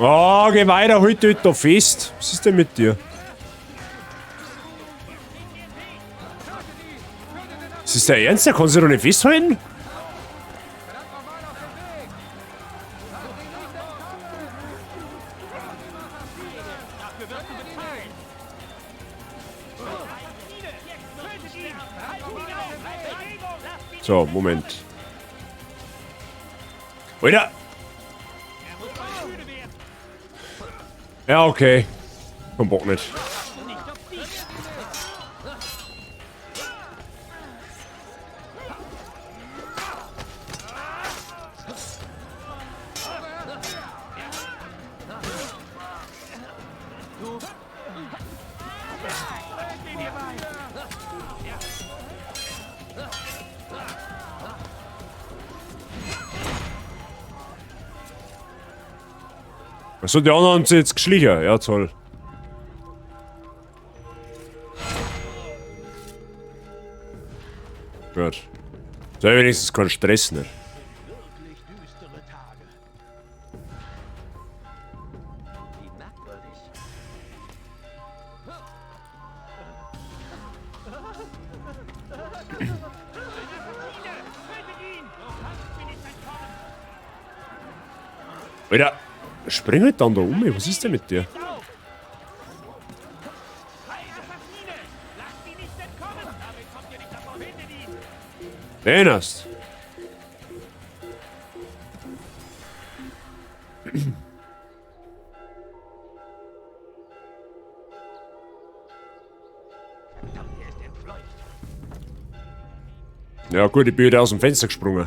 Oh, geh weiter, halt dich da fest. Was ist denn mit dir? Ist das der Ernst? Der kann sich doch nicht festhalten? wirst du bezahlen! Tötet ihn! Haltet ihn auf! Bewegung! Lasst ihn So, Moment. Alter! Ja, okay. Kein Bock nicht. Achso, die anderen haben sie jetzt geschlichen. Ja, toll. Gut. So, wenigstens kein Stress, ne? Alter, spring halt dann da um, was ist denn mit dir? Den hast. Ja gut, ich bin wieder aus dem Fenster gesprungen.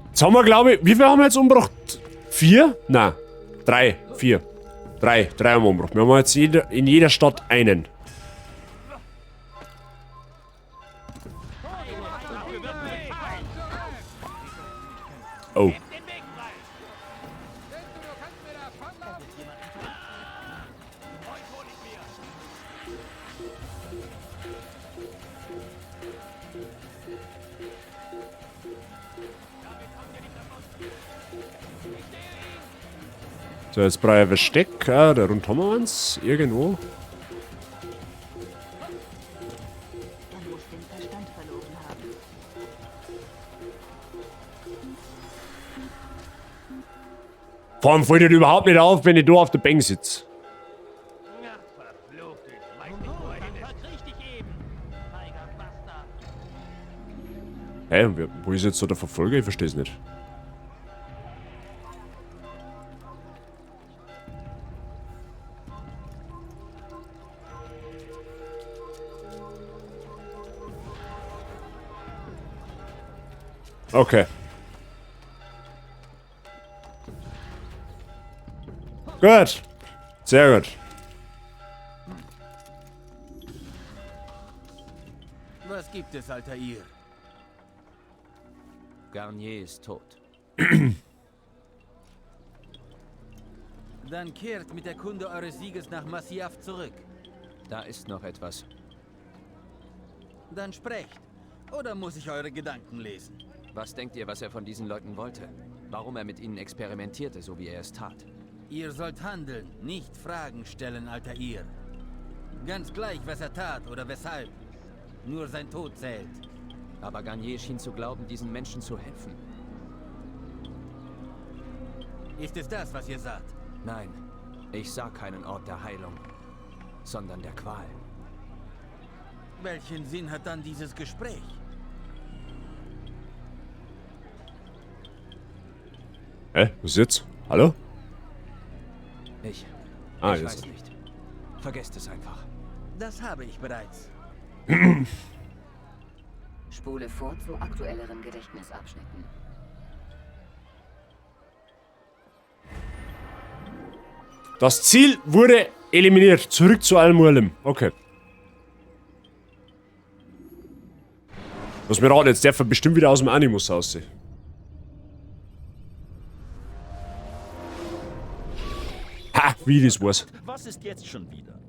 Jetzt haben wir, glaube ich, wie viel haben wir jetzt umgebracht? 4? Nein. 3, 4. 3, 3 haben wir umgebracht. Wir haben jetzt in jeder Stadt einen. Oh. So, jetzt brauche ich ein Versteck. Ah, da rund haben wir eins. Irgendwo. Er muss den Verstand verloren haben. Vor allem fällt dir überhaupt nicht auf, wenn ich da auf der Bank sitze. Hä? Wo ist jetzt so der Verfolger? Ich versteh's nicht. Okay. Gut. Sehr gut. Was gibt es, Altair? Garnier ist tot. Dann kehrt mit der Kunde eures Sieges nach Masyaf zurück. Da ist noch etwas. Dann sprecht. Oder muss ich eure Gedanken lesen? Was denkt ihr, was er von diesen Leuten wollte? Warum er mit ihnen experimentierte, so wie er es tat? Ihr sollt handeln, nicht Fragen stellen, Altair. Ganz gleich, was er tat oder weshalb. Nur sein Tod zählt. Aber Garnier schien zu glauben, diesen Menschen zu helfen. Ist es das, was ihr saht? Nein, ich sah keinen Ort der Heilung, sondern der Qual. Welchen Sinn hat dann dieses Gespräch? Hä? Was ist jetzt? Hallo? Ich. Ah, ich jetzt. weiß nicht. Vergesst es einfach. Das habe ich bereits. Spule vor zu aktuelleren Gedächtnisabschnitten. Das Ziel wurde eliminiert. Zurück zu Al-Mualim. Okay. Lass mir raten, jetzt darf er bestimmt wieder aus dem Animus aussehen. Ha, wie das war's. Was ist jetzt schon wieder?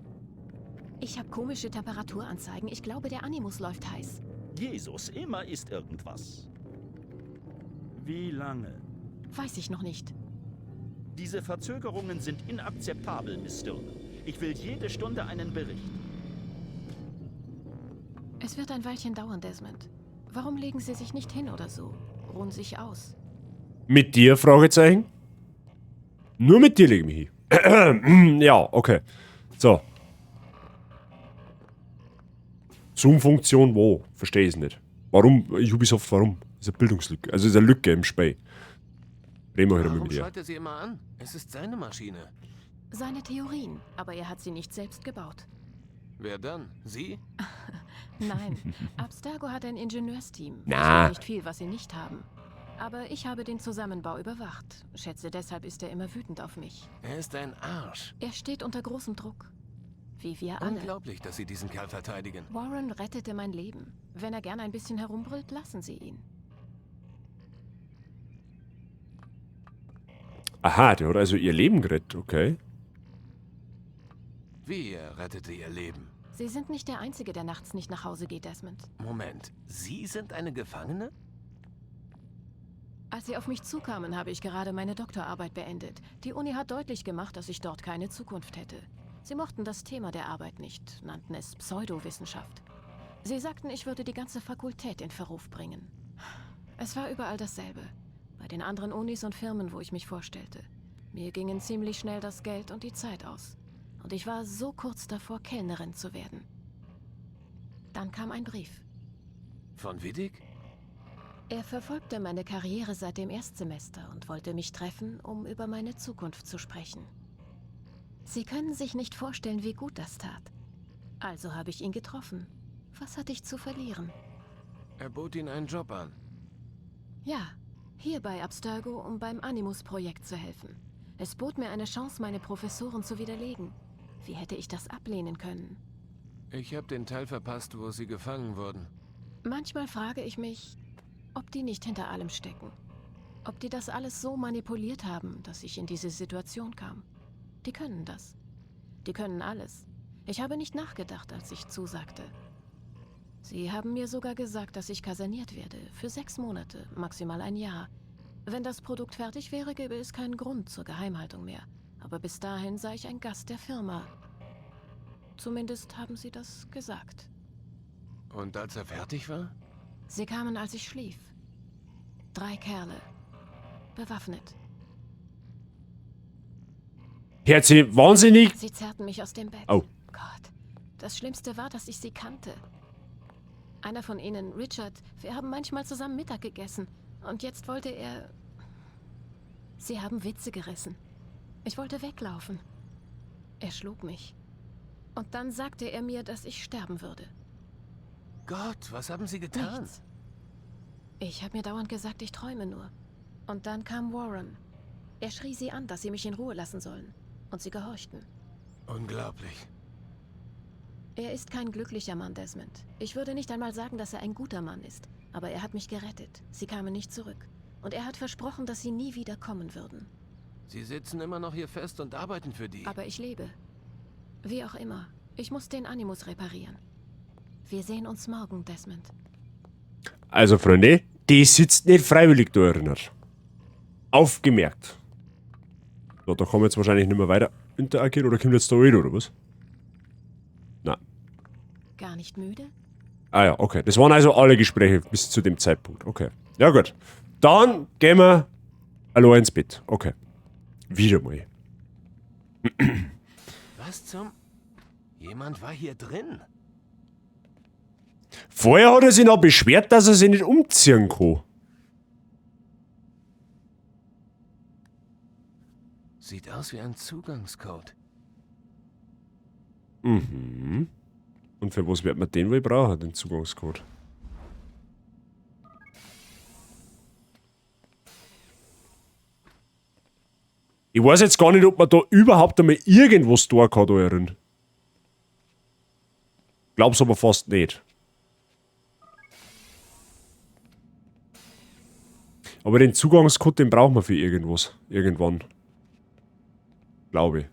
Ich habe komische Temperaturanzeigen. Ich glaube, der Animus läuft heiß. Jesus, immer ist irgendwas. Wie lange? Weiß ich noch nicht. Diese Verzögerungen sind inakzeptabel, Miss Stone. Ich will jede Stunde einen Bericht. Es wird ein Weilchen dauern, Desmond. Warum legen Sie sich nicht hin oder so? Ruhen sich aus. Mit dir? Fragezeichen. Nur mit dir lege ich mich hin. Ja, okay. So. Zoom-Funktion wo? Verstehe ich es nicht. Warum? Ubisoft, warum? Ist eine Bildungslücke. Also ist eine Lücke im Spiel. Reden wir heute mal Warum mit dir. schaltet er sie immer an? Es ist seine Maschine. Seine Theorien, aber er hat sie nicht selbst gebaut. Wer dann? Sie? Nein, Abstergo hat ein Ingenieursteam. Na. Es gibt nicht viel, was sie nicht haben. Aber ich habe den Zusammenbau überwacht. Schätze, deshalb ist er immer wütend auf mich. Er ist ein Arsch. Er steht unter großem Druck. Wie wir alle. Unglaublich, dass Sie diesen Kerl verteidigen. Warren rettete mein Leben. Wenn er gern ein bisschen herumbrüllt, lassen Sie ihn. Aha, der hat also ihr Leben gerettet, okay. Wie er rettete ihr Leben. Sie sind nicht der Einzige, der nachts nicht nach Hause geht, Desmond. Moment, Sie sind eine Gefangene? Als sie auf mich zukamen, habe ich gerade meine Doktorarbeit beendet. Die Uni hat deutlich gemacht, dass ich dort keine Zukunft hätte. Sie mochten das Thema der Arbeit nicht, nannten es Pseudowissenschaft. Sie sagten, ich würde die ganze Fakultät in Verruf bringen. Es war überall dasselbe. Bei den anderen Unis und Firmen, wo ich mich vorstellte. Mir gingen ziemlich schnell das Geld und die Zeit aus. Und ich war so kurz davor, Kellnerin zu werden. Dann kam ein Brief. Von Wittig? Er verfolgte meine Karriere seit dem Erstsemester und wollte mich treffen, um über meine Zukunft zu sprechen. Sie können sich nicht vorstellen, wie gut das tat. Also habe ich ihn getroffen. Was hatte ich zu verlieren? Er bot Ihnen einen Job an. Ja, hier bei Abstergo, um beim Animus-Projekt zu helfen. Es bot mir eine Chance, meine Professoren zu widerlegen. Wie hätte ich das ablehnen können? Ich habe den Teil verpasst, wo Sie gefangen wurden. Manchmal frage ich mich, ob die nicht hinter allem stecken. Ob die das alles so manipuliert haben, dass ich in diese Situation kam. Die können das. Die können alles. Ich habe nicht nachgedacht, als ich zusagte. Sie haben mir sogar gesagt, dass ich kaserniert werde. Für 6 Monate, maximal ein Jahr. Wenn das Produkt fertig wäre, gäbe es keinen Grund zur Geheimhaltung mehr. Aber bis dahin sei ich ein Gast der Firma. Zumindest haben sie das gesagt. Und als er fertig war? Sie kamen, als ich schlief. 3 Kerle. Bewaffnet. Hört sie wahnsinnig? Sie zerrten mich aus dem Bett. Oh. Gott. Das Schlimmste war, dass ich sie kannte. Einer von ihnen, Richard, wir haben manchmal zusammen Mittag gegessen. Und jetzt wollte er... Sie haben Witze gerissen. Ich wollte weglaufen. Er schlug mich. Und dann sagte er mir, dass ich sterben würde. Gott, was haben Sie getan? Nichts. Ich habe mir dauernd gesagt, ich träume nur. Und dann kam Warren. Er schrie sie an, dass sie mich in Ruhe lassen sollen. Und sie gehorchten. Unglaublich. Er ist kein glücklicher Mann, Desmond. Ich würde nicht einmal sagen, dass er ein guter Mann ist. Aber er hat mich gerettet. Sie kamen nicht zurück. Und er hat versprochen, dass sie nie wieder kommen würden. Sie sitzen immer noch hier fest und arbeiten für die. Aber ich lebe. Wie auch immer. Ich muss den Animus reparieren. Wir sehen uns morgen, Desmond. Also, Freunde, die sitzt nicht freiwillig da erinnert. Aufgemerkt. So, da kommen wir jetzt wahrscheinlich nicht mehr weiter interagieren. Oder kommt jetzt da wieder, oder was? Nein. Gar nicht müde? Ah ja, okay. Das waren also alle Gespräche bis zu dem Zeitpunkt. Okay. Ja gut. Dann gehen wir allein ins Bett. Okay. Wieder mal. Was zum... Jemand war hier drin. Vorher hat er sich noch beschwert, dass er sich nicht umziehen kann. Sieht aus wie ein Zugangscode. Mhm. Und für was wird man den wohl brauchen, den Zugangscode? Ich weiß jetzt gar nicht, ob man da überhaupt einmal irgendwas da kann, da drin. Glaub's aber fast nicht. Aber den Zugangscode, den brauchen wir für irgendwas. Irgendwann. Glaube ich.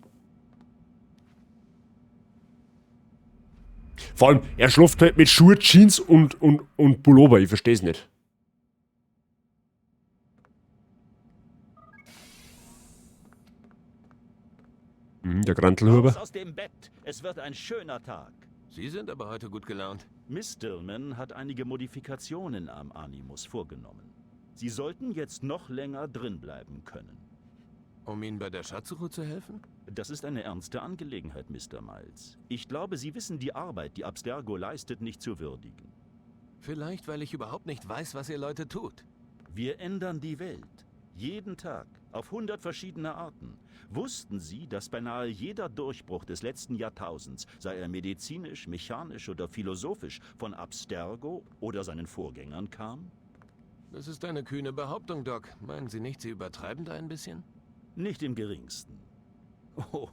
Vor allem, er schläft halt mit Schuhe, Jeans und Pullover. Ich versteh's nicht. Der Grantelhuber. Raus aus dem Bett. Es wird ein schöner Tag. Sie sind aber heute gut gelaunt. Miss Stillman hat einige Modifikationen am Animus vorgenommen. Sie sollten jetzt noch länger drinbleiben können. Um Ihnen bei der Schatzsuche zu helfen? Das ist eine ernste Angelegenheit, Mr. Miles. Ich glaube, Sie wissen die Arbeit, die Abstergo leistet, nicht zu würdigen. Vielleicht, weil ich überhaupt nicht weiß, was ihr Leute tut. Wir ändern die Welt. Jeden Tag. Auf 100 verschiedene Arten. Wussten Sie, dass beinahe jeder Durchbruch des letzten Jahrtausends, sei er medizinisch, mechanisch oder philosophisch, von Abstergo oder seinen Vorgängern kam? Das ist eine kühne Behauptung, Doc. Meinen Sie nicht, Sie übertreiben da ein bisschen? Nicht im geringsten. Oh,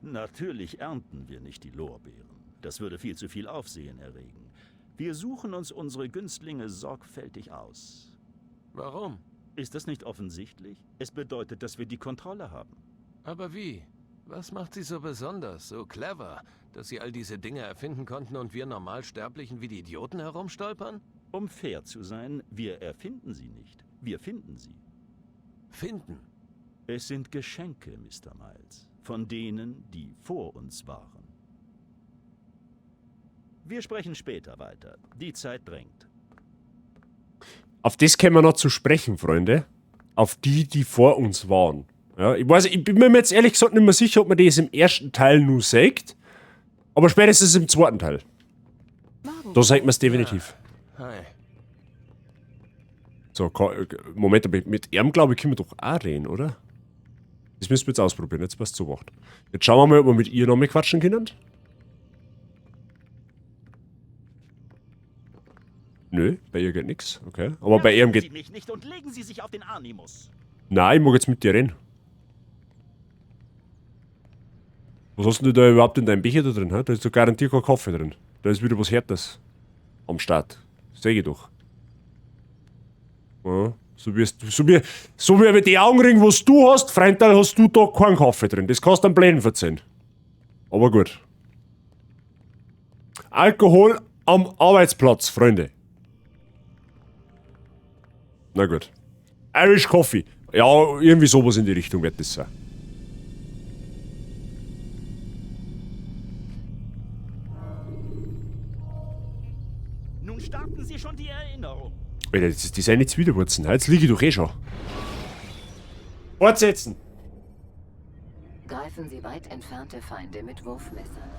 natürlich ernten wir nicht die Lorbeeren. Das würde viel zu viel Aufsehen erregen. Wir suchen uns unsere Günstlinge sorgfältig aus. Warum? Ist das nicht offensichtlich? Es bedeutet, dass wir die Kontrolle haben. Aber wie? Was macht Sie so besonders, so clever, dass Sie all diese Dinge erfinden konnten und wir Normalsterblichen wie die Idioten herumstolpern? Um fair zu sein, wir erfinden sie nicht. Wir finden sie. Finden? Es sind Geschenke, Mr. Miles, von denen, die vor uns waren. Wir sprechen später weiter. Die Zeit drängt. Auf das kämen wir noch zu sprechen, Freunde. Auf die, die vor uns waren. Ja, ich weiß, ich bin mir jetzt ehrlich gesagt nicht mehr sicher, ob man das im ersten Teil nur sagt. Aber spätestens im zweiten Teil. Da sagt man es definitiv. Hi. So, Moment, aber mit ihm, glaube ich, können wir doch auch reden, oder? Das müssen wir jetzt ausprobieren, jetzt passt zu Wacht. Jetzt schauen wir mal, ob wir mit ihr noch mal quatschen können. Nö, bei ihr geht nix, okay. Aber bei ihm Sie geht... mich nicht und legen Sie sich auf den Animus. Nein, ich mag jetzt mit dir reden. Was hast denn du da überhaupt in deinem Becher da drin? Hä? Da ist doch garantiert kein Kaffee drin. Da ist wieder was Härtes am Start. Seh ich doch. Ja, so wie mit die Augenringe, was du hast, Freundal, hast du da keinen Kaffee drin. Das kannst du am Plänen verzeihen. Aber gut. Alkohol am Arbeitsplatz, Freunde. Na gut. Irish Coffee. Ja, irgendwie sowas in die Richtung wird das sein. Nun starten Sie schon die Erinnerung. Alter, das sind jetzt wieder Wurzeln. Jetzt liege ich doch eh schon. Fortsetzen! Greifen Sie weit entfernte Feinde mit Wurfmessern.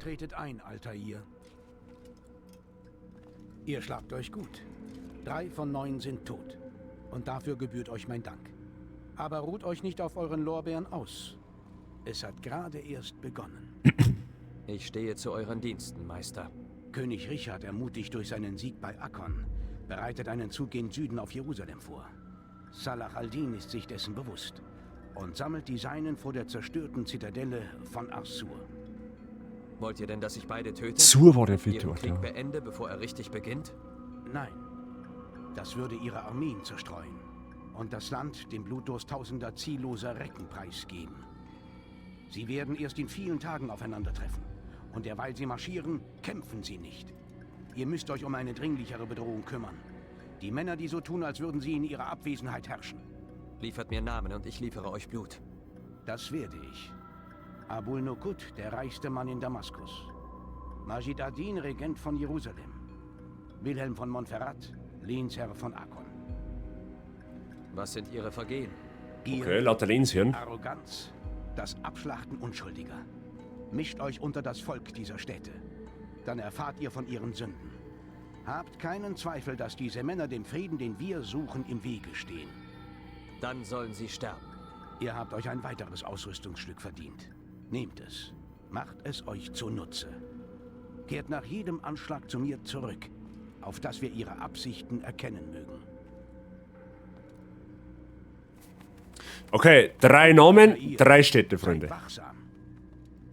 Tretet ein, Altair. Ihr schlagt euch gut. 3 von 9 sind tot. Und dafür gebührt euch mein Dank. Aber ruht euch nicht auf euren Lorbeeren aus. Es hat gerade erst begonnen. Ich stehe zu euren Diensten, Meister. König Richard, ermutigt durch seinen Sieg bei Akkon, bereitet einen Zug gen Süden auf Jerusalem vor. Salah al-Din ist sich dessen bewusst und sammelt die Seinen vor der zerstörten Zitadelle von Arsur. Wollt ihr denn, dass ich beide töte? Sur war der vierte Ihren Ort, Krieg ja. beende, bevor er richtig beginnt? Nein. Das würde ihre Armeen zerstreuen und das Land dem Blutdurst tausender zielloser Recken preisgeben. Sie werden erst in vielen Tagen aufeinandertreffen. Und derweil sie marschieren, kämpfen sie nicht. Ihr müsst euch um eine dringlichere Bedrohung kümmern. Die Männer, die so tun, als würden sie in ihrer Abwesenheit herrschen. Liefert mir Namen und ich liefere euch Blut. Das werde ich. Abul Nukut, der reichste Mann in Damaskus. Majid Adin, Regent von Jerusalem. Wilhelm von Montferrat, Lehnsherr von Akkon. Was sind ihre Vergehen? Gier, Okay, lauter Lehnsherren. Arroganz, das Abschlachten Unschuldiger. Mischt euch unter das Volk dieser Städte. Dann erfahrt ihr von ihren Sünden. Habt keinen Zweifel, dass diese Männer dem Frieden, den wir suchen, im Wege stehen. Dann sollen sie sterben. Ihr habt euch ein weiteres Ausrüstungsstück verdient. Nehmt es. Macht es euch zunutze. Kehrt nach jedem Anschlag zu mir zurück, auf dass wir ihre Absichten erkennen mögen. Okay, 3 Namen, 3 Städte, Freunde. Seid wachsam.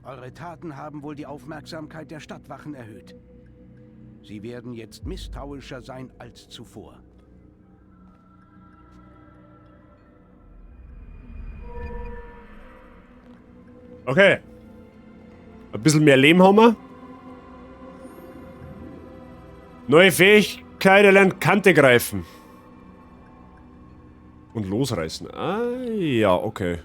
Eure Taten haben wohl die Aufmerksamkeit der Stadtwachen erhöht. Sie werden jetzt misstrauischer sein als zuvor. Okay. Ein bisschen mehr Leben haben wir. Neue Fähigkeit erlernt, Kante greifen. Und losreißen. Ah, ja, okay.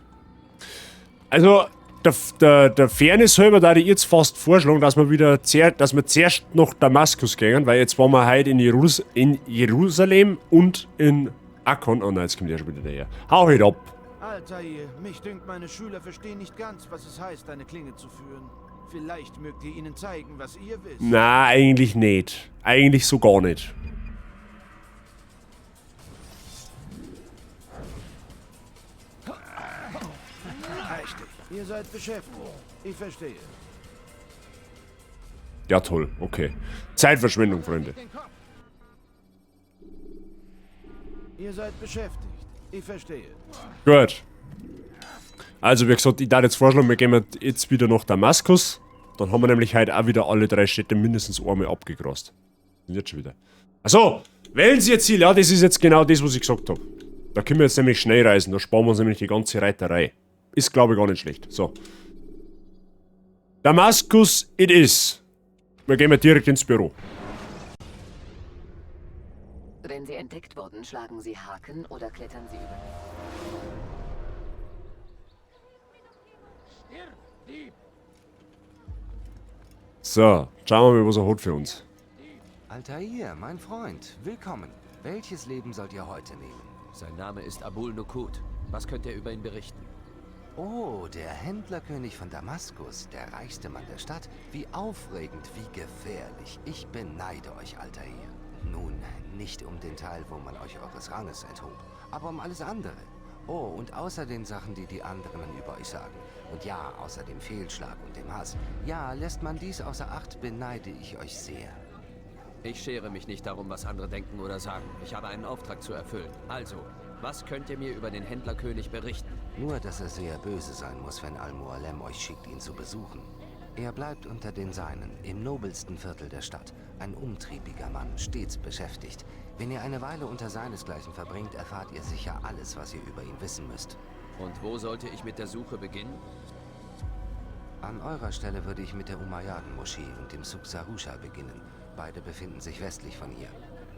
Also, Der Fairness halber da ich jetzt fast vorschlagen, dass wir wieder dass wir zuerst nach Damaskus gehen, weil jetzt waren wir heute in Jerusalem und in Akkon. Oh nein, jetzt kommt der schon wieder daher. Hau halt ab! Altair, mich dünkt, meine Schüler verstehen nicht ganz, was es heißt, eine Klinge zu führen. Vielleicht mögt ihr ihnen zeigen, was ihr wisst. Na, eigentlich nicht. Eigentlich so gar nicht. Richtig. Ihr seid beschäftigt. Ich verstehe. Ja, toll. Okay. Zeitverschwendung, Freunde. Ihr seid beschäftigt. Ich verstehe. Gut. Also, wie gesagt, ich darf jetzt vorschlagen, wir gehen jetzt wieder nach Damaskus. Dann haben wir nämlich heute auch wieder alle drei Städte mindestens einmal abgegrast. Sind jetzt schon wieder. Achso, wählen Sie Ihr Ziel. Ja, das ist jetzt genau das, was ich gesagt habe. Da können wir jetzt nämlich schnell reisen. Da sparen wir uns nämlich die ganze Reiterei. Ist, glaube ich, gar nicht schlecht. So. Damaskus it is. Wir gehen mal direkt ins Büro. Wenn Sie entdeckt wurden, schlagen Sie Haken oder klettern Sie über. So, schauen wir mal, was er hat für uns. Altair, mein Freund, willkommen. Welches Leben sollt ihr heute nehmen? Sein Name ist Abul Nukut. Was könnt ihr über ihn berichten? Oh, der Händlerkönig von Damaskus, der reichste Mann der Stadt. Wie aufregend, wie gefährlich. Ich beneide euch, Altair. Nun, nicht um den Teil, wo man euch eures Ranges enthob, aber um alles andere. Oh, und außer den Sachen, die die anderen über euch sagen. Und ja, außer dem Fehlschlag und dem Hass. Ja, lässt man dies außer Acht, beneide ich euch sehr. Ich schere mich nicht darum, was andere denken oder sagen. Ich habe einen Auftrag zu erfüllen. Also, was könnt ihr mir über den Händlerkönig berichten? Nur, dass er sehr böse sein muss, wenn Al-Mualem euch schickt, ihn zu besuchen. Er bleibt unter den Seinen, im nobelsten Viertel der Stadt. Ein umtriebiger Mann, stets beschäftigt. Wenn ihr eine Weile unter seinesgleichen verbringt, erfahrt ihr sicher alles, was ihr über ihn wissen müsst. Und wo sollte ich mit der Suche beginnen? An eurer Stelle würde ich mit der Umayyaden-Moschee und dem Souk Sarusha beginnen. Beide befinden sich westlich von hier.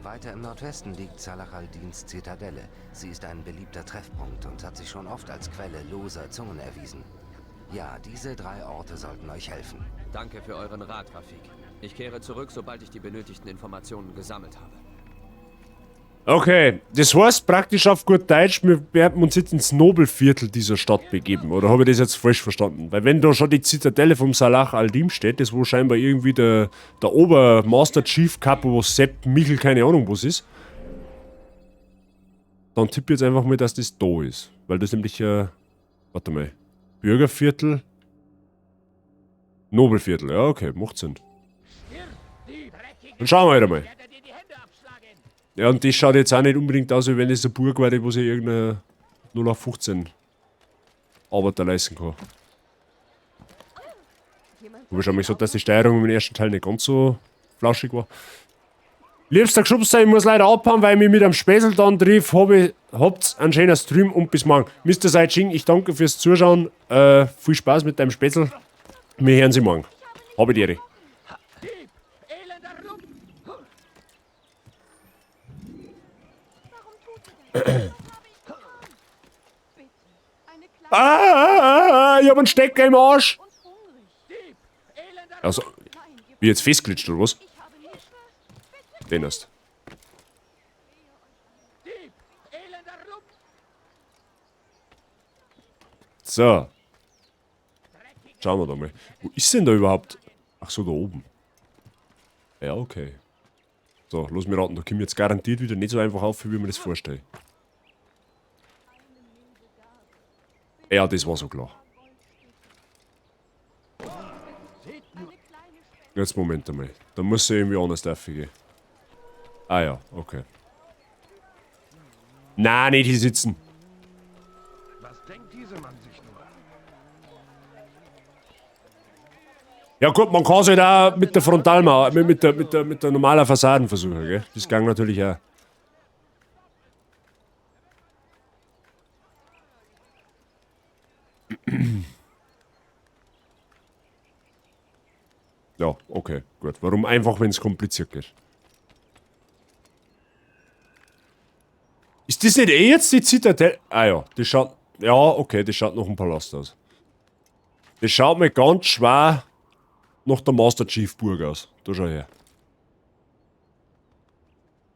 Weiter im Nordwesten liegt Salah al-Dins Zitadelle. Sie ist ein beliebter Treffpunkt und hat sich schon oft als Quelle loser Zungen erwiesen. Ja, diese drei Orte sollten euch helfen. Danke für euren Rat, Rafik. Ich kehre zurück, sobald ich die benötigten Informationen gesammelt habe. Okay, das heißt praktisch auf gut Deutsch, wir werden uns jetzt ins Nobelviertel dieser Stadt begeben. Oder habe ich das jetzt falsch verstanden? Weil wenn da schon die Zitadelle vom Salah al-Din steht, das wo scheinbar irgendwie der Obermaster Chief Capo Sepp Michel, keine Ahnung was ist, dann tippe ich jetzt einfach mal, dass das da ist. Weil das nämlich, warte mal, Bürgerviertel, Nobelviertel, ja okay, macht Sinn. Dann schauen wir halt einmal. Ja, und das schaut jetzt auch nicht unbedingt aus, wie wenn das eine Burg war, wo sich irgendeine 0815 Arbeiter leisten kann. Habe ich schon mal gesagt, dass die Steuerung im ersten Teil nicht ganz so flauschig war. Liebster Geschubster, ich muss leider abhauen, weil ich mich mit einem Späßel dann triff. Habt's einen schönen Stream und bis morgen. Mr. Saijing, ich danke fürs Zuschauen. Viel Spaß mit deinem Späßel. Wir hören sie morgen. Habe die Ehre. Ah, ich hab einen Stecker im Arsch. Also, wie jetzt festglitscht oder was? Den hast. So. Schauen wir da mal. Wo ist denn da überhaupt? Ach so, da oben. Ja, okay. So, lass mich raten, da komme ich jetzt garantiert wieder nicht so einfach auf, wie ich mir das vorstelle. Ja, das war so klar. Jetzt Moment einmal. Da muss ja irgendwie anders gehen. Ah ja, okay. Nein, nicht hier sitzen. Was denkt dieser Mann sich nur? Ja gut, man kann sich da mit der Frontalmauer, mit der normalen Fassaden versuchen, gell? Das ging natürlich auch. Ja, okay, gut. Warum einfach, wenn es kompliziert geht? Ist das nicht eh jetzt die Zitadelle? Ah ja, das schaut... Ja, okay, das schaut noch ein Palast aus. Das schaut mir ganz schwer nach der Master Chief Burg aus. Da schau her.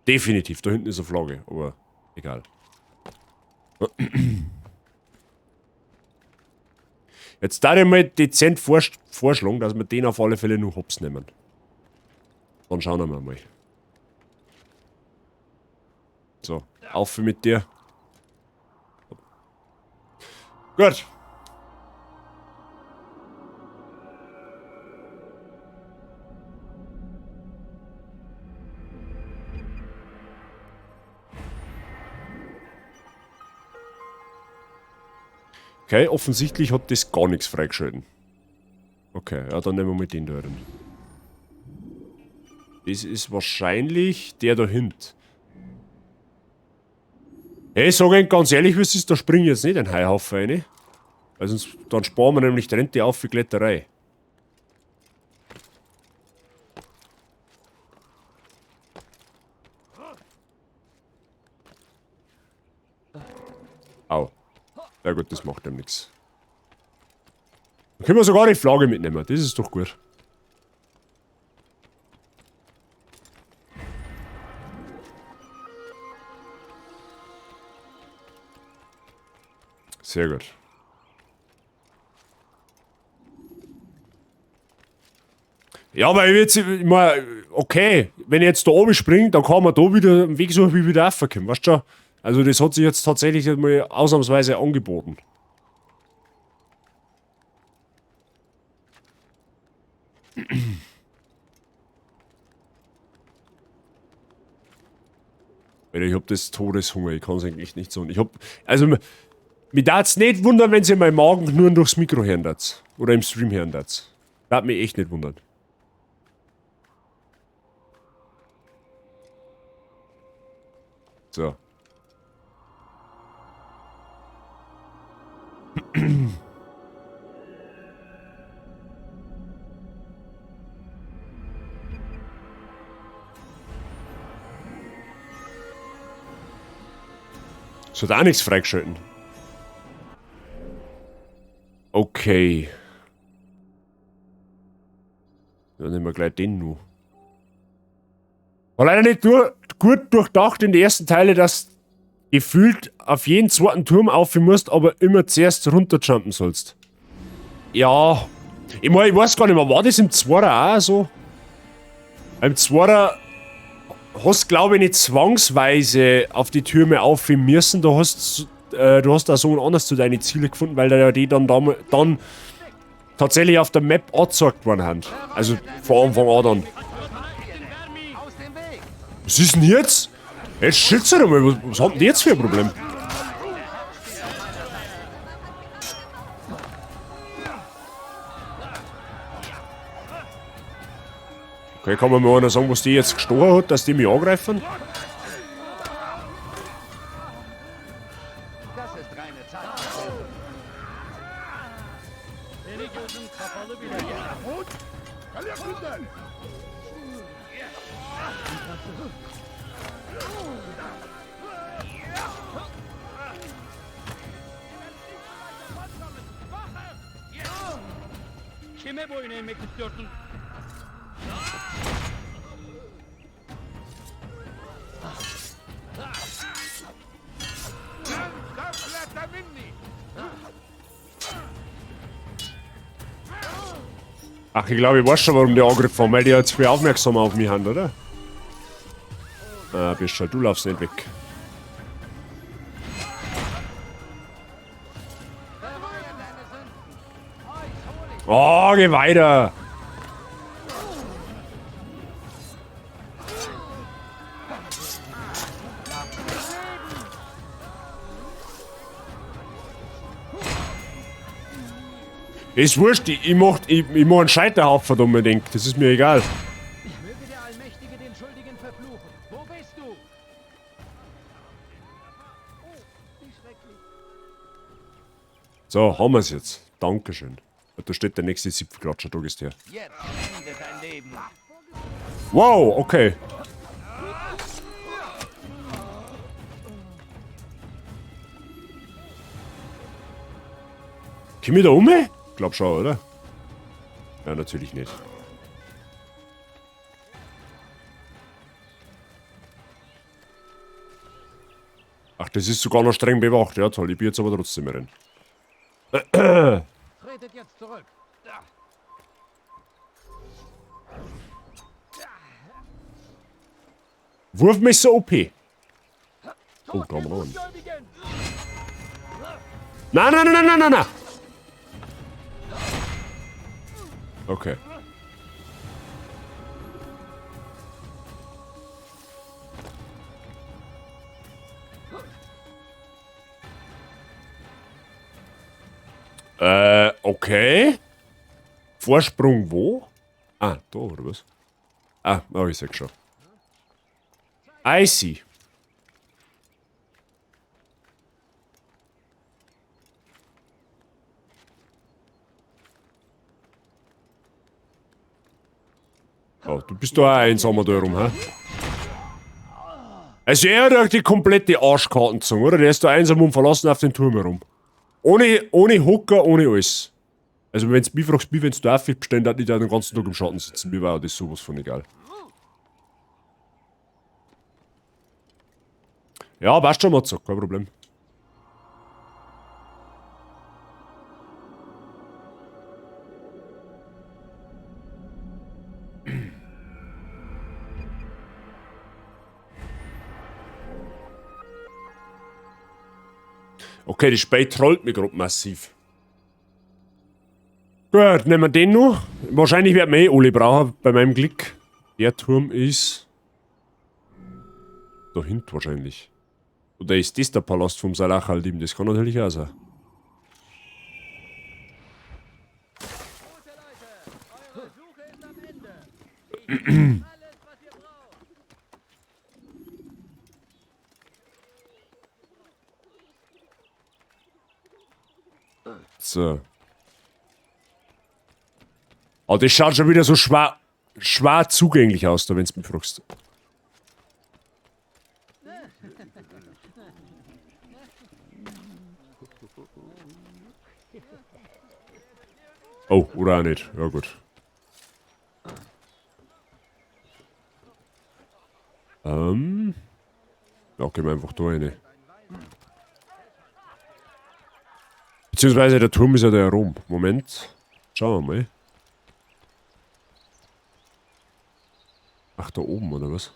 Definitiv, da hinten ist eine Flagge, aber egal. Jetzt da ich mal dezent vorschlagen, dass wir den auf alle Fälle nur hops nehmen. Dann schauen wir mal. So, auf mit dir. Gut. Okay, offensichtlich hat das gar nichts freigeschalten. Okay, ja, dann nehmen wir mal den da drin. Das ist wahrscheinlich der da hinten. Hey, ich sag Ihnen ganz ehrlich, wie es ist, da springe ich jetzt nicht in den Heuhaufen rein. Weil sonst, dann sparen wir nämlich die Rente auf für Kletterei. Au. Ja gut, das macht ja nichts. Dann können wir sogar die Flagge mitnehmen, das ist doch gut. Sehr gut. Ja, aber ich jetzt, ich mein, okay, wenn ich jetzt da oben springe, dann kann man da wieder einen Weg suchen, wie ich wieder raufkomme, weißt du schon? Also das hat sich jetzt tatsächlich mal ausnahmsweise angeboten. Alter, ich hab das Todeshunger, ich kann's eigentlich nicht so. Ich hab, also, mich darf's nicht wundern, wenn sie meinen Magen nur durchs Mikro hören darf. Oder im Stream hören darf. Darf mich echt nicht wundern. So. Es hat auch nichts freigeschalten. Okay. Dann nehmen wir gleich den nur. War leider nicht gut durchdacht in den ersten Teilen, dass gefühlt auf jeden zweiten Turm auf musst, aber immer zuerst runterjumpen sollst. Ja. Ich mein, ich weiß gar nicht mehr, war das im Zweiter auch so? Im Zweiter hast, glaube ich, nicht zwangsweise auf die Türme auf müssen. Du hast da so anders zu deinen Ziele gefunden, weil da ja die dann tatsächlich auf der Map angezeigt worden sind. Also von Anfang an dann. Was ist denn jetzt? Jetzt schütze doch mal, was haben die jetzt für ein Problem? Okay, kann mir mal einer sagen, was die jetzt gestochen hat, dass die mich angreifen? Kime boyun eğmek istiyorsun? Ach, ich glaube, ich weiß schon, warum die angegriffen haben, weil die jetzt viel aufmerksamer auf mich haben, oder? Ah, bist schon, du laufst nicht weg. Oh, geh weiter! Ist wurscht, ich mach einen Scheiterhaufen unbedingt, das ist mir egal. Möge der Allmächtige den Schuldigen verfluchen. Wo bist du? Oh, wie schrecklich. So, haben wir's jetzt. Dankeschön. Da steht der nächste Zipfelklatscher, da gehst du her. Jetzt endet dein Leben. Wow, okay. Komm ich da um? Glaub schon, oder? Ja, natürlich nicht. Ach, das ist sogar noch streng bewacht. Ja, toll. Ich bin jetzt aber trotzdem rein. Tretet jetzt zurück. Wurfmesser OP. Oh, da haben wir noch einen. Nein, nein, nein, nein, nein, nein! Okay. Okay. Vorsprung wo? Ah, da, oder was? Ah, oh, ich seh schon. I see. Oh, du bist da auch einsamer da rum, hä? Also er hat auch die komplette Arschkarten gezogen, oder? Der ist da einsam und verlassen auf den Turm herum. Ohne Hocker, ohne alles. Also wenn's mich fragst, wie wenn's darf, ich bestände halt nicht den ganzen Tag im Schatten sitzen. Mir war das sowas von egal. Ja, passt schon, Matzo, kein Problem. Okay, die Spey trollt mich gerade massiv. Gut, nehmen wir den noch. Wahrscheinlich werden wir eh alle brauchen, bei meinem Glück. Der Turm ist da hinten wahrscheinlich. Oder ist das der Palast vom Salah al-Din? Das kann natürlich auch sein. So. Aber das schaut schon wieder so schwer zugänglich aus, da wenn du mich fragst. Oh, oder auch nicht. Ja, gut. Ja, gehen wir einfach da rein. Beziehungsweise der Turm ist ja da herum. Moment. Schauen wir mal. Ach, da oben, oder was?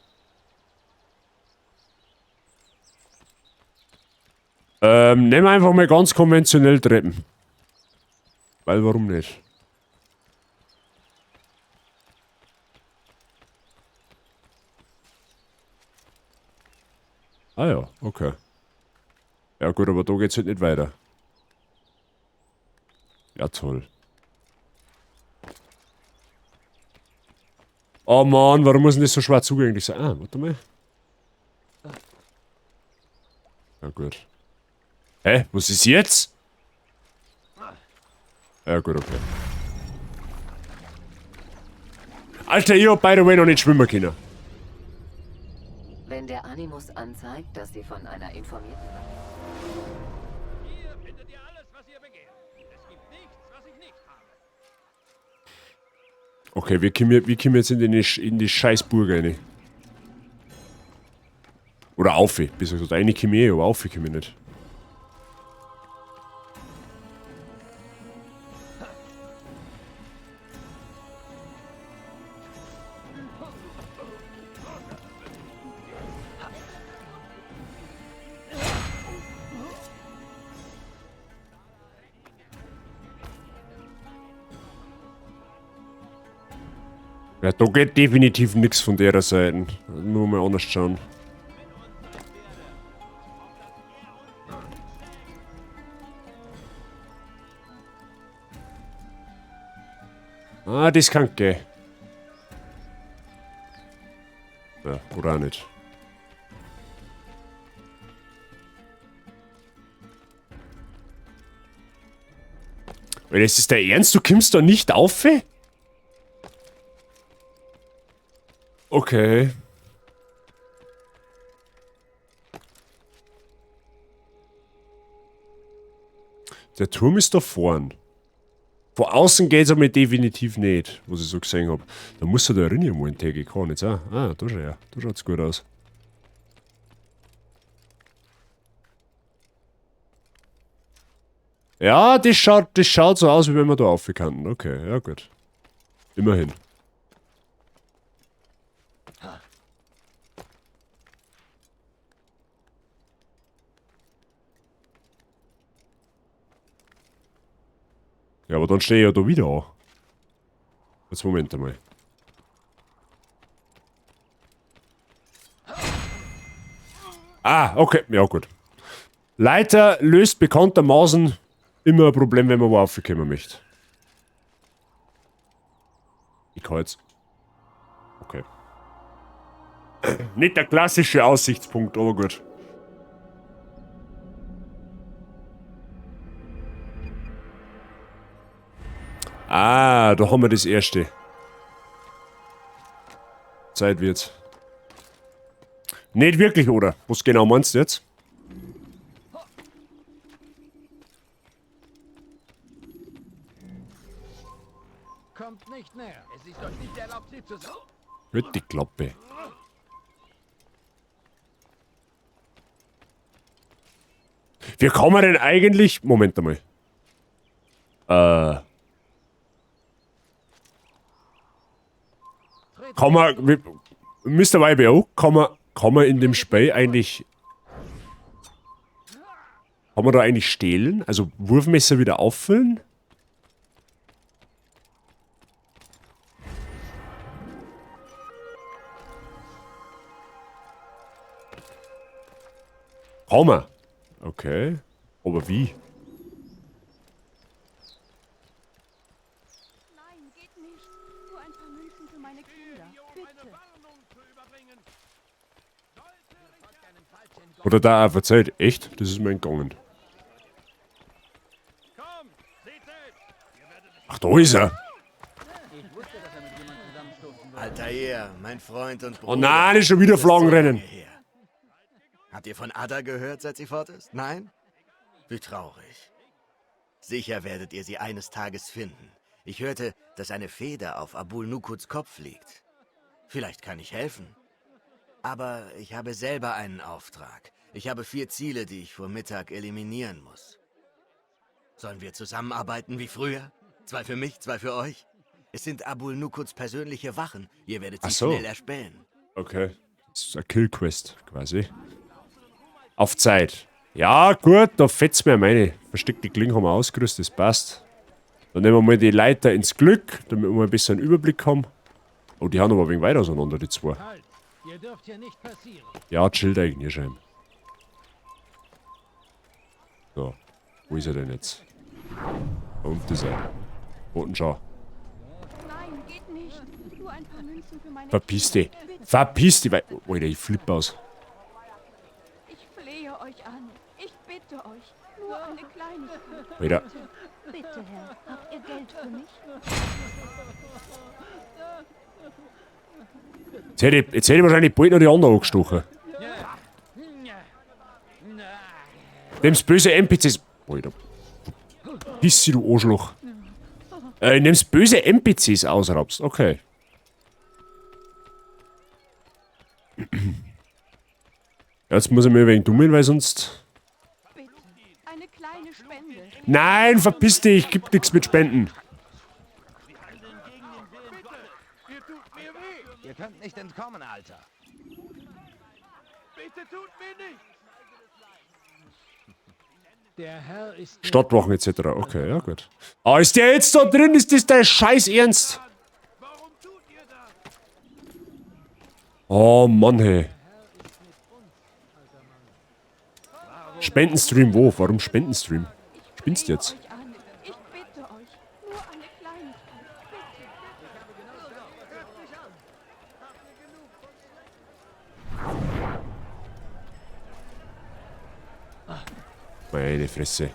Nehmen wir einfach mal ganz konventionell Treppen. Weil, warum nicht? Ah ja, okay. Ja gut, aber da geht's halt nicht weiter. Ja, toll. Oh Mann, warum muss denn das so schwer zugänglich sein? Ah, warte mal. Ja gut. Hä? Was ist jetzt? Ja gut, okay. Alter, ich hab by the way noch nicht schwimmen können. Wenn der Animus anzeigt, dass sie von einer informierten... Hier findet ihr alles, was ihr begehrt. Es gibt nichts, was ich nicht habe. Okay, wir kommen jetzt in die Scheißburg rein. Oder auf, besser gesagt, rein komme ich eh, aber auf komme ich nicht. Ja, da geht definitiv nichts von der Seite. Nur mal anders schauen. Ah, das kann gehen. Ja, oder auch nicht. Weil das ist der Ernst, du kommst da nicht auf? Okay. Der Turm ist da vorn. Von außen geht's aber definitiv nicht, was ich so gesehen habe. Da muss er da rein irgendwo in TGK nicht auch. Ah, da schau her. Da schaut's gut aus. Ja, das schaut so aus, wie wenn wir da aufkannten. Okay, ja gut. Immerhin. Ja, aber dann stehe ich ja da wieder an. Jetzt Moment einmal. Ah, okay. Ja, gut. Leiter löst bekanntermaßen immer ein Problem, wenn man wo raufkommen möchte. Ich kann jetzt... Okay. Nicht der klassische Aussichtspunkt, aber gut. Ah, da haben wir das erste. Zeit wird's. Nicht wirklich, oder? Was genau meinst du jetzt? Kommt nicht näher. Es ist euch nicht erlaubt, sie zu. Hört die Klappe. Wie kann man denn eigentlich... Moment einmal. Kann man... Mr. YBO, kann man in dem Spiel eigentlich... Kann man da eigentlich stehlen? Also Wurfmesser wieder auffüllen? Kann man. Okay. Aber wie? Nein, geht nicht. Nur ein paar Münzen für meine Kinder. Bitte. Oder da auch verzeiht. Echt? Das ist mir entgangen. Ach, da ist er. Altair, mein Freund und Bruder. Oh nein, ist schon wieder Flaggenrennen. Habt ihr von Ada gehört, seit sie fort ist? Nein? Wie traurig. Sicher werdet ihr sie eines Tages finden. Ich hörte, dass eine Feder auf Abul Nukuds Kopf liegt. Vielleicht kann ich helfen. Aber ich habe selber einen Auftrag. Ich habe 4 Ziele, die ich vor Mittag eliminieren muss. Sollen wir zusammenarbeiten wie früher? 2 für mich, 2 für euch? Es sind Abul Nukuds persönliche Wachen. Ihr werdet sie so schnell erspähen. Okay. Das ist eine Killquest quasi. Auf Zeit. Ja, gut, da fetzt mir meine. Versteckte Klinge haben wir ausgerüstet, das passt. Dann nehmen wir mal die Leiter ins Glück, damit wir mal ein bisschen einen Überblick haben. Oh, die haben aber ein wenig weit auseinander, die zwei. Halt. Ihr dürft hier nicht passieren. Ja, chillt eigentlich schön. So, wo ist er denn jetzt? Da unten ist er. Unten schau. Nein, geht nicht. Nur ein paar Münzen für meine Verpiss dich. Kinder. Verpiss dich, weil... Alter, ich flippe aus. Ich flehe euch an. Ich bitte euch. Nur eine Kleinigkeit. Alter. Bitte, bitte, Herr. Habt ihr Geld für mich? Jetzt hätte ich wahrscheinlich bald noch die anderen angestochen. Nimm's böse NPCs. Alter. Piss dich, du Arschloch. Nimm's böse NPCs ausraubst. Okay. Jetzt muss ich mir wegen dummen, weil sonst. Bitte, eine kleine Spende. Nein, verpiss dich, gibt nichts mit Spenden. Ihr könnt nicht entkommen, Alter. Bitte tut mir nichts. Der Herr ist Stadtwachen etc. Okay, ja gut. Ah, ist der jetzt da drin? Ist das dein Scheiß Ernst? Oh Mann, hey. Spendenstream wo? Warum Spendenstream? Spinnst du jetzt? Ich bitte euch, nur eine Kleinigkeit. Bitte. Meine Fresse.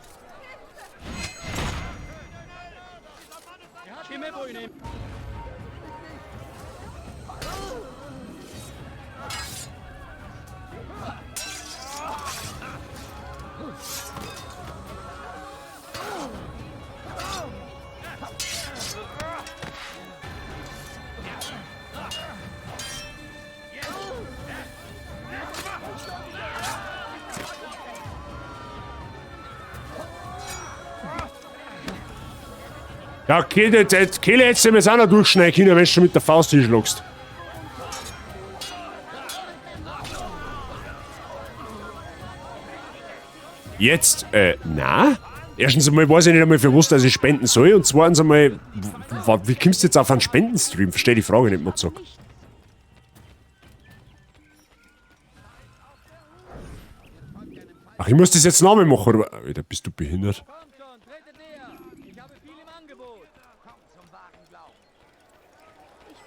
Ja, okay, jetzt, Kehle hättest du mir jetzt auch noch durchschneiden können, wenn du schon mit der Faust hinschlagst. Jetzt, na? Erstens einmal weiß ich nicht einmal, für was dass ich spenden soll. Und zweitens einmal, wie kommst du jetzt auf einen Spendenstream? Verstehe die Frage nicht, Mozart. Ach, ich muss das jetzt nochmal machen, oder? Alter, bist du behindert?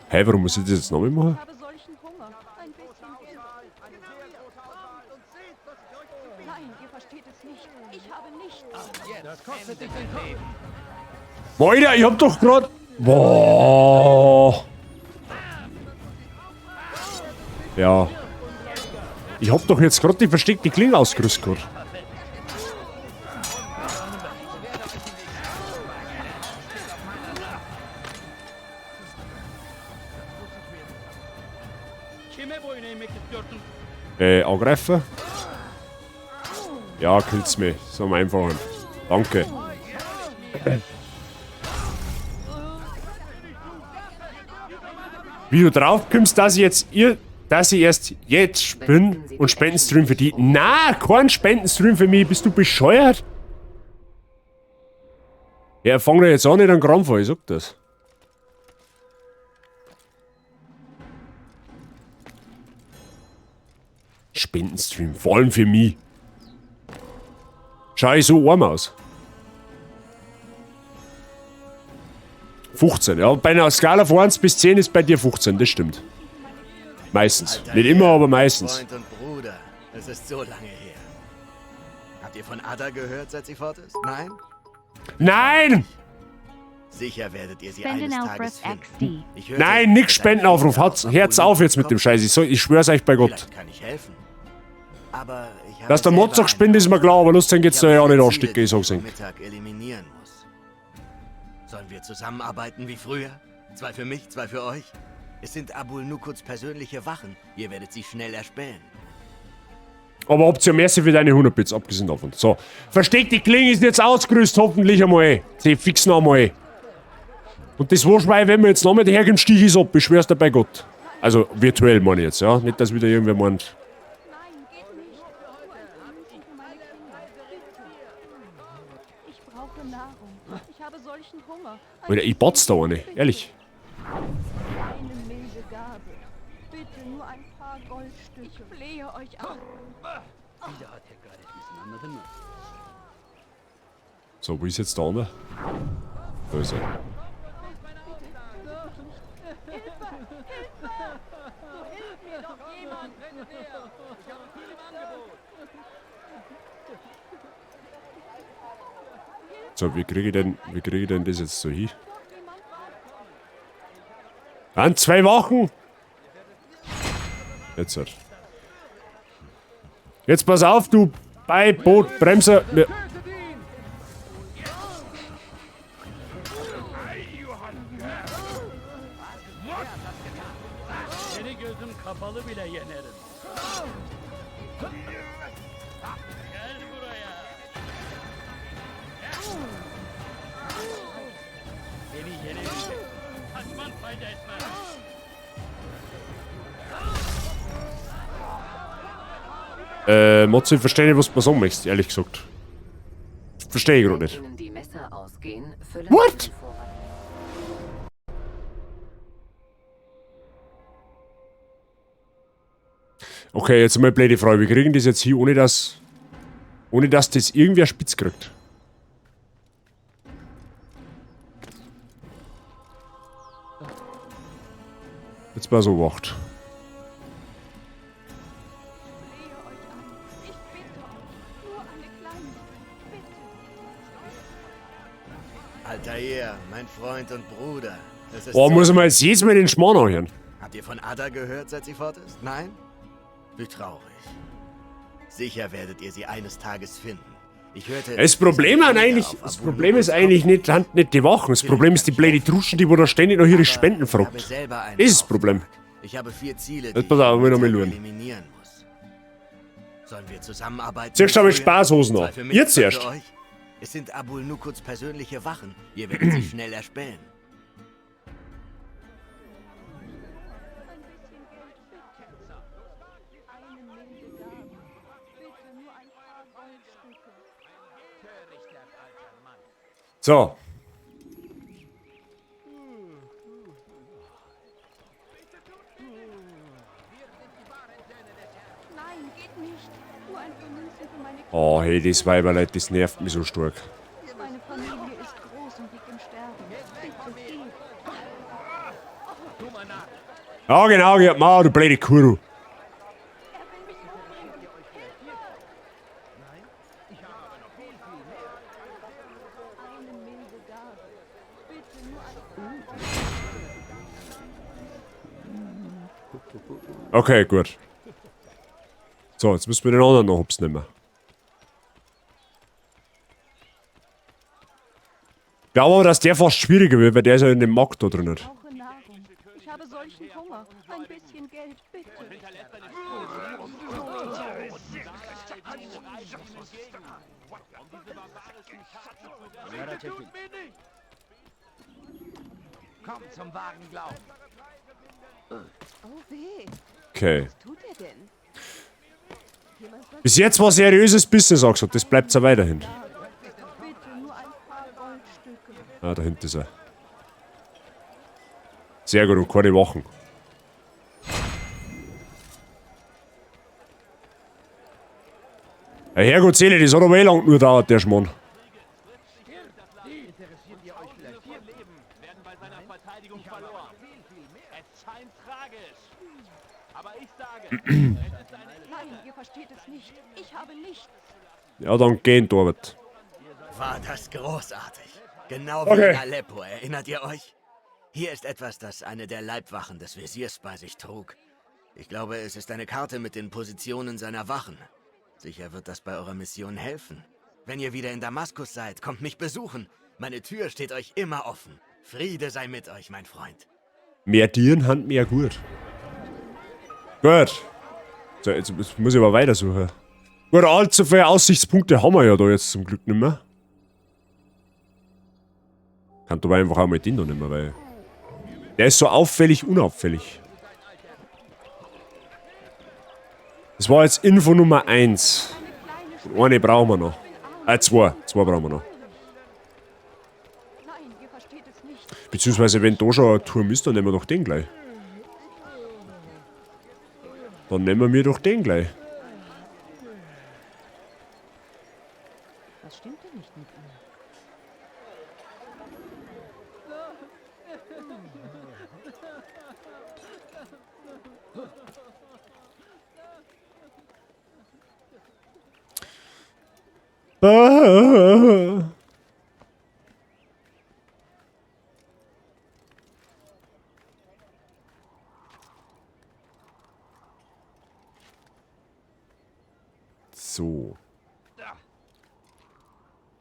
Hä, warum muss ich das jetzt nochmal machen? Ich habe solchen Hunger. Ein bisschen Geld. Nein, ihr versteht es nicht. Ich habe nichts. Das kostet dich den Kopf. Boah, Alter, ich hab doch grad... Boah. Ja. Ich hab doch jetzt grad die versteckte Klinge ausgerüstet gehabt. Angreifen? Ja, killt's mich. So am einfachen. Danke. Wie du drauf kommst, dass ich jetzt dass ich erst jetzt bin und Spendenstream für die. Na, kein Spendenstream für mich. Bist du bescheuert? Ja, fang da jetzt auch nicht an Krampf an, ich sag das. Spendenstream, vor allem für mich. Schau ich so arm aus. 15, ja. Bei einer Skala von 1 bis 10 ist bei dir 15, das stimmt. Meistens. Alter, Nicht immer, aber meistens. Freund und Bruder, es ist so lange her. Habt ihr von Ada gehört, seit sie fort ist? Nein? Nein! Sicher werdet ihr sie Spenden eines auf Tages Ref finden. Ich hörte, Nein, nix dass Spendenaufruf. Herz auf jetzt mit dem Scheiß. Ich schwör's euch bei Gott. Vielleicht kann ich helfen. Aber ich habe Dass der selber Mozart spendet, ist mir klar, aber lustig geht's Ich da habe ja auch nicht vier anstecken, Ziele, ich sag's die ich Ihnen. am Mittag eliminieren muss. Sollen wir zusammenarbeiten wie früher? Zwei für mich, zwei für euch? Es sind Abul Nukuds persönliche Wachen. Ihr werdet sie schnell erspähen. Aber habt ihr merci für deine 100 Bits, abgesehen davon. So. Versteckte Klinge ist jetzt ausgerüstet, hoffentlich einmal. Sie fixen einmal. Und das Waschwein, wenn wir jetzt nochmal daherkommen, stich ich's ab, ich schwör's dir bei Gott. Also virtuell meine ich jetzt, ja. Nicht, dass wieder irgendwer meint. Ich brauche Nahrung. Ich habe solchen Hunger. Alter, ich batz da eine, ehrlich. Eine milde Gabe. Bitte nur ein paar Goldstücke. Ich flehe euch an. So, wo ist jetzt der andere? Da ist er. Hilfe! Hilfe! So hilft mir doch jemand! So, wie kriege ich denn das jetzt so hin? An 2 Wochen! Jetzt halt. Jetzt pass auf, du Beiboot, Bremser. Wir Seni gözüm kapalı bile yenerim. Gel buraya. Beni yenemeyeceksin. Kaçman fayda etmez. Motzi, ich verstehe nicht, was du mir sagen möchtest, ehrlich gesagt. Verstehe ich gerade nicht. Ihnen die Messer ausgehen, füllen What? Sie den Vorrat. Okay, jetzt mal eine blöde Frage. Wir kriegen das jetzt hier, ohne dass das irgendwer spitz kriegt. Jetzt mal so wacht. Altair, mein Freund und Bruder. Es ist Boah, so muss ich mal jetzt jedes Mal den Schmarrn anhören. Habt ihr von Ada gehört, seit sie fort ist? Nein? Wie traurig. Sicher werdet ihr sie eines Tages finden. Ich hörte, Das Problem, dass an eine eigentlich, Feder auf das Abu Problem ist Nukuds eigentlich nicht, nicht die Wachen. Das Problem ist die blöde Truschen, die wo da ständig noch ihre Spenden Ich habe fragt. selber einen Das ist das Problem. Ich habe 4 Ziele, Jetzt die ich pass auf, ich will noch mal am Mittag schauen. eliminieren muss. Sollen wir zusammenarbeiten? Zuerst wie habe ich früher? Spaßhosen Zwei an. für mich, Jetzt zwei erst. für euch? Es sind Abul Nukuds persönliche Wachen. Ihr werdet sie schnell erspähen. So. Nein, geht nicht. Nur ein paar Münzen für meine Oh, hey, das Weiberleid, das nervt mich so stark. Meine Familie ist groß und liegt im Sterben. Bitte geh. Ja, genau, geh mal, du blöde Kuh, du. Eine milde Gabe. Bitte nur ein Okay, gut. So, jetzt müssen wir den anderen noch hops nehmen. Ich glaube aber, dass der fast schwieriger wird, weil der ist ja in dem Markt da drin. Ich brauche Nahrung. Ich habe solchen Hunger. Ein bisschen Geld, bitte. Komm zum wahren Glauben. Oh weh. Okay. Was tut er denn? Jemand sollte Bis jetzt war seriöses Business angesagt, das bleibt ja weiterhin. Bitte nur ein paar Goldstücke. Ah, da hinten ist er. Sehr gut, und keine Wachen. Ja, Herrgott, Seele, das hat aber eh lang nur dauert, der Schmarrn. Interessiert ihr euch vielleicht? Vier Leben werden bei seiner Verteidigung verloren. Es scheint tragisch. Aber ich sage, es ist eine Nein, ihr versteht es nicht. Ich habe nichts. Ja, dann gehen, Torwart. War das großartig. Genau wie Okay. in Aleppo, erinnert ihr euch? Hier ist etwas, das eine der Leibwachen des Wesirs bei sich trug. Ich glaube, es ist eine Karte mit den Positionen seiner Wachen. Sicher wird das bei eurer Mission helfen. Wenn ihr wieder in Damaskus seid, kommt mich besuchen. Meine Tür steht euch immer offen. Friede sei mit euch, mein Freund. Mehr Tieren hand mehr gut. Gut. So, jetzt muss ich aber weitersuchen. Gut, allzu viele Aussichtspunkte haben wir ja da jetzt zum Glück nicht mehr. Kann aber einfach auch mal den da nicht mehr, weil... Der ist so auffällig unauffällig. Das war jetzt Info Nummer 1. Und eine brauchen wir noch. Zwei. Zwei brauchen wir noch. Nein, ihr versteht es nicht. Beziehungsweise, wenn da schon ein Turm ist, dann nehmen wir doch den gleich. Dann nehmen wir doch den gleich. Was stimmt denn nicht mit ihm? Ah. So.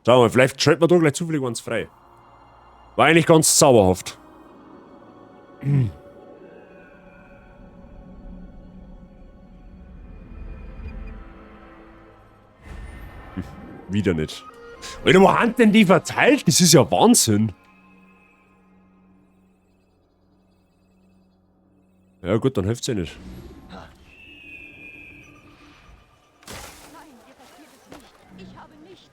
Schauen wir mal, vielleicht schalten wir da gleich zufällig eins frei. War eigentlich ganz zauberhaft. Wieder nicht. Alter, wo haben denn die verteilt? Das ist ja Wahnsinn. Ja gut, dann hilft's ja nicht. Nein, ihr versteht es nicht. Ich habe nichts.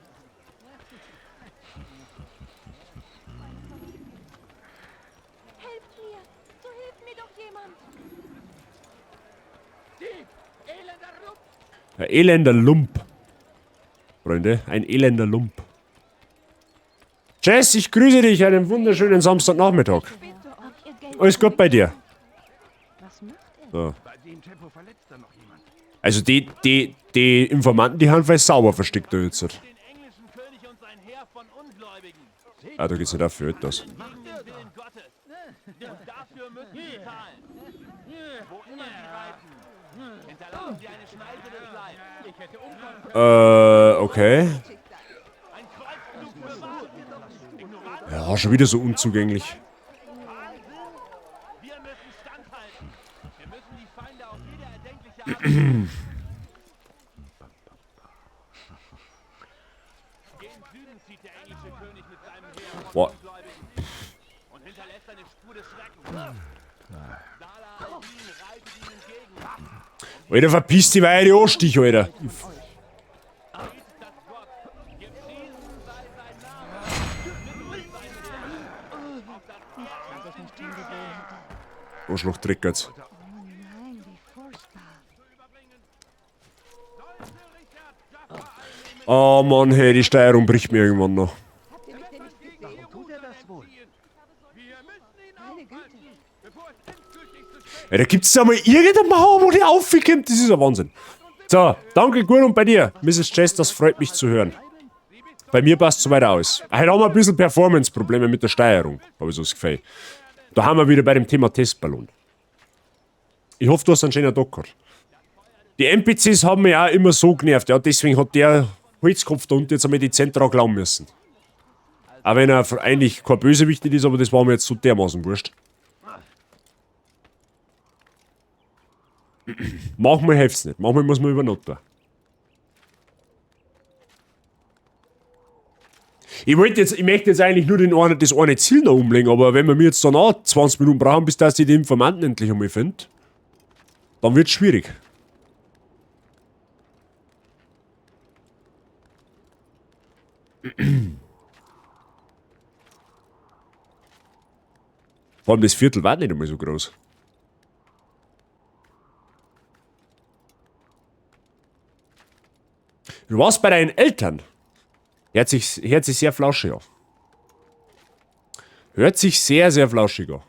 Helft mir! So hilft mir doch jemand! Dieb! Elender Lump! Ein elender Lump. Freunde, ein elender Lump. Jess, ich grüße dich einen wunderschönen Samstagnachmittag. Alles gut bei dir? So. Bei dem Tempo verletzt er noch jemand. Also die Informanten, die haben vielleicht sauber versteckt da jetzt. Ah, da geht's nicht auf für etwas. Gegen den Willen Gottes. Und dafür müssen sie zahlen. Wo immer sie reiten, hinterlassen sie eine Schneise des Leibs. Ich hätte Unkosten. Okay. Ja, schon wieder so unzugänglich. Wir müssen standhalten. Wir müssen die Feinde auf jede erdenkliche Art. Gen Süden zieht Alter, verpiss dich, weil ich dich anstich, Alter. Arschloch Dreck jetzt. Oh Mann, hey, die Steuerung bricht mir irgendwann noch. Ja, da gibt's ja mal irgendeine Mauer, wo die aufkommt. Das ist ja Wahnsinn. So, danke, gut und bei dir, Mrs. Chess, das freut mich zu hören. Bei mir passt es soweit aus. Heute haben wir ein bisschen Performance-Probleme mit der Steuerung, habe ich so das Gefühl. Da haben wir wieder bei dem Thema Testballon. Ich hoffe, du hast einen schönen Tag gehabt. Die NPCs haben mich auch immer so genervt. Ja, deswegen hat der Holzkopf da unten jetzt einmal die Zentra klauen müssen. Auch wenn er eigentlich kein Bösewicht ist, aber das war mir jetzt so dermaßen wurscht. Manchmal hilft's nicht. Manchmal muss man übernachten. Ich wollte jetzt, ich möchte jetzt eigentlich nur den einen, das eine Ziel noch umlegen, aber wenn wir mir jetzt dann auch 20 Minuten brauchen, bis dass ich die Informanten endlich einmal finde, dann wird's schwierig. Vor allem das Viertel war nicht einmal so groß. Du warst bei deinen Eltern. Hört sich sehr flauschig an. Hört sich sehr, sehr flauschig an.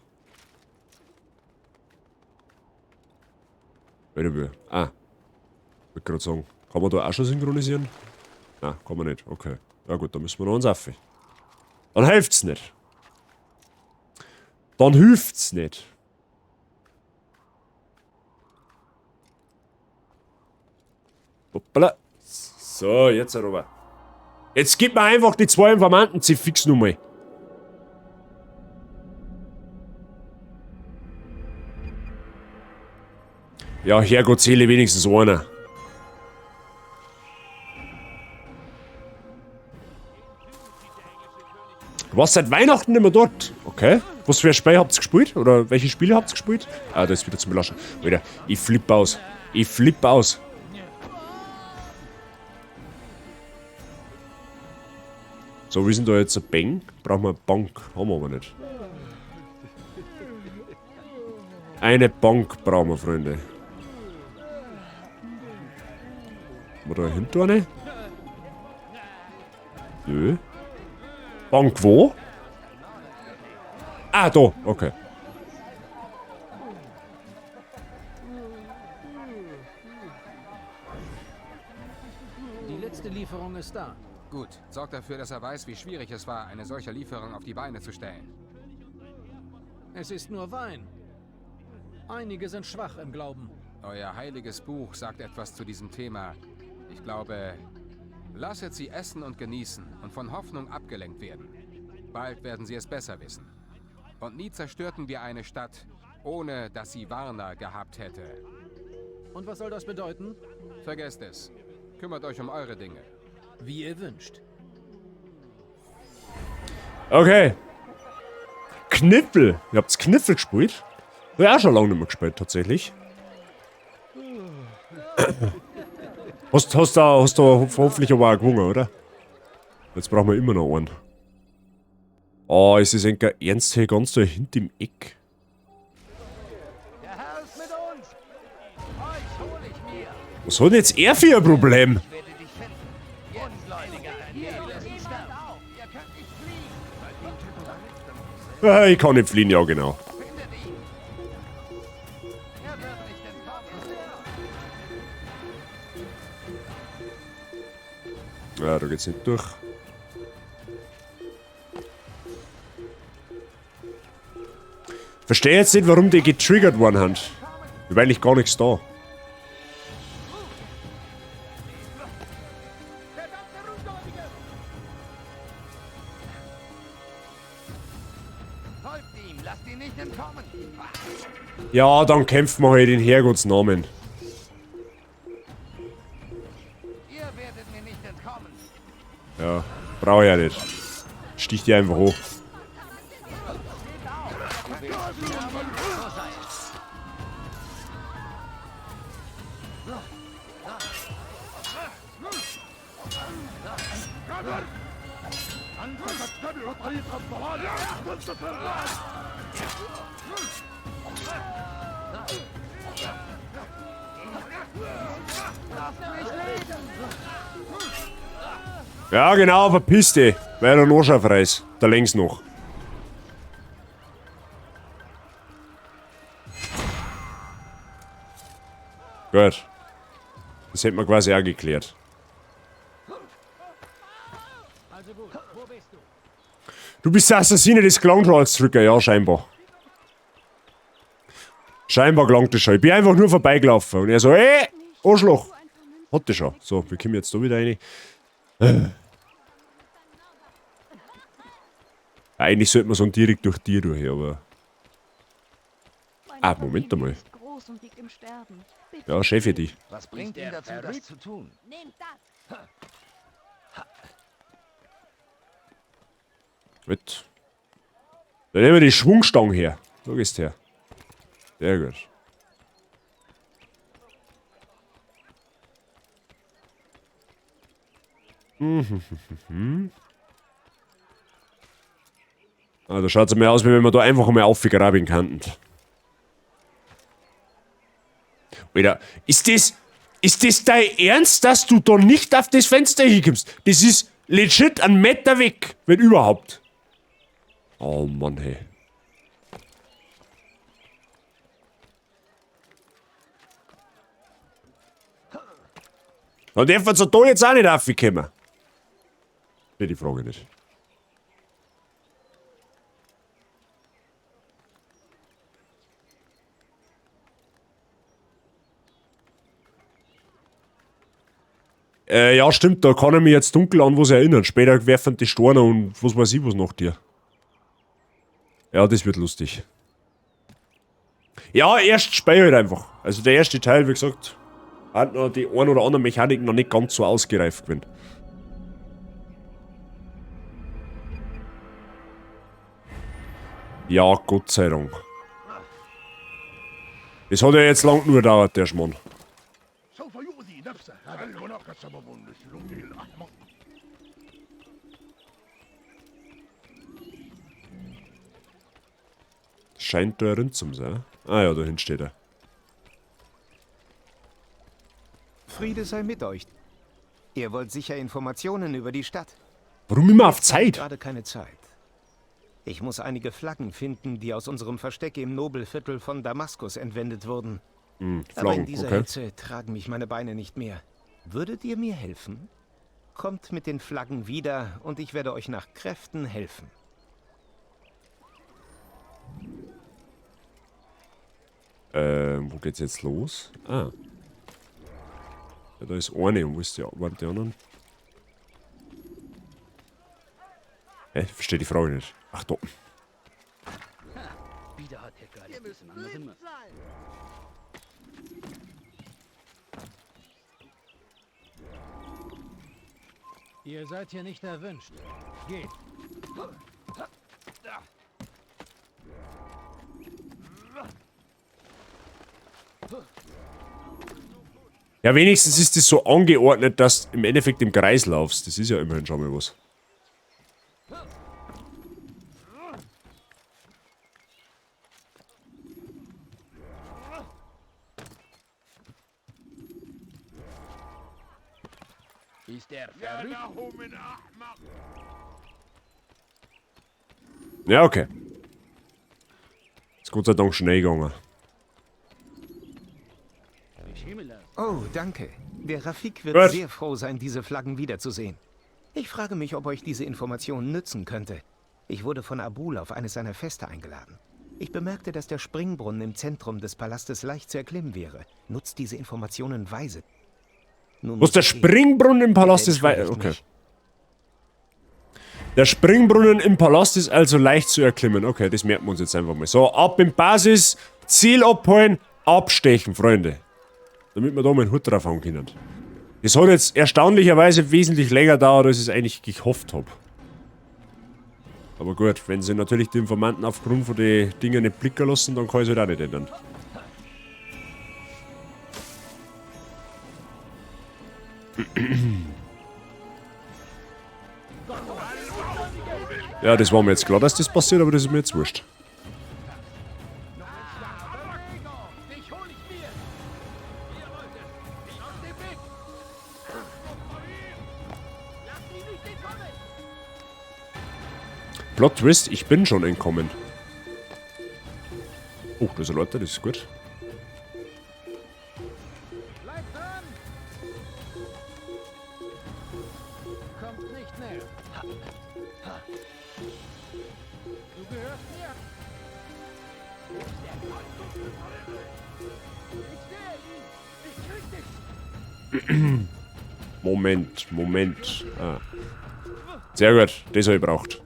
Warte mal. Ah. Ich wollte gerade sagen, kann man da auch schon synchronisieren? Nein, kann man nicht. Okay. Ja gut, dann müssen wir noch uns auf. Dann hilft's nicht. Dann hilft's nicht. Hoppala. So, jetzt aber. Jetzt gib mir einfach die zwei Informanten, sie fix nun mal. Ja, Herrgott, Seele, wenigstens einer. Du warst seit Weihnachten nicht mehr dort. Okay. Was für ein Spiel habt ihr gespielt? Oder welche Spiele habt ihr gespielt? Ah, da ist wieder zum Belaschen. Alter, ich flippe aus. Ich flippe aus. So, wie sind da jetzt eine Bank? Brauchen wir eine Bank. Haben wir aber nicht. Eine Bank brauchen wir, Freunde. Haben wir da hinten eine? Nö. Bank wo? Ah, da. Okay. Die letzte Lieferung ist da. Gut, sorgt dafür, dass er weiß, wie schwierig es war, eine solche Lieferung auf die Beine zu stellen. Es ist nur Wein. Einige sind schwach im Glauben. Euer heiliges Buch sagt etwas zu diesem Thema. Ich glaube, lasset sie essen und genießen und von Hoffnung abgelenkt werden. Bald werden sie es besser wissen. Und nie zerstörten wir eine Stadt, ohne dass sie Warner gehabt hätte. Und was soll das bedeuten? Vergesst es. Kümmert euch um eure Dinge. Wie ihr wünscht. Okay. Kniffel. Ihr habt's Kniffel gespielt? Hab ich auch schon lange nicht mehr gespielt, tatsächlich. Hast du hoffentlich aber auch gewonnen, oder? Jetzt brauchen wir immer noch einen. Oh, ist das ein Ernst hier ganz da hinten im Eck? Was hat denn jetzt er für ein Problem? Ich kann nicht fliehen, ja genau. Ja, da geht's nicht durch. Verstehe jetzt nicht, warum die getriggert worden sind. Ich war eigentlich gar nichts da. Ja, dann kämpfen wir halt in Herrgotts Namen. Ja, brauche ich ja nicht. Stich die einfach hoch. So sei es. Ja, genau, verpiss dich. Weil er noch schon frei ist. Da längs noch. Gut. Das hätten wir quasi auch geklärt. Du bist der Assassine des gelangt schon als Trigger, ja, scheinbar. Scheinbar gelangt das schon. Ich bin einfach nur vorbeigelaufen. Und er so, ey, Arschloch. Hat das schon. So, wir kommen jetzt da wieder rein. Eigentlich sollte man so direkt durch die durch, aber... Ah, Moment einmal. Ja, Chef die. Was bringt ihn dazu, das zu tun? Nehmt das! Gut. Dann nehmen wir die Schwungstange her. Da gehst du her. Sehr gut. Ah, da schaut es mir aus, wie wenn wir da einfach mal aufgraben könnten. Alter, ist das dein Ernst, dass du da nicht auf das Fenster hinkommst? Das ist legit ein Meter weg, wenn überhaupt. Oh Mann, hey. Dann dürfen wir da jetzt auch nicht raufkommen. Nee, die Frage nicht. Ja, stimmt, da kann ich mich jetzt dunkel an was erinnern. Später werfen die Steine und was weiß ich was nach dir. Ja, das wird lustig. Ja, erst Spiel halt einfach. Also der erste Teil, wie gesagt, hat noch die ein oder andere Mechanik noch nicht ganz so ausgereift gewesen. Ja, Gott sei Dank. Das hat ja jetzt lang nur gedauert, der Schmarrn. Scheint da drin zu sein. Ah ja, da hinten steht er. Friede sei mit euch. Ihr wollt sicher Informationen über die Stadt. Warum immer auf Zeit? Gerade keine Zeit. Ich muss einige Flaggen finden, die aus unserem Versteck im Nobelviertel von Damaskus entwendet wurden. Flaggen, Aber in dieser okay. Hitze tragen mich meine Beine nicht mehr. Würdet ihr mir helfen? Kommt mit den Flaggen wieder und ich werde euch nach Kräften helfen. Wo geht's jetzt los? Ah. Ja, da ist eine. Und wo ist die, waren die anderen? Hä? Ich verstehe die Frage nicht. Ach, da. Ihr seid hier nicht erwünscht. Geht. Ja, wenigstens ist das so angeordnet, dass du im Endeffekt im Kreis laufst. Das ist ja immerhin schon mal was. Ist der verrückt? Ja, okay. Ist Gott sei Dank schnell gegangen. Oh, danke. Der Rafik wird Gut. sehr froh sein, diese Flaggen wiederzusehen. Ich frage mich, ob euch diese Information nützen könnte. Ich wurde von Abul auf eines seiner Feste eingeladen. Ich bemerkte, dass der Springbrunnen im Zentrum des Palastes leicht zu erklimmen wäre. Nutzt diese Informationen weise. Nun Was muss der ich gehen. Springbrunnen im Palast Bitte ist wei- entschuldigt okay. mich. Der Springbrunnen im Palast ist also leicht zu erklimmen. Okay, das merken wir uns jetzt einfach mal. So, ab in Basis, Ziel abholen, abstechen, Freunde. Damit wir da mal einen Hut drauf hauen können. Das hat jetzt erstaunlicherweise wesentlich länger gedauert, als ich es eigentlich gehofft hab. Aber gut, wenn sie natürlich die Informanten aufgrund von den Dingen nicht blicken lassen, dann kann ich es halt auch nicht ändern. Ja, das war mir jetzt klar, dass das passiert, aber das ist mir jetzt wurscht. Plot Twist, ich bin schon entkommen. Oh, da ist ein Leute, das ist gut. Kommt nicht näher. Du gehörst mir. Ich sehe ihn. Ich krieg dich. Moment, Moment. Ah. Sehr gut, das habe ich gebraucht.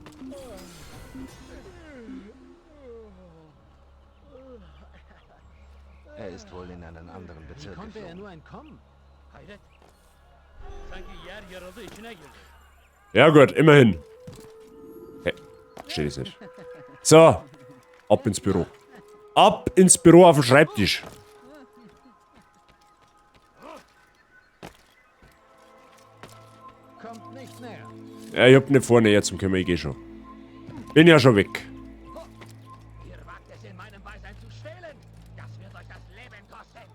Er ist wohl in einen anderen Wie Bezirk konnte er geflogen. nur entkommen? Hayret. Sanki yer yarıldı içine girdi. Ja gut, immerhin. Hey, steht es nicht. So, ab ins Büro. Ab ins Büro auf den Schreibtisch. Kommt nicht näher. Ja, ich hab nicht vor, näher zum kommen, ich geh schon. Bin ja schon weg. Ihr wagt es in meinem Beisein zu stehlen. Das wird euch das Leben kosten.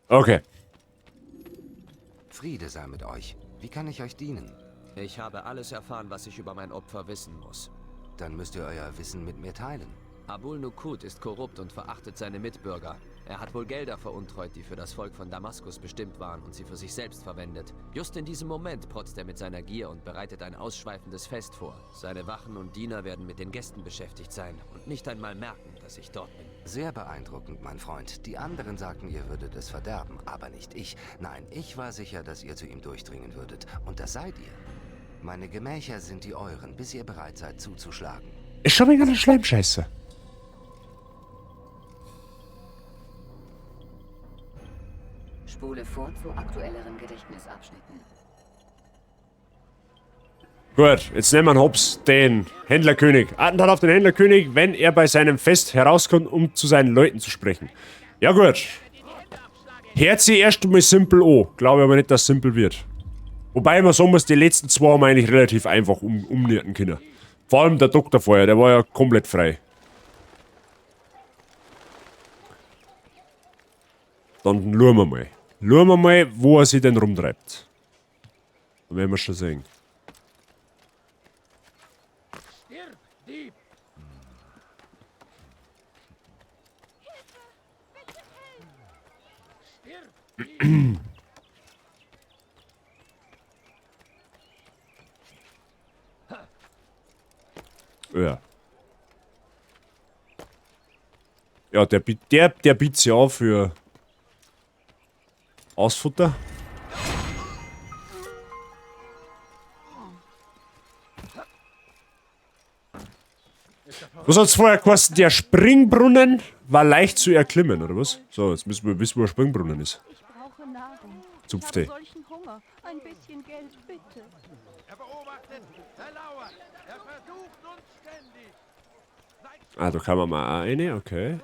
Okay. Friede sei mit euch. Wie kann ich euch dienen? Ich habe alles erfahren, was ich über mein Opfer wissen muss. Dann müsst ihr euer Wissen mit mir teilen. Abul Nukud ist korrupt und verachtet seine Mitbürger. Er hat wohl Gelder veruntreut, die für das Volk von Damaskus bestimmt waren und sie für sich selbst verwendet. Just in diesem Moment protzt er mit seiner Gier und bereitet ein ausschweifendes Fest vor. Seine Wachen und Diener werden mit den Gästen beschäftigt sein und nicht einmal merken, dass ich dort bin. Sehr beeindruckend, mein Freund. Die anderen sagten, ihr würdet es verderben, aber nicht ich. Nein, ich war sicher, dass ihr zu ihm durchdringen würdet. Und das seid ihr. Meine Gemächer sind die euren, bis ihr bereit seid zuzuschlagen. Ist schon wieder eine Schleimscheiße. Spule vor zu aktuelleren Gedächtnisabschnitten. Gut, jetzt nehmen wir Hobbs den Händlerkönig. Attentat auf den Händlerkönig, wenn er bei seinem Fest herauskommt, um zu seinen Leuten zu sprechen. Ja gut. Hört sich erst einmal simpel an. Glaube aber nicht, dass simpel wird. Wobei man sagen muss, die letzten zwei haben wir eigentlich relativ einfach umnähern können. Vor allem der Doktor vorher, der war ja komplett frei. Dann schauen wir mal. Schauen wir mal, wo er sich denn rumtreibt. Dann werden wir schon sehen. Stirb, Dieb! Stirb, Dieb! Ja. Ja, der bietet sich an für Ausfutter. Was hat's vorher gekostet? Der Springbrunnen war leicht zu erklimmen, oder was? So, jetzt müssen wir wissen, wo ein Springbrunnen ist. Ich brauche Nahrung. Zupfte. Ich habe solchen Hunger. Ein bisschen Geld, bitte. Er beobachtet, er lauert, er versucht uns ständig. Ah, da kann man mal auch rein, okay.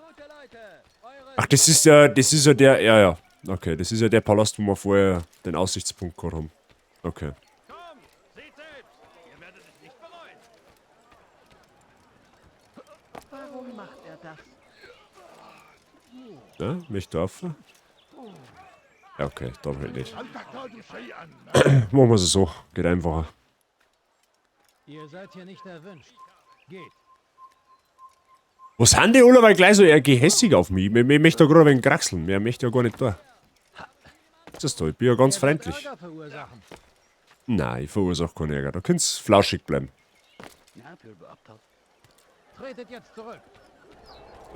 Ach, das ist ja der, ja, ja. Okay, das ist ja der Palast, wo wir vorher den Aussichtspunkt gehabt haben. Okay. Kommt, seht selbst, ihr werdet es nicht bereuen. Warum macht er das? Ja, mich darf. Ja, okay, dann halt nicht. Machen wir es so, geht einfacher. Ihr seid hier nicht erwünscht. Geht. Was sind die alle, weil gleich so eher gehässig auf mich? Ich möchte da gerade ein wenig kraxeln. Mehr möchte ja gar nicht da. Was ist das da? Ich bin ja ganz freundlich. Nein, ich verursache keinen Ärger. Da könnt's flauschig bleiben. Tretet jetzt zurück.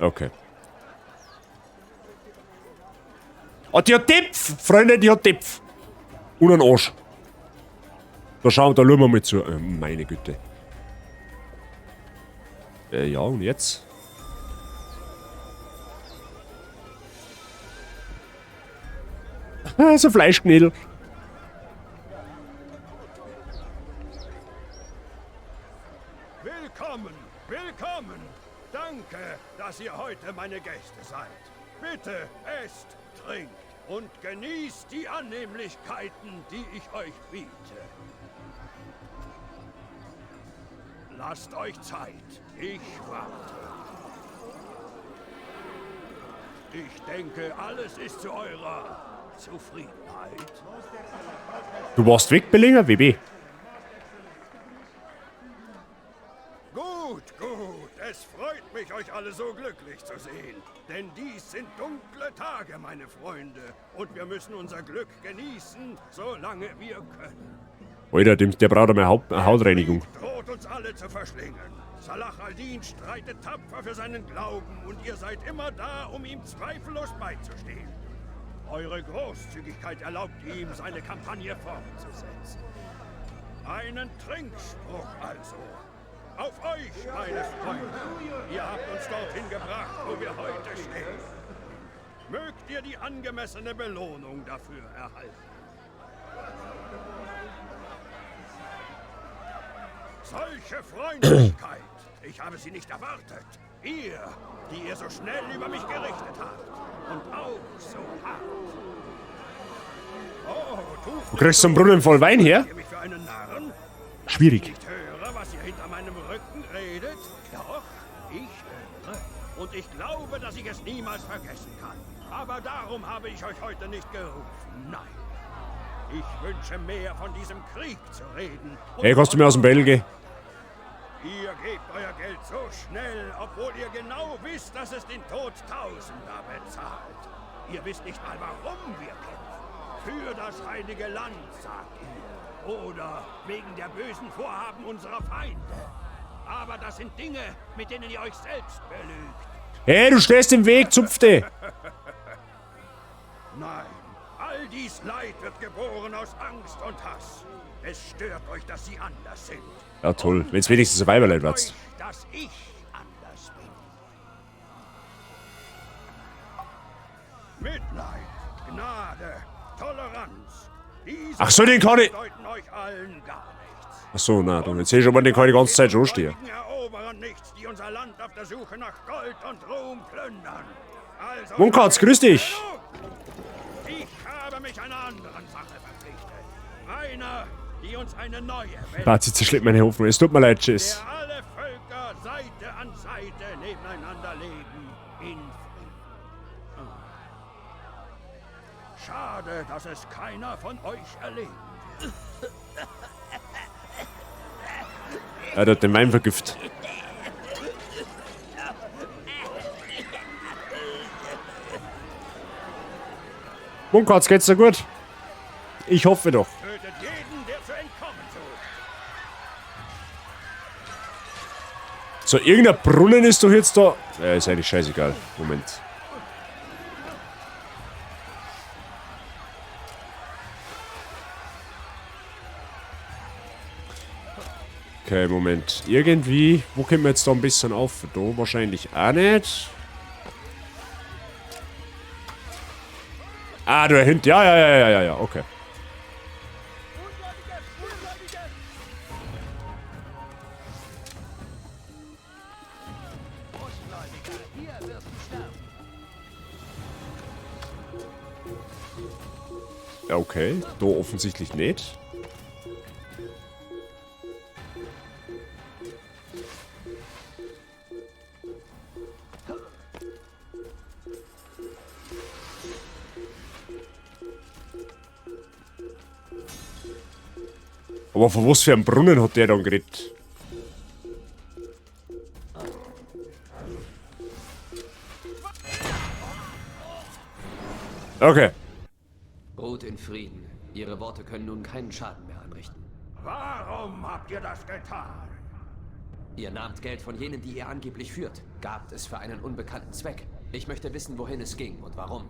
Okay. Oh, die hat Depf! Freunde, die hat Depf! Und einen Arsch. Da schauen, da schauen wir mal zu. Meine Güte. Ja, und jetzt? Ah, so Fleischknädel. Willkommen, willkommen. Danke, dass ihr heute meine Gäste seid. Bitte esst, trinkt und genießt die Annehmlichkeiten, die ich euch biete. Lasst euch Zeit. Ich warte. Ich denke, alles ist zu eurer Zufriedenheit. Du warst weg, Bellinger? WB. Gut, gut. Es freut mich, euch alle so glücklich zu sehen. Denn dies sind dunkle Tage, meine Freunde. Und wir müssen unser Glück genießen, solange wir können. Alter, der braucht einmal Hautreinigung. Droht uns alle zu verschlingen. Salah al-Din streitet tapfer für seinen Glauben und ihr seid immer da, um ihm zweifellos beizustehen. Eure Großzügigkeit erlaubt ihm, seine Kampagne fortzusetzen. Einen Trinkspruch also. Auf euch, meine Freunde. Ihr habt uns dorthin gebracht, wo wir heute stehen. Mögt ihr die angemessene Belohnung dafür erhalten. Solche Freundlichkeit! Ich habe sie nicht erwartet. Ihr, die ihr so schnell über mich gerichtet habt. Und auch so hart. Oh, Du kriegst so einen Brunnen voll Wein her? Ihr mich für einen Narren? Schwierig. Ich höre, was ihr hinter meinem Rücken redet. Doch, ich höre. Und ich glaube, dass ich es niemals vergessen kann. Aber darum habe ich euch heute nicht gerufen. Nein. Ich wünsche mehr von diesem Krieg zu reden. Hey, kannst du mir aus dem Bell gehen? Ihr gebt euer Geld so schnell, obwohl ihr genau wisst, dass es den Tod Tausender bezahlt. Ihr wisst nicht mal, warum wir kämpfen. Für das heilige Land, sagt ihr. Oder wegen der bösen Vorhaben unserer Feinde. Aber das sind Dinge, mit denen ihr euch selbst belügt. Hey, du stehst im Weg, Zupfte! Nein, all dies Leid wird geboren aus Angst und Hass. Es stört euch, dass sie anders sind. Ja, toll. Wenn's wenigstens ein Weiberlein wird. Dass ich anders bin. Mitleid, Gnade, Toleranz. Diese Ach so, den kann ich- bedeuten euch allen gar nichts. Ach so, na, du. Jetzt seh ich schon mal, den kann ich die ganze Zeit schon stehen. Die Eroberer nichts, die unser Land auf der Suche nach Gold und Ruhm plündern. Also, Munkatz, grüß dich! Ich habe mich einer anderen Sache verpflichtet. Einer, die uns eine neue Welt Bazi zerschlägt meine Hoffnung. Es tut mir leid, Jess. der alle Völker Seite an Seite nebeneinander leben in Frieden. Schade, dass es keiner von euch erleben wird. Er hat den Wein vergiftet. Munkatz, geht's dir gut? Ich hoffe doch. Tötet jeden, der zu entkommen sucht. So, irgendein Brunnen ist doch jetzt da. Ja, ist eigentlich scheißegal. Moment. Okay, Moment. Irgendwie, wo können wir jetzt da ein bisschen auf? Da wahrscheinlich auch nicht. Ah, da hinten. Ja, ja, ja, ja, ja, ja, okay. Ja, okay. Da offensichtlich nicht. Aber von was für einem Brunnen hat der dann geredet? Okay. Ruht in Frieden. Ihre Worte können nun keinen Schaden mehr anrichten. Warum habt ihr das getan? Ihr nahmt Geld von jenen, die ihr angeblich führt, gabt es für einen unbekannten Zweck. Ich möchte wissen, wohin es ging und warum.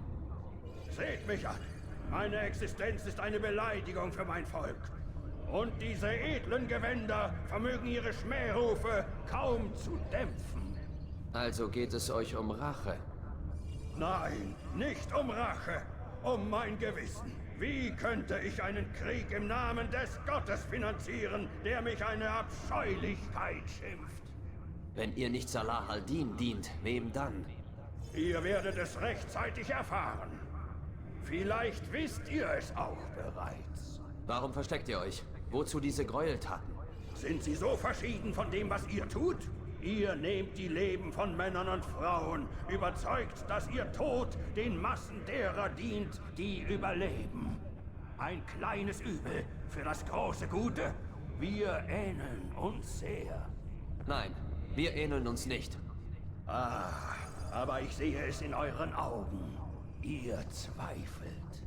Seht mich an. Meine Existenz ist eine Beleidigung für mein Volk. Und diese edlen Gewänder vermögen ihre Schmährufe kaum zu dämpfen. Also geht es euch um Rache. Nein, nicht um Rache. Um mein Gewissen. Wie könnte ich einen Krieg im Namen des Gottes finanzieren, der mich eine Abscheulichkeit schimpft? Wenn ihr nicht Salah al-Din dient, wem dann? Ihr werdet es rechtzeitig erfahren. Vielleicht wisst ihr es auch bereits. Warum versteckt ihr euch? Wozu diese Gräueltaten? Sind sie so verschieden von dem, was ihr tut? Ihr nehmt die Leben von Männern und Frauen, überzeugt, dass ihr Tod den Massen derer dient, die überleben. Ein kleines Übel für das große Gute. Wir ähneln uns sehr. Nein, wir ähneln uns nicht. Ah, aber ich sehe es in euren Augen. Ihr zweifelt.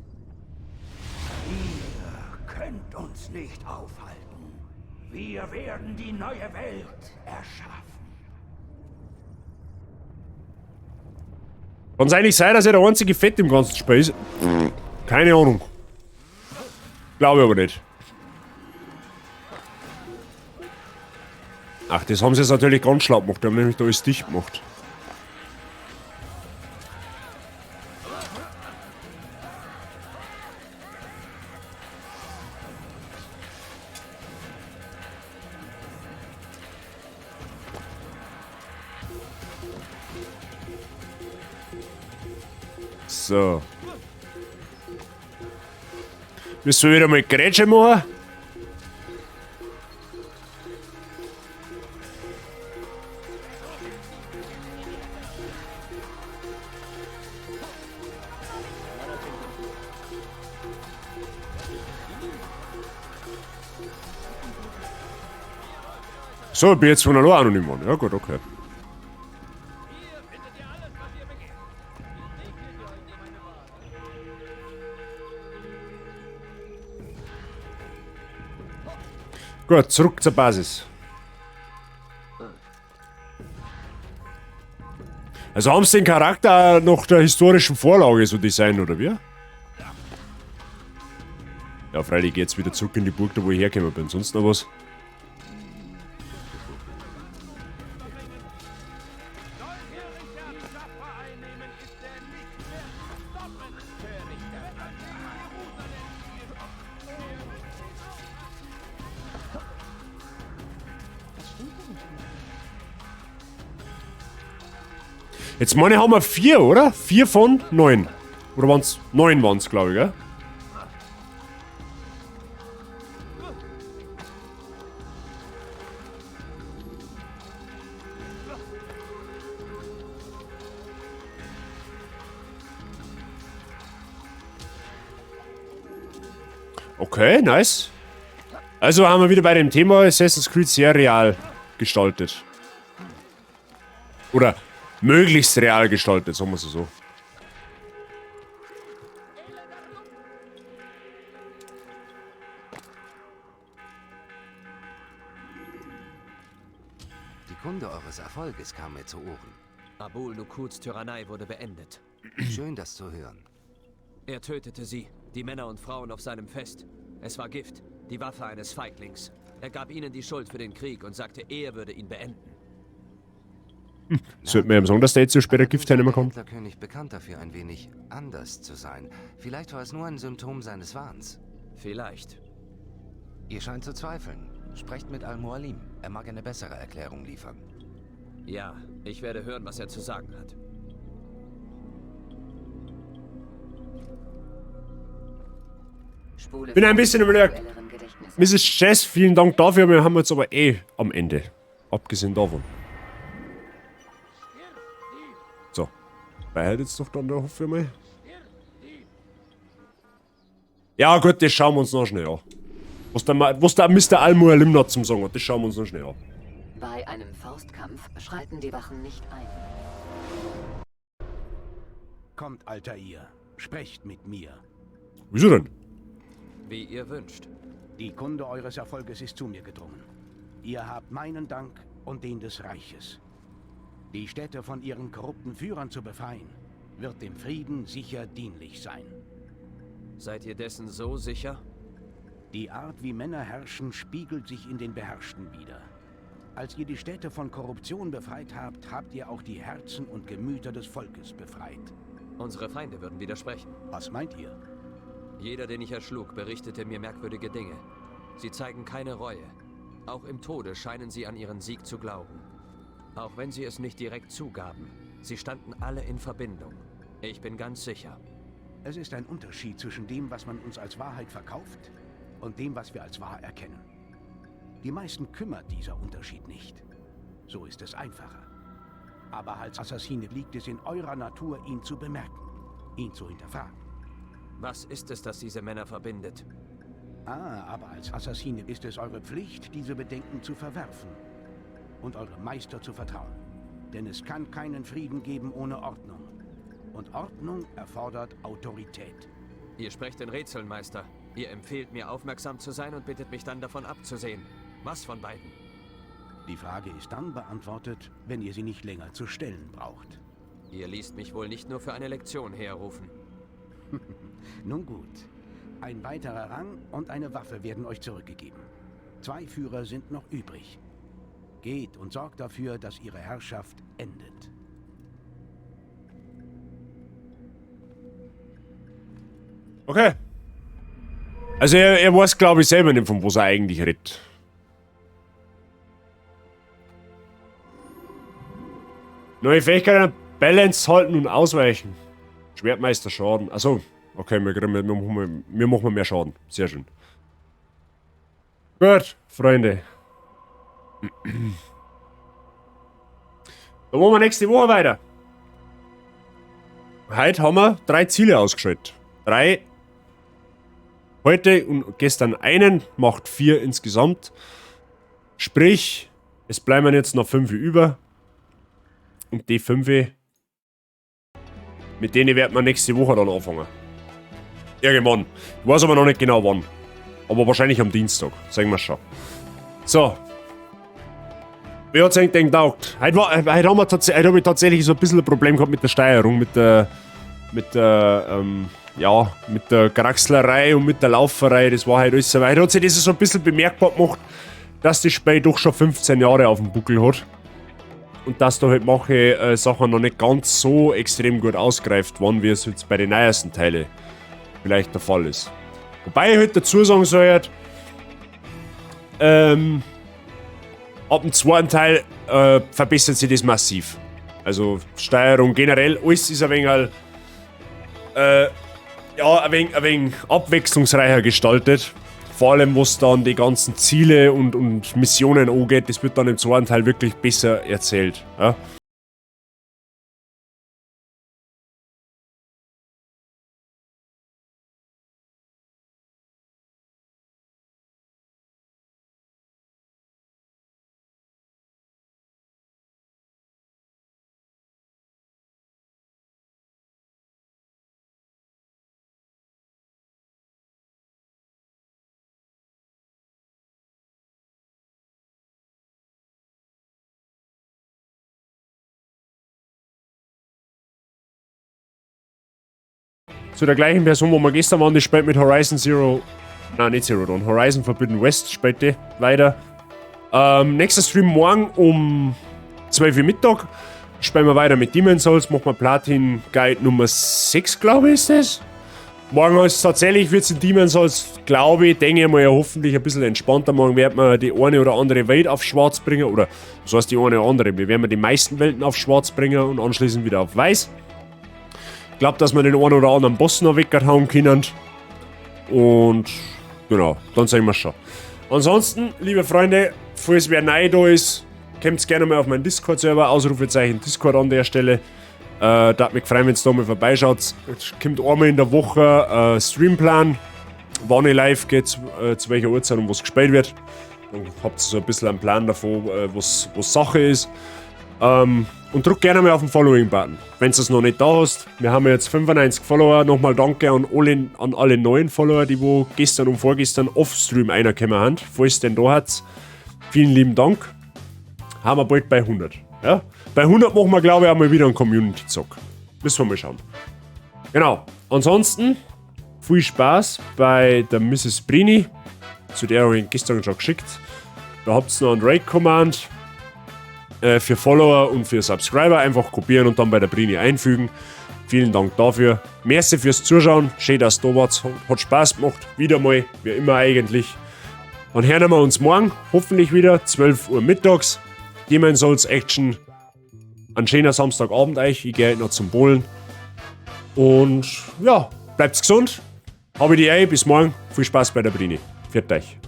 Ihr könnt uns nicht aufhalten. Wir werden die neue Welt erschaffen. Kann es eigentlich sein, dass er der einzige Fett im ganzen Spiel ist? Keine Ahnung. Glaube ich aber nicht. Ach, das haben sie jetzt natürlich ganz schlau gemacht. Die haben nämlich da alles dicht gemacht. So. Müssen wir wieder mal Grätsche machen? So, ich bin jetzt von allein anonym geworden. Ja gut, okay. Gut, zurück zur Basis. Also haben sie den Charakter nach der historischen Vorlage so designt, oder wie? Ja, freilich geht's wieder zurück in die Burg, da wo ich hergekommen bin. Sonst noch was? Jetzt meine haben wir 4, oder? 4 von 9. Oder waren's? 9 waren's, glaube ich, gell? Okay, nice. Also haben wir wieder bei dem Thema Assassin's Creed sehr real gestaltet. Oder möglichst real gestaltet, sagen wir es so. Die Kunde eures Erfolges kam mir zu Ohren. Abul Nukuds Tyrannei wurde beendet. Schön, das zu hören. Er tötete sie, die Männer und Frauen auf seinem Fest. Es war Gift, die Waffe eines Feiglings. Er gab ihnen die Schuld für den Krieg und sagte, er würde ihn beenden. Sollte man ihm sagen, dass der jetzt so später Gift hernehmen kann? Der König bekannt dafür, ein wenig anders zu sein. Vielleicht war es nur ein Symptom seines Wahns. Vielleicht. Ihr scheint zu zweifeln. Sprecht mit Al-Mualim. Er mag eine bessere Erklärung liefern. Ja, ich werde hören, was er zu sagen hat. Bin ein bisschen überlegt. Mrs. Jess, vielen Dank dafür. Wir haben jetzt aber eh am Ende. Abgesehen davon. So. Behält jetzt doch dann der hoffe ich mal. Ja gut, das schauen wir uns noch schnell an. Was der Mr. Al-Mualim noch zum sagen hat, das schauen wir uns noch schnell an. Bei einem Faustkampf schreiten die Wachen nicht ein. Kommt, Altair, sprecht mit mir. Wieso denn? Wie ihr wünscht. Die Kunde eures Erfolges ist zu mir gedrungen. Ihr habt meinen Dank und den des Reiches. Die Städte von ihren korrupten Führern zu befreien, wird dem Frieden sicher dienlich sein. Seid ihr dessen so sicher? Die Art, wie Männer herrschen, spiegelt sich in den Beherrschten wider. Als ihr die Städte von Korruption befreit habt, habt ihr auch die Herzen und Gemüter des Volkes befreit. Unsere Feinde würden widersprechen. Was meint ihr? Jeder, den ich erschlug, berichtete mir merkwürdige Dinge. Sie zeigen keine Reue. Auch im Tode scheinen sie an ihren Sieg zu glauben. Auch wenn sie es nicht direkt zugaben, sie standen alle in Verbindung. Ich bin ganz sicher. Es ist ein Unterschied zwischen dem, was man uns als Wahrheit verkauft und dem, was wir als wahr erkennen. Die meisten kümmert dieser Unterschied nicht. So ist es einfacher. Aber als Assassine liegt es in eurer Natur, ihn zu bemerken, ihn zu hinterfragen. Was ist es, das diese Männer verbindet? Ah, aber als Assassine ist es eure Pflicht, diese Bedenken zu verwerfen und eurem Meister zu vertrauen. Denn es kann keinen Frieden geben ohne Ordnung. Und Ordnung erfordert Autorität. Ihr sprecht in Rätseln, Meister. Ihr empfehlt mir, aufmerksam zu sein und bittet mich dann davon abzusehen. Was von beiden? Die Frage ist dann beantwortet, wenn ihr sie nicht länger zu stellen braucht. Ihr ließt mich wohl nicht nur für eine Lektion herrufen. Nun gut. Ein weiterer Rang und eine Waffe werden euch zurückgegeben. Zwei Führer sind noch übrig. Geht und sorgt dafür, dass ihre Herrschaft endet. Okay. Also er weiß, glaube ich, selber nicht, von was er eigentlich redet. Neue Fähigkeiten, Balance halten und ausweichen. Schwertmeister Schaden. Achso, okay, wir machen mehr Schaden. Sehr schön. Gut, Freunde. Dann machen wir nächste Woche weiter. Heute haben wir 3 Ziele ausgeschaltet. 3. Heute und gestern einen, macht 4 insgesamt. Sprich, es bleiben jetzt noch 5 über. Und die 5, mit denen wird man nächste Woche dann anfangen. Irgendwann. Ich weiß aber noch nicht genau wann. Aber wahrscheinlich am Dienstag. Sagen wir schon. So. Wie hat's eigentlich denn getaugt? Heute hab ich tatsächlich so ein bisschen ein Problem gehabt mit der Steuerung, mit der Kraxlerei und mit der Lauferei. Das war halt alles so. Heute hat sich das so ein bisschen bemerkbar gemacht, dass das Spiel doch schon 15 Jahre auf dem Buckel hat. Und dass da halt manche Sachen noch nicht ganz so extrem gut ausgereift waren, wie es jetzt bei den neuesten Teilen vielleicht der Fall ist. Wobei ich halt dazu sagen soll, ab dem zweiten Teil verbessert sich das massiv. Also Steuerung generell, alles ist ein wenig, ja, ein wenig abwechslungsreicher gestaltet. Vor allem, was dann die ganzen Ziele und Missionen angeht, das wird dann im zweiten Teil wirklich besser erzählt. Ja? Zu der gleichen Person, wo wir gestern waren, die spielt mit Horizon Zero... Nein, nicht Zero Dawn. Horizon Forbidden West spielt die weiter. Nächster Stream morgen um 12 Uhr Mittag. Spielen wir weiter mit Demon's Souls. Machen wir Platin Guide Nummer 6, glaube ich, ist das. Morgen ist tatsächlich, wird's in Demon's Souls, glaube ich, denke ich mal, ja, hoffentlich ein bisschen entspannter. Morgen werden wir die eine oder andere Welt auf Schwarz bringen. Oder, was heißt die eine oder andere? Wir werden die meisten Welten auf Schwarz bringen und anschließend wieder auf Weiß. Ich glaube, dass wir den einen oder anderen Boss noch weghauen können. Und genau, dann sehen wir schon. Ansonsten, liebe Freunde, falls wer neu da ist, kommt gerne mal auf meinen Discord-Server, Ausrufezeichen Discord an der Stelle. Da würde mich freuen, wenn ihr da mal vorbeischaut. Es kommt einmal in der Woche Streamplan, wann ich live geht, zu welcher Uhrzeit und was gespielt wird. Dann habt ihr so ein bisschen einen Plan davon, was Sache ist. Und drück gerne mal auf den Following-Button, wenn du es noch nicht da hast. Wir haben jetzt 95 Follower. Nochmal danke an alle neuen Follower, die wo gestern und vorgestern off-Stream reingekommen haben. Falls ihr denn da habt, vielen lieben Dank. Haben wir bald bei 100. Ja? Bei 100 machen wir, glaube ich, auch mal wieder einen Community-Zock. Müssen wir mal schauen. Genau. Ansonsten viel Spaß bei der Mrs. Brini. Zu der habe ich gestern schon geschickt. Da habt ihr noch einen Raid-Command. Für Follower und für Subscriber einfach kopieren und dann bei der Brini einfügen. Vielen Dank dafür. Merci fürs Zuschauen. Schön, dass du da warst. Hat Spaß gemacht. Wieder mal, wie immer eigentlich. Dann hören wir uns morgen, hoffentlich wieder, 12 Uhr mittags. Demon's Souls Action. Ein schöner Samstagabend euch. Ich gehe noch zum Bowlen. Und ja, bleibt gesund. Habe die Ehre. Bis morgen. Viel Spaß bei der Brini. Pfiat euch.